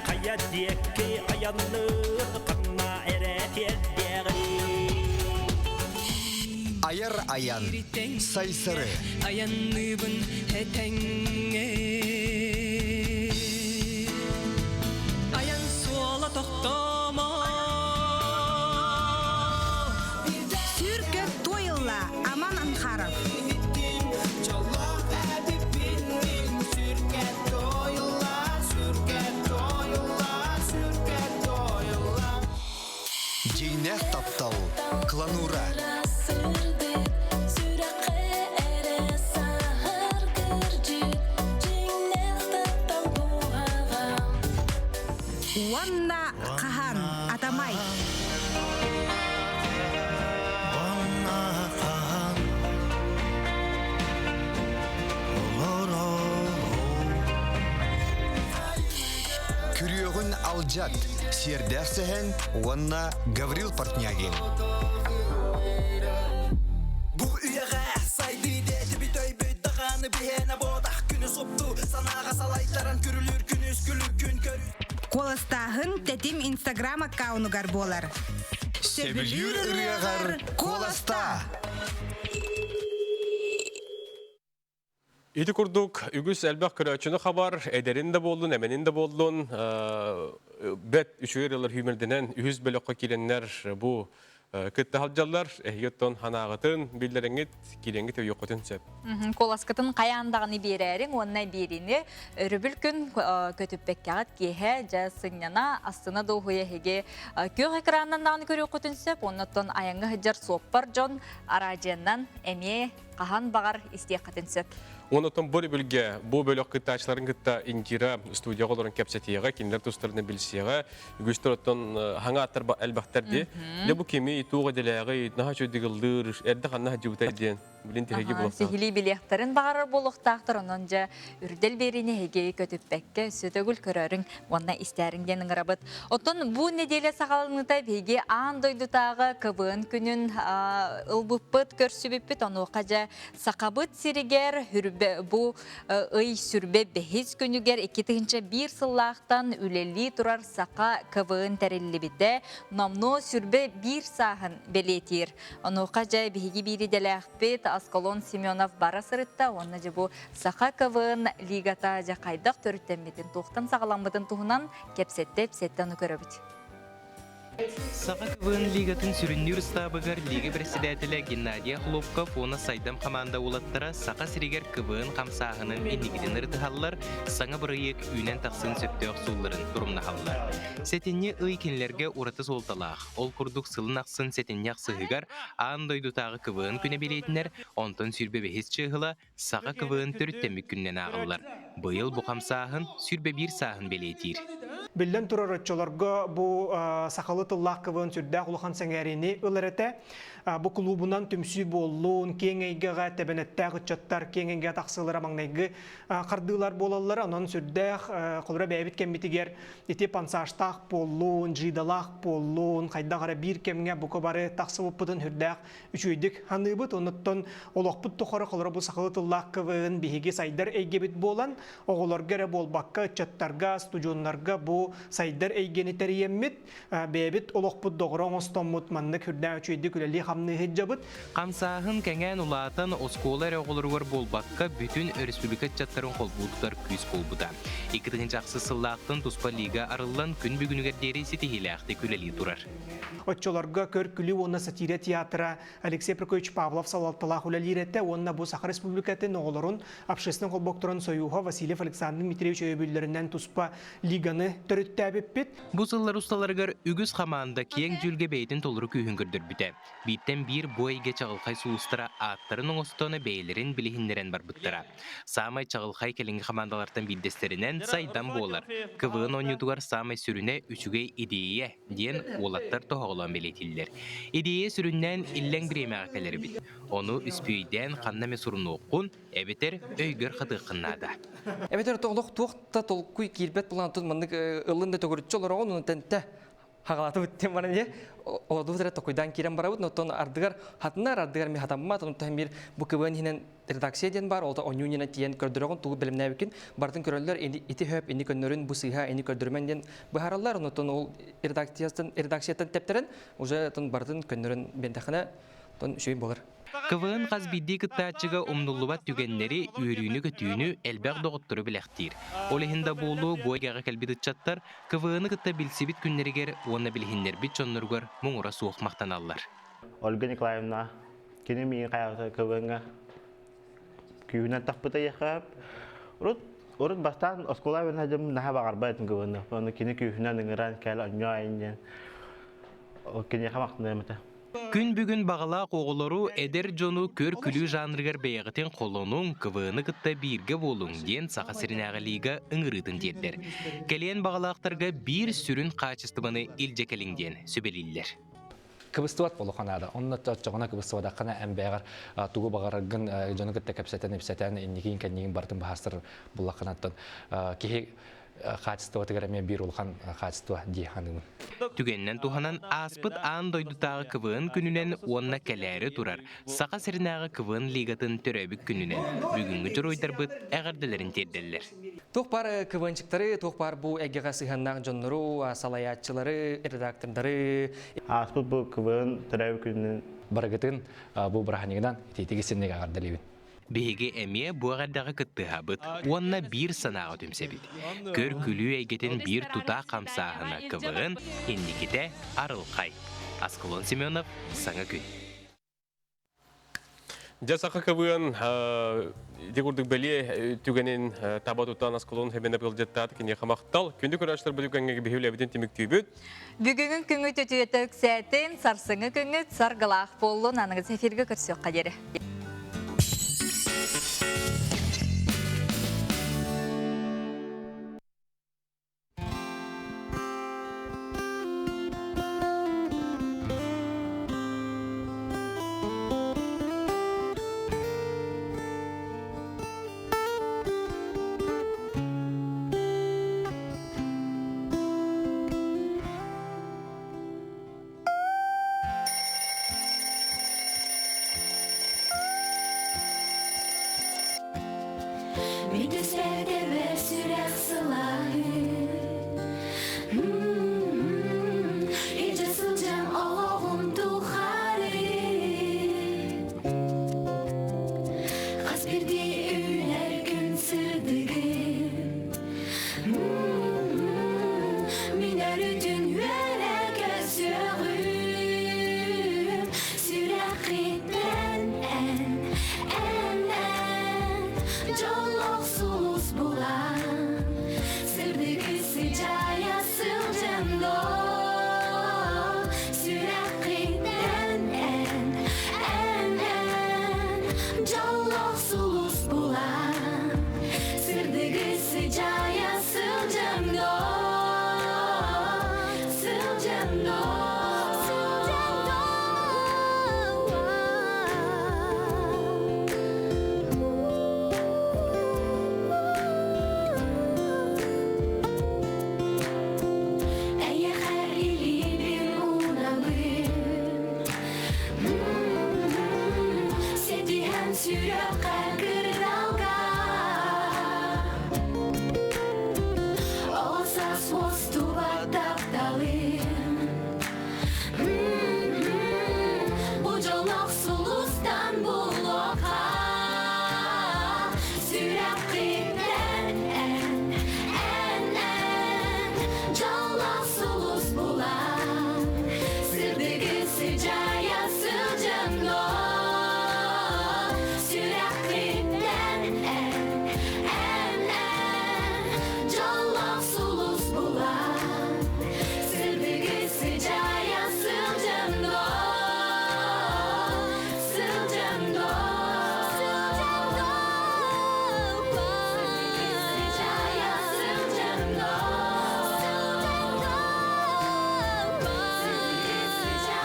хайа диэки айанныыр ханна эрэ тиэрдиэҕи. Айар аян, Сайсары. Аянныбын этэҥҥэ. Аян суола тохтомо. Сүр көп туойылла Аман Анхаров. Дьиҥнээх таптал, Кланура. Уонна хаһан атамай. Күрүөҕүн алдьат, сиэрдээх сэһэн уонна Гаврил Портнягин. Бу үйэҕэ сайдыы диэтибит өйбүт даҕаны биһиэнэ буотах күнү супту санааҕа салайтаран күрүлүүр күнүс күлүк күн көрү Куоластааһын Тэтим Инстаграм аккаунугар буолар. Сөбүлүүр ырыаҕар куоластаа! Ити курдук үгүс элбэх көрөөччүнү хабар, эдэрин да буоллун, эмэнин да буоллун, бэт үчүгэй ырыалар сүүмэрдэнэн үһүс бөлөххө киирэннэр бу кытта сылдьаллар. Эһиги оттон санааҕытын биллэриҥҥит, киирэҥҥит өйүөххүтүн сөп. Куоласкытын хайаан даҕаны биэрээриҥ уонна биэриини өрөбүл күн көтүппэккэҕит киэһэ дьэ сынньана, астына дуоһуйа эһиги күөх экранынан даҕаны көрүөххүтүн сөп. Оннуттан айаҥҥа сылдьар суоппар дьон араадьыйанан эмиэ хаһан баҕар истиэххитин сөп. Онотон бу билгэ бу бөлөх кыттааччыларын кытта Индира студияҕа олорон кэпсэтиэҕэ, кинилэр тустарынан билсиэҕэ, үгүстэр оттон хаҥа аттар элбэхтэр дии. Дьэ бу кими туох идэлээҕий, наһаа үчүгэйдик ыллыыр, эрдэ ханна сылдьыбытай диэн билин тиһиги булуохтаах. Сиһилии билиэхтэрин баҕарар буолуохтаахтар, онон дьэ үрдэл биэриини эһиги көтүппэккэ сөтөгүл көрөрүҥ уонна истээриҥ диэн ыҥырабыт. Оттон бу нэдиэлэ саҕаланыыта биһиги аан дойдутааҕы КВН күнүн ылбыппыт, көрсүбүппүт. Онуоха дьэ Сахабыт сиригэр хүрбэ, бу ый сүрбэ бэһис күнүгэр 2001 сыллаахтан үлэлии турар Саха КВН тэриллибитэ номнуо сүрбэ биир сааһын бэлиэтиир. Онуоха дьэ биһиги биир идэлээхпит Аскалон Семенов бара сырытта уонна дьэ бу Саха КВН лигата дьэ хайдах төрүттэммитин, туохтан саҕаламмытын туһунан кэпсэттэ, ипсэттэ ону көрөбүт. Саха КВН лигатын сүрүннүүр ыстаабыгар лига председателэ Геннадий Охлопков уонна Сайдам хамаанда уолаттара Саха сиригэр КВН хамсааһынын инникитин ырытыһаллар, саҥа бырайыак үүнэн тахсыан сөптөөх суолларын торумнаһаллар. Сэтинньи ый кинилэргэ ураты суолталаах. Ол курдук сылын ахсын сэтинньи ахсыһыгар аан дойдутааҕы КВН күнэ бэлиэтинэр, онтон 25 чыыһыла Саха КВН төрүттэммит күнүнэн ааҕыллар. Быйыл бу хамсааһын 21 сааһын бэлиэтиир. Биллэн турар, оччолорго бу сахалыы тыллаах КВН сүрдээх улахан сэҥээриини ылар этэ. Бу кулуубунан түмсүү буоллун, киэҥ эйгэҕэ тэбэнэттээх ыччаттар киэҥ эйгэҕэ тахсыылара маҥнайгы хардыылар буолаллар. Онон сүрдээх холобура бэйэбит кэммитигэр ити пансажтаах буоллун, жидалаах буоллун, хайдах эрэ биир кэмҥэ бука бары тахсыбыппытын сүрдээх үчүгэйдик саныыбыт. Онуттан олохпут тухары холоро бу сахалыы тыллаах КВН биһиги сайдар эйгэбит буолан, оҕолорго эрэ буолбакка, ыччаттарга, студеннарга бу сайдар эйгэни тэрийэммит, бэйэбит олохпут доҕоро оҥостоммут маннык үрдээх үчүгэйдик үлэлии-хамныы сылдьабыт. Хамсааһын кэҥээн улаатан, оскуола эрэ оҕолоругар буолбакка, бүтүн өрөспүүбүлүкэ ыччаттарын холбуу тутар күүс буолбута. 2006 сыллаахтан туспа лига арыллан, күн бүгүнүгэр диэри ситиһиилээхтик үлэлии турар. Оччолорго көр-күлүү уонна сатира театра Алексей Прокопьевич Павлов салалталаах үлэлиир этэ уонна бу Саха Республикатын оҕолорун общественнай холбокторун сойууһа Васильев Александр Дмитриевич өйөбүллэринэн туспа лиганы төрүттээбиппит. Бу сыллар усталарыгар үгүс хамаанда киэҥ дьүүлгэ бэйэтин толору күүһүн көрдөрбүтэ. Бииртэн биир бу эйгэ чаҕылхай сулустара ааттарын оҥостон бэйэлэрин билиһиннэрэн барбыттара. Саамай чаҕылхай кэлиҥҥи хамаандалартан биирдэстэринэн Сайдам буолар. КВН оонньуутугар саамай сүрүнэ үчүгэй идиэйэ диэн уолаттар тоһоҕолоон бэлиэтииллэр. Идиэйэ сүрүннээн иллэҥ бириэмэҕэ кэлэр эбит. Ону үспүйдээн ханна эмэ сурунуоххун, эбэтэр өйгөр хатыаххын наада. Эбэтэр олох туох да толкуй киирбэт плантын маннык ылын да төгүрүччү олороҕун, онтон тэнтэ хагалатыбыт диэн баран дьэ олордубут эрэ токуйдаан киирэн барабыт, оттон ардыгар хатынар, ардыгар ми хатаммат, онтон мир бу КВН иһинэн редакция диэн бар, ол онньуу ньина тиийэн көрдөрөҕүн, тугу бэлэмнээбиккин барытын көрөллөр, ити хөп, ини көннөрүн, бу сыыһа, ини көрдөрүмэн диэн быһаараллар, онтон ол редакцияттан редакцияттан тэптэрэн уже барытын көннөрөн биэрдэххинэ, тон үчүгэй буолар. КВН хас биирдии кыттааччыга умнуллубат түгэннэри, үөрүүнү-көтүүнү, элбэх доҕоттору бэлэхтиир. Ол иһин да буолуо, бу эйгэҕэ кэлбит ыччаттар КВН-ы кытта билсибит күннэригэр уонна билиһиннэрбит дьонноругар муҥура суох махтаналлар. Ольга Николаевна кини миигин хайаҕата КВН-ҥа күүһүнэн тахпыта иэхэп. Урут урут бастаан оскуола үөрэнэ сылдьан наһаа баҕарбат этим КВН-ы. Ону кини күүһүнэн ыҥыран кэл онньоо айан диэн киниэхэ махтаныам этэ. Күн бүгүн баҕалаах оҕолору, эдэр дьону көр-күлүү жанрыгар бэйэҕитин холонуҥ, КВН-ы кытта бииргэ буолуҥ диэн Саха сиринээҕи лига ыҥырыытын тиэрдэр. Кэлиэн баҕалаахтарга биир сүрүн хаачыстыбаны илдьэ кэлиҥ диэн сүбэлииллэр. Кыбыстыбат буолуохха наада. Онно оччоҕуна кыбыстыбатаххына эн бэйэҕэр тугу баҕараргын дьону кытта кэпсэтэн-ипсэтэн инникигин-кэннигин барытын быһаарсар буллаххына киһи хаачыстыбатыгар эмиэ биир улахан хаачыстыба дии саныыбын. Түгэнинэн туһанан ааспыт аан дойдутааҕы КВН күнүнэн уонна кэлээри турар Саха сиринээҕи КВН лигатын төрөөбүт күнүнэн бүгүҥҥү дьоруойдарбыт эҕэрдэлэрин тиэрдэллэр. Туох баар КВНчиктары, туох баар бу эйгэҕэ сыһыаннаах дьоннору, салайааччылары, редактордары. Ааспыт бу КВН төрөөбүт күнүнэн барыгытын бу бырааһынньыгынан итиитиги синник эҕэрдэлиибин. Биһиги эмиэ бу эҕэрдэҕэ кыттыһабыт уонна биир санааҕа түмсэбит. Көр-күлүү эйгэтин биир тутаах хамсааһына КВН инникитэ арылхай. Аскалон Семенов, Саҥа күн. Дьэ саха КВН ити курдук бэлиэ түгэнин таба тутан Аскалон Семенов ыалдьыттаат киниэхэ махтал. Күндү көрөөччүлэр бу түгэҥҥэ биһи үлэбитин түмүктүүбүт. Бүгүҥҥү күҥҥүт үтүөтэ үксээтин, сарсыҥҥы күҥҥүт саргылаах буоллун, аныгыс эфиргэ көрсүөххэ диэри. Бүтүсэрдэбэр сүрэх сылаан.